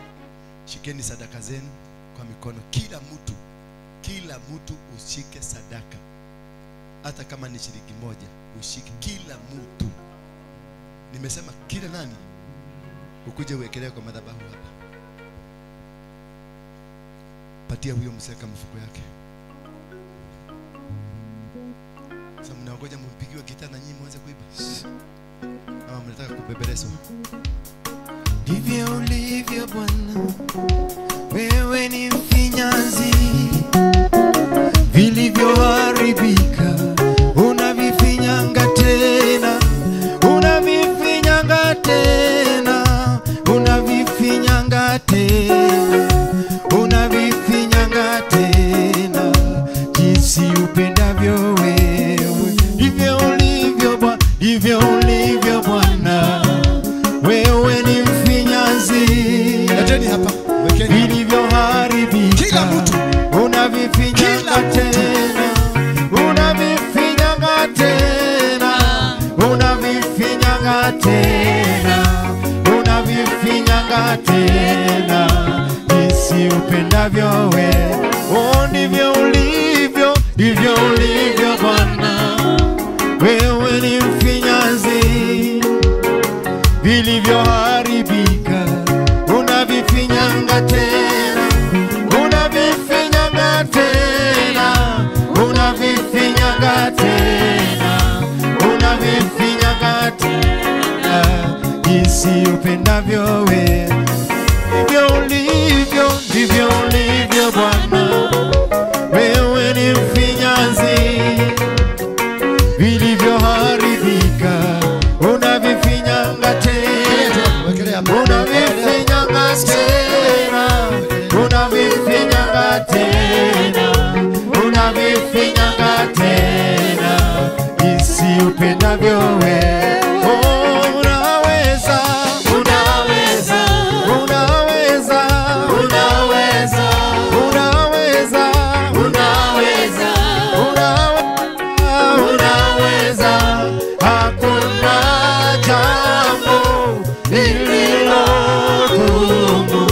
Shikeni sadaka zenu kwa mikono. Kila mtu ushike sadaka. Hata kama ni shilingi moja, ushike. Kila mtu. Nimesema kila nani? Ukuje uwekelee kwa madhabahu hapa. Patia huyo mseka mfuko yake. Sasa mnaongoja mpigiwe gitaa na nyinyi mwanze kuiba. Ama mnataka kubebelezwa. Ndivyo ulivyo Bwana, wewe ni mfinyanzi. Vilivyoharibika unavifinyanga tena, unavifinyanga tena, unavifinyanga tena, unavifinyanga tena, jinsi upendavyo wewe. Ndivyo ulivyo Bwana, ndivyo ulivyo Bwana, wewe ni mfinyanzi. Leteni hapa, wekeni vilivyoharibika. Kila mtu unavifinyanga tena, unavifinyanga tena, unavifinyanga tena, unavifinyanga tena, jinsi upendavyo wewe. Oh, ndivyo ulivyo, ndivyo ulivyo Bwana, wewe ni mfinyanzi. Vilivyoharibika unavifinyanga tena, jinsi upendavyo wewe. Ndivyo ulivyo, ndivyo ulivyo Bwana, wewe ni mfinyanzi. Vilivyoharibika unavifinyanga tena, unavifinyanga tena, unavifinyanga tena, unavifinyanga tena, jinsi upendavyo wewe. Unaweza, unaweza, unaweza, unaweza, unaweza, unaweza, unaweza, hakuna jambo lililo gumu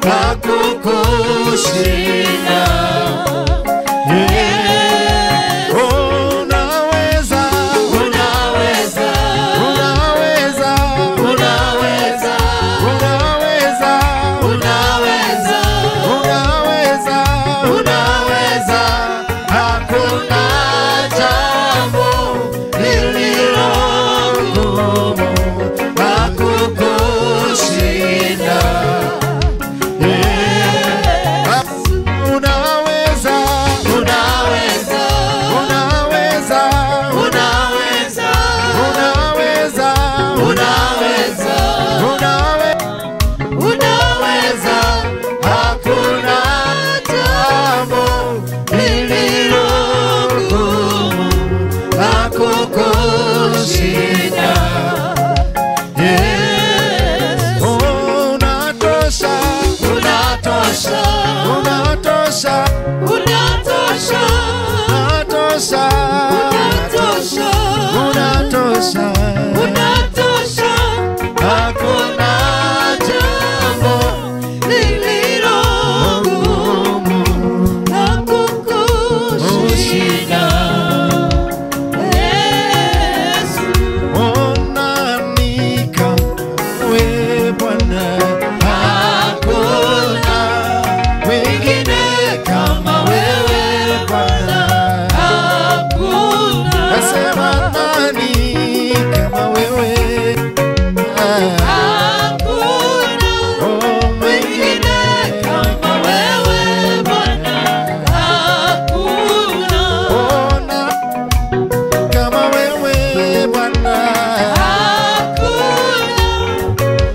la kukushinda. Unaweza, unaweza, unaweza, unaweza, unaweza, unaweza, unaweza, unaweza, hakuna jambo lililo gumu la kukushinda. Unaweza, unaweza, unaweza, unaweza, unaweza, unaweza, unaweza, hakuna jambo lililo gumu la kukushinda. Yes. Unatosha, unatosha, unatosha, unatosha, unatosha, unatosha, unatosha, unatosha, hakuna jambo lililo gumu la kukushinda. Yesu, nani kama wewe Bwana? Hakuna mwingine kama wewe Bwana, hakuna. Nasema nani kama wewe? Hakuna mwingine kama wewe Bwana, hakuna. Ona kama wewe Bwana, hakuna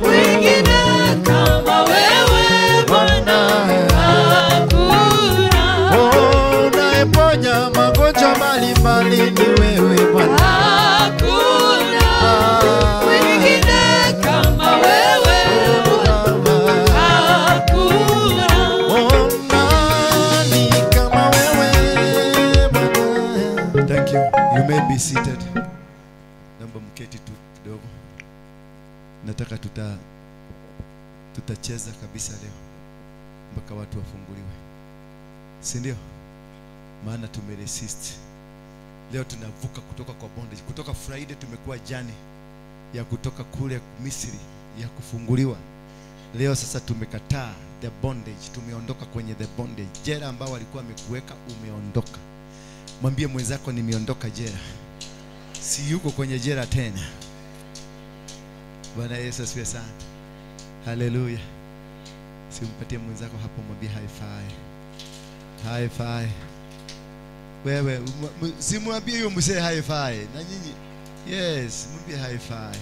mwingine kama wewe Bwana, hakuna. Unayeponya magonjwa mbalimbali ni wewe Bwana, hakuna mwingine kama wewe Bwana, hakuna. Nani kama wewe Bwana? Thank you. You may be seated. Naomba mketi tu kidogo. Nataka tutacheza kabisa leo mpaka watu wafunguliwe, si ndio? Maana tumeresist. Leo tunavuka kutoka kwa bondage. Kutoka Friday tumekuwa jani ya kutoka kule Misri ya kufunguliwa. Leo sasa tumekataa the bondage, tumeondoka kwenye the bondage. Jela ambao walikuwa wamekuweka umeondoka. Mwambie mwenzako nimeondoka jela. Si yuko kwenye jela tena. Bwana Yesu asifiwe sana. Haleluya. Simpatie mwenzako hapo, mwambie high five. High five. Wewe simwambie huyo mzee high five. Na nyinyi yes, mwambie high five.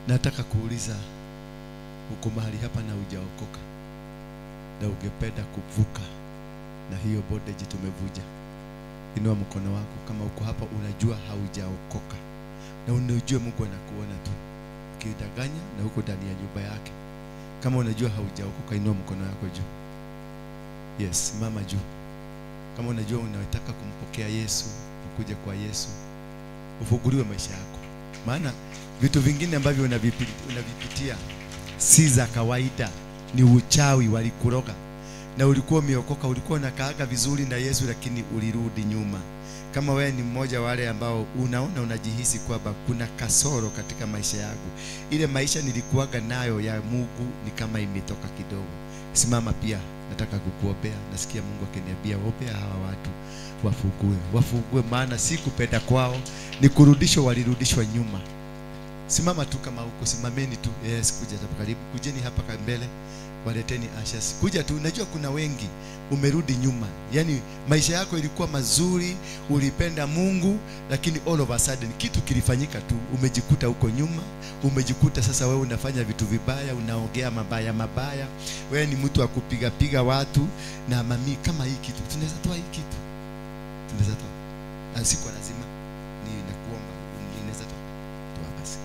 Nataka kuuliza, uko mahali hapa na hujaokoka na ungependa kuvuka na hiyo bondage tumevuja, inua mkono wako. Kama uko hapa unajua haujaokoka na unajua Mungu anakuona tu ukidanganya na uko ndani ya nyumba yake, kama unajua haujaokoka inua mkono wako juu. Yes, mama juu. Kama unajua unataka kumpokea Yesu, ukuje kwa Yesu, ufunguliwe maisha yako. Maana vitu vingine ambavyo unavipitia si za kawaida, ni uchawi walikuroga. na ulikuwa umeokoka, ulikuwa unakaaga vizuri na Yesu, lakini ulirudi nyuma. Kama wewe ni mmoja wale ambao unaona unajihisi kwamba kuna kasoro katika maisha yangu, ile maisha nilikuwaga nayo ya Mungu ni kama imetoka kidogo, simama pia, nataka kukuombea. Nasikia Mungu akiniambia ombea hawa watu wafungue, wafungue, maana si kupenda kwao, ni kurudishwa, walirudishwa nyuma. Simama tu kama huko, simameni tu. Yes, kuja hapa karibu, kujeni hapa mbele, waleteni ashes. Kuja tu, najua kuna wengi umerudi nyuma. Yani maisha yako ilikuwa mazuri, ulipenda Mungu, lakini all of a sudden kitu kilifanyika tu, umejikuta huko nyuma, umejikuta sasa wewe unafanya vitu vibaya, unaongea mabaya mabaya, wewe ni mtu wa kupiga piga watu. Na mami, kama hii kitu tunaweza toa, hii kitu tunaweza toa, si kwa lazima, ni nakuomba inaweza toa, toa basi.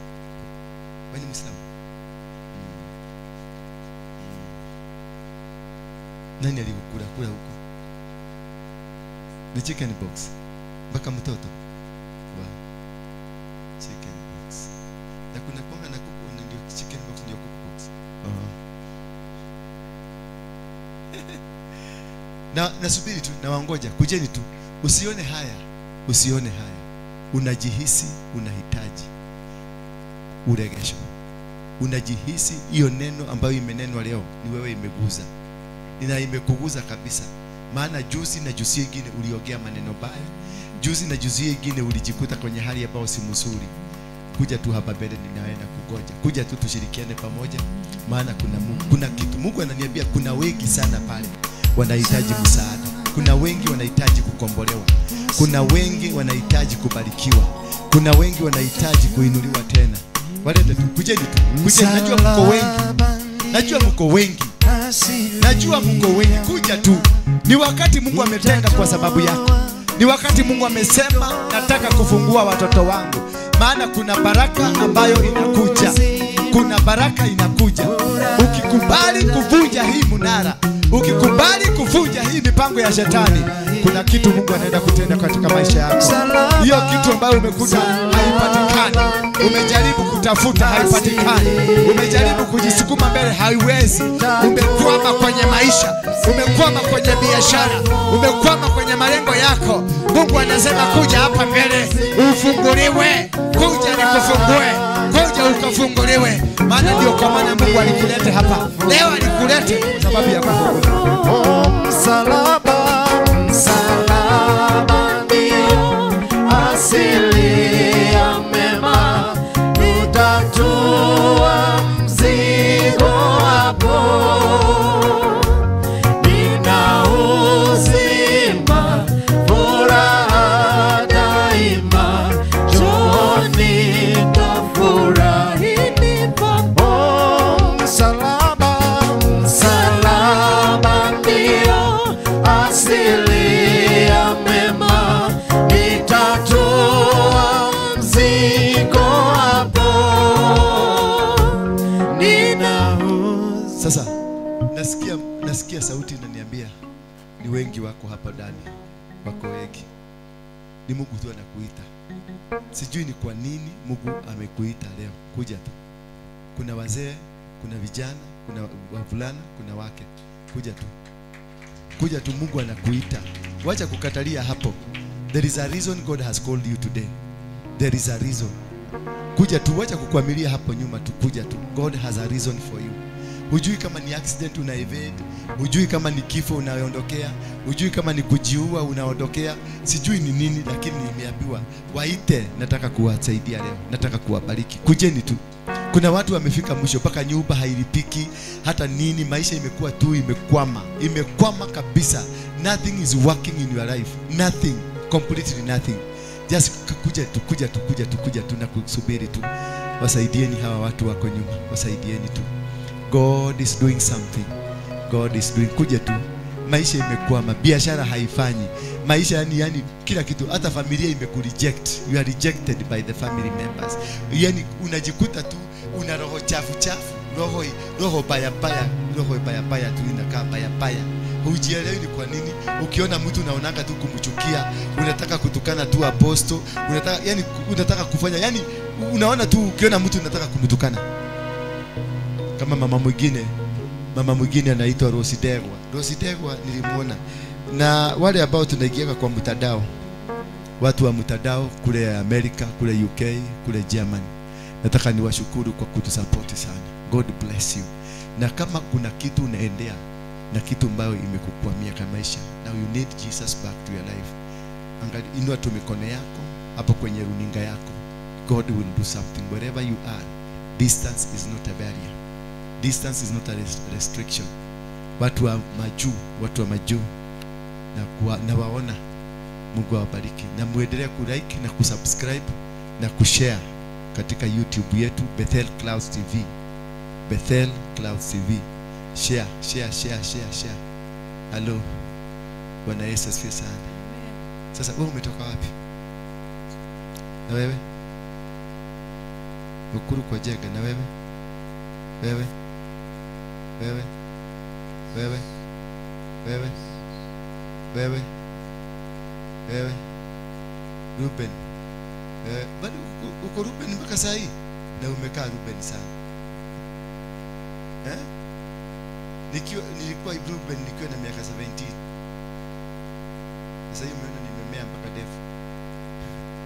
Wewe ni Muislamu? Nani alikukula kula huko? Ni chicken box. Mpaka mtoto. Wow. Chicken box. Na kuna konga na kuku, ndio chicken box, ndio kuku box. Na nasubiri tu, na wangoja, kujeni tu. Usione haya, usione haya. Unajihisi unahitaji uregesho. Unajihisi hiyo neno ambayo imenenwa leo ni wewe imeguza. Ina imekuguza kabisa. Maana juzi na juzi nyingine uliongea maneno baya. Juzi na juzi nyingine ulijikuta kwenye hali ambayo si mzuri. Kuja tu hapa mbele, ninaenda kugoja. Kuja tu tushirikiane pamoja, maana kuna Mungu, kuna kitu Mungu ananiambia kuna wengi sana pale wanahitaji msaada. Kuna wengi wanahitaji kukombolewa. Kuna wengi wanahitaji kubarikiwa. Kuna wengi wanahitaji kuinuliwa tena. Walete tu, kujeni tu. Kujeni, najua mko wengi. Najua mko wengi. Najua mko wengi, kuja tu. Ni wakati Mungu ametenga kwa sababu yako. Ni wakati Mungu amesema nataka kufungua watoto wangu. Maana kuna baraka ambayo inakuja. Kuna baraka inakuja. Ukikubali kuvunja hii munara, ukikubali kuvunja hii mipango ya shetani, kuna kitu Mungu anaenda kutenda katika maisha yako. Hiyo kitu ambayo umekuta haipatikani. Umejaribu kutafuta haipatikani. Umejaribu kujisukuma mbele haiwezi. Umekwama kwenye maisha, umekwama kwenye biashara, umekwama kwenye malengo yako. Mungu anasema kuja hapa mbele ufunguliwe. Kuja nikufungue. Kuja ukafunguliwe. Maana ndio kwa maana Mungu alikulete hapa. Leo alikulete kwa sababu ya kufunguliwa. Msalaba, msalaba ndio asili ya mema, nitatua mzigo hapo, nina uzima furaha daima, njooni tufurahi pamoja. Msalaba, msalaba ndio asili ya mema, nitatua mzigo hapo, nina. Sasa nasikia sauti inaniambia ni wengi wako hapa ndani, wako wengi. Ni Mungu tu anakuita. Sijui ni kwa nini Mungu amekuita leo. Kuja tu. Kuna wazee, kuna vijana, kuna wavulana, kuna wake. Kuja tu. Kuja tu, Mungu anakuita. Wacha kukatalia hapo. There is a reason God has called you today. There is a reason. Kuja tu, wacha kukwamilia hapo nyuma tu, kuja tu. God has a reason for you. Hujui kama ni accident una evade, hujui kama ni kifo unaondokea, hujui kama ni kujiua unaondokea, sijui ni nini, lakini nimeambiwa waite, nataka kuwasaidia leo, nataka kuwabariki. Kujeni tu. Kuna watu wamefika mwisho mpaka nyumba hailipiki hata nini, maisha imekuwa tu imekwama, imekwama kabisa. Nothing is working in your life. Nothing, completely nothing. Just kuja tu, kuja tu, kuja tu, kuja tu na kusubiri tu. Wasaidieni hawa watu wako nyuma, wasaidieni tu. God is doing something. God is doing. Kuja tu. Maisha imekwama, biashara haifanyi. Maisha yani kila kitu, hata familia imekureject. You are rejected by the family members. Yani unajikuta tu una roho chafu chafu, roho baya baya, roho baya baya tu inakaa baya baya. Hujielewi ni kwa nini. Ukiona mtu unaonanga tu kumchukia, unataka kutukana tu apostle, unataka yani unataka kufanya, yani unaona tu ukiona mtu unataka kumtukana. Kama mama Mama mwingine anaitwa Rosidegwa. Rosidegwa nilimuona. Na wale ambao tunaingia kwa mtandao, watu wa mtandao kule Amerika, kule UK, kule Germany, nataka niwashukuru kwa kutusupport sana. God bless you. Na kama kuna kitu unaendea na kitu ambayo imekukwamia kama maisha, now you need Jesus back to your life, angalia, inua tu mikono yako hapo kwenye runinga yako. God will do something wherever you are. Distance is not a barrier. Distance is not a restriction. Watu wa majuu, watu wa majuu na waona, Mungu awabariki. Na muendelee kulike na kusubscribe na kushare katika YouTube yetu Bethel Clouds TV. Bethel Clouds TV. Share, share, share, share, share. Hello. Bwana Yesu asifiwe sana. Sasa wewe umetoka wapi? Na wewe? Ukuru kwa Jega. Na wewe? Wewe? Wewe? Wewe? Wewe? Wewe? Wewe? Ruben. Bado uko Ruben mpaka saa hii? Na umekaa Ruben sana. Eh? Nilikuwa Ruben nikiwa na miaka 17. Sasa hivi umeona nimemea mpaka ndefu.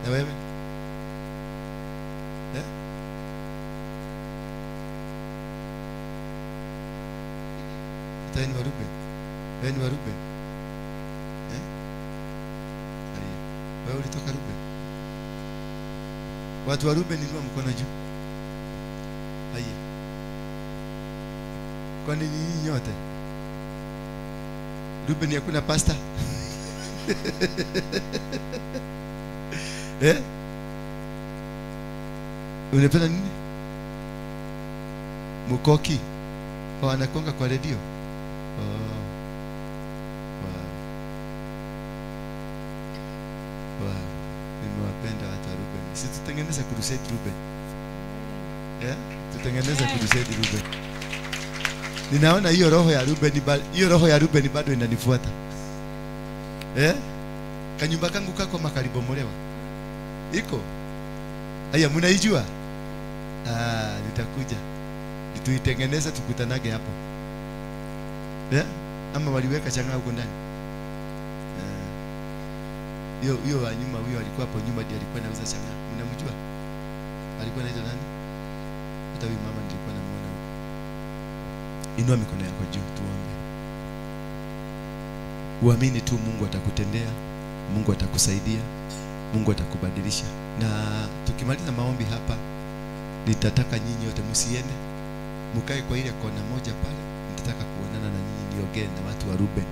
Na wewe? Eh? Hata ni wa Ruben. Wewe ni wa Ruben. Eh? Wewe ulitoka Ruben. Watu wa Ruben inua mkono juu. Haya. Kwani nyinyi nyote? Ruben hakuna pastor? Eh? Unapenda nini? Mukoki. Oh, anakonga kwa radio. Oh. Wow. Wow. Nimewapenda watu wa Ruben. Si tutengeneze crusade Ruben. Eh? Tutengeneze crusade Ruben. Ninaona hiyo roho ya Ruben, hiyo roho ya Ruben bado inanifuata. Eh? Kanyumba kangu kako makalibomolewa. Iko? Haya, mnaijua? Ah, nitakuja. Tuitengeneze tukutanage hapo. Eh? Ama waliweka changa huko ndani. Hiyo hiyo wa nyuma, huyo alikuwa hapo nyuma ndiye alikuwa anauza changa. Mnamjua? Alikuwa anaitwa nani? Hata huyu mama nilikuwa namuona huko. Inua mikono yako juu tuombe. Uamini tu Mungu atakutendea, Mungu atakusaidia, Mungu atakubadilisha. Na tukimaliza maombi hapa, nitataka nyinyi wote msiende, mkae kwa ile kona moja pale. Nitataka kuonana na nyinyi, niongee na watu wa Ruben.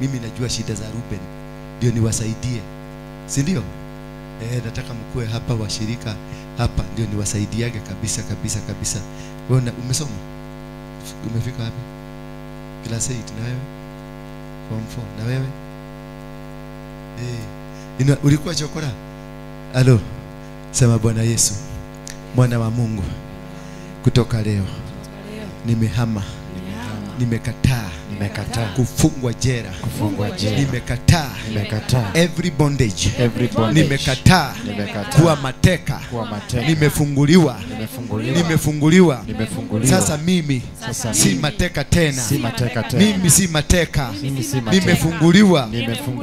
Mimi najua shida za Ruben, ndio niwasaidie, si ndio? Nataka mkue hapa washirika hapa, ndio niwasaidiage kabisa kabisa kabisa. Wewe umesoma? Umefika wapi? Class 8. Na wewe? Form 4. Na wewe? Ulikuwa chokora? Alo. Sema Bwana Yesu, mwana wa Mungu, kutoka leo nimehama, nimekataa, kufungwa jela, nimekataa every bondage, nimekataa kuwa mateka, nimefunguliwa, nimefunguliwa. Sasa mimi si mateka tena, mimi si mateka, nimefunguliwa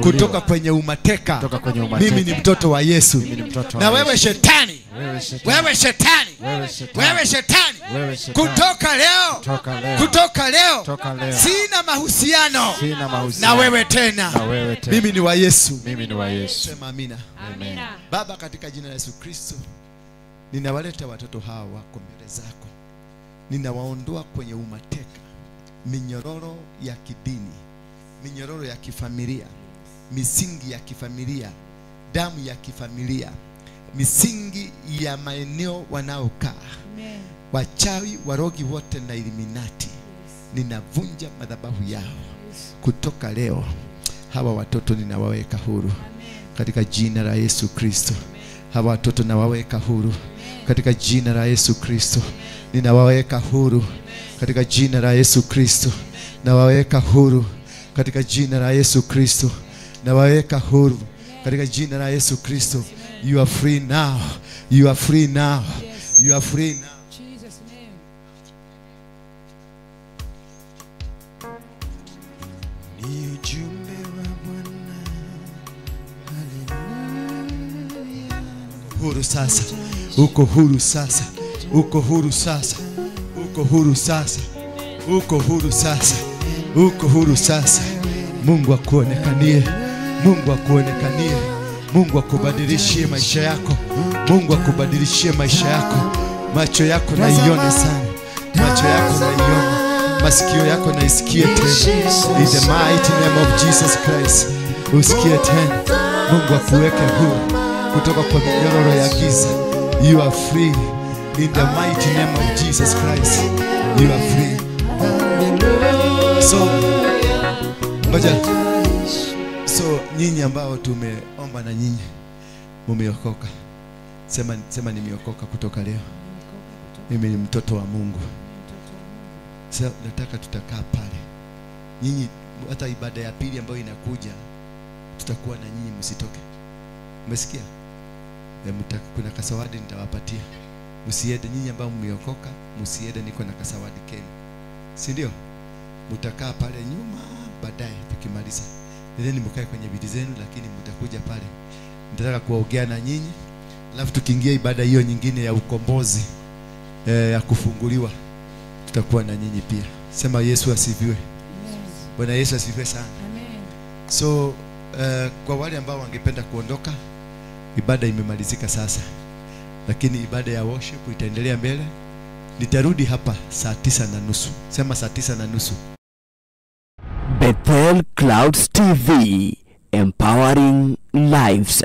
kutoka kwenye umateka. Mimi ni mtoto wa Yesu. Na wewe shetani, wewe shetani, wewe shetani, kutoka leo, kutoka leo sina mahusiano na wewe tena. Mimi ni wa Yesu. Sema amina. Amina. Baba, katika jina la Yesu Kristo, ninawaleta watoto hawa wako mbele zako. Ninawaondoa kwenye umateka, minyororo ya kidini, minyororo ya kifamilia, misingi ya kifamilia, damu ya kifamilia, misingi ya maeneo wanaokaa, wachawi, warogi wote na Illuminati. Ninavunja madhabahu yao. Kutoka leo hawa watoto ninawaweka huru katika jina la Yesu Kristo. Hawa watoto nawaweka huru katika jina la Yesu Kristo. Ninawaweka huru katika jina la Yesu Kristo. Nawaweka huru katika jina la Yesu Kristo. Nawaweka huru katika jina la Yesu Kristo. You are free now. You are free now. You are free now. Ni ujumbe wa Bwana. Haleluya. Huru sasa. Uko huru sasa. Uko huru sasa. Uko huru sasa. Uko huru sasa. Uko huru sasa. Mungu akuonekanie. Mungu akuonekanie. Mungu akubadilishie maisha yako. Mungu akubadilishie maisha yako. Macho yako na ione sana. Macho yako na ione. Masikio yako na isikie tena. In the mighty name of Jesus Christ. Usikie tena. Mungu akuweke huru kutoka kwa minyororo ya giza. You are free. In the mighty name of Jesus Christ. You are free. So, ngoja. So, nyinyi ambao tumeomba na nyinyi mumeokoka. Sema nimeokoka kutoka leo. Mimi ni mtoto wa Mungu. Sasa nataka tutakaa pale. Nyinyi hata ibada ya pili ambayo inakuja tutakuwa na nyinyi, msitoke. Umesikia? Kuna kasawadi nitawapatia. Msiende nyinyi ambao mmeokoka, msiende, niko na kasawadi kenu. Si ndio? Mtakaa pale nyuma baadaye tukimaliza. Nendeni mkae kwenye viti zenu, lakini mtakuja pale. Nitataka kuongea na nyinyi. Alafu tukiingia ibada hiyo nyingine ya ukombozi, ya kufunguliwa, tutakuwa na nyinyi pia. Sema Yesu asifiwe. Bwana Yesu asifiwe sana. Amen. So kwa wale ambao wangependa kuondoka, ibada imemalizika sasa. Lakini ibada ya worship itaendelea mbele. Nitarudi hapa saa 9:30. Sema saa 9:30. Bethel Clouds TV, empowering lives.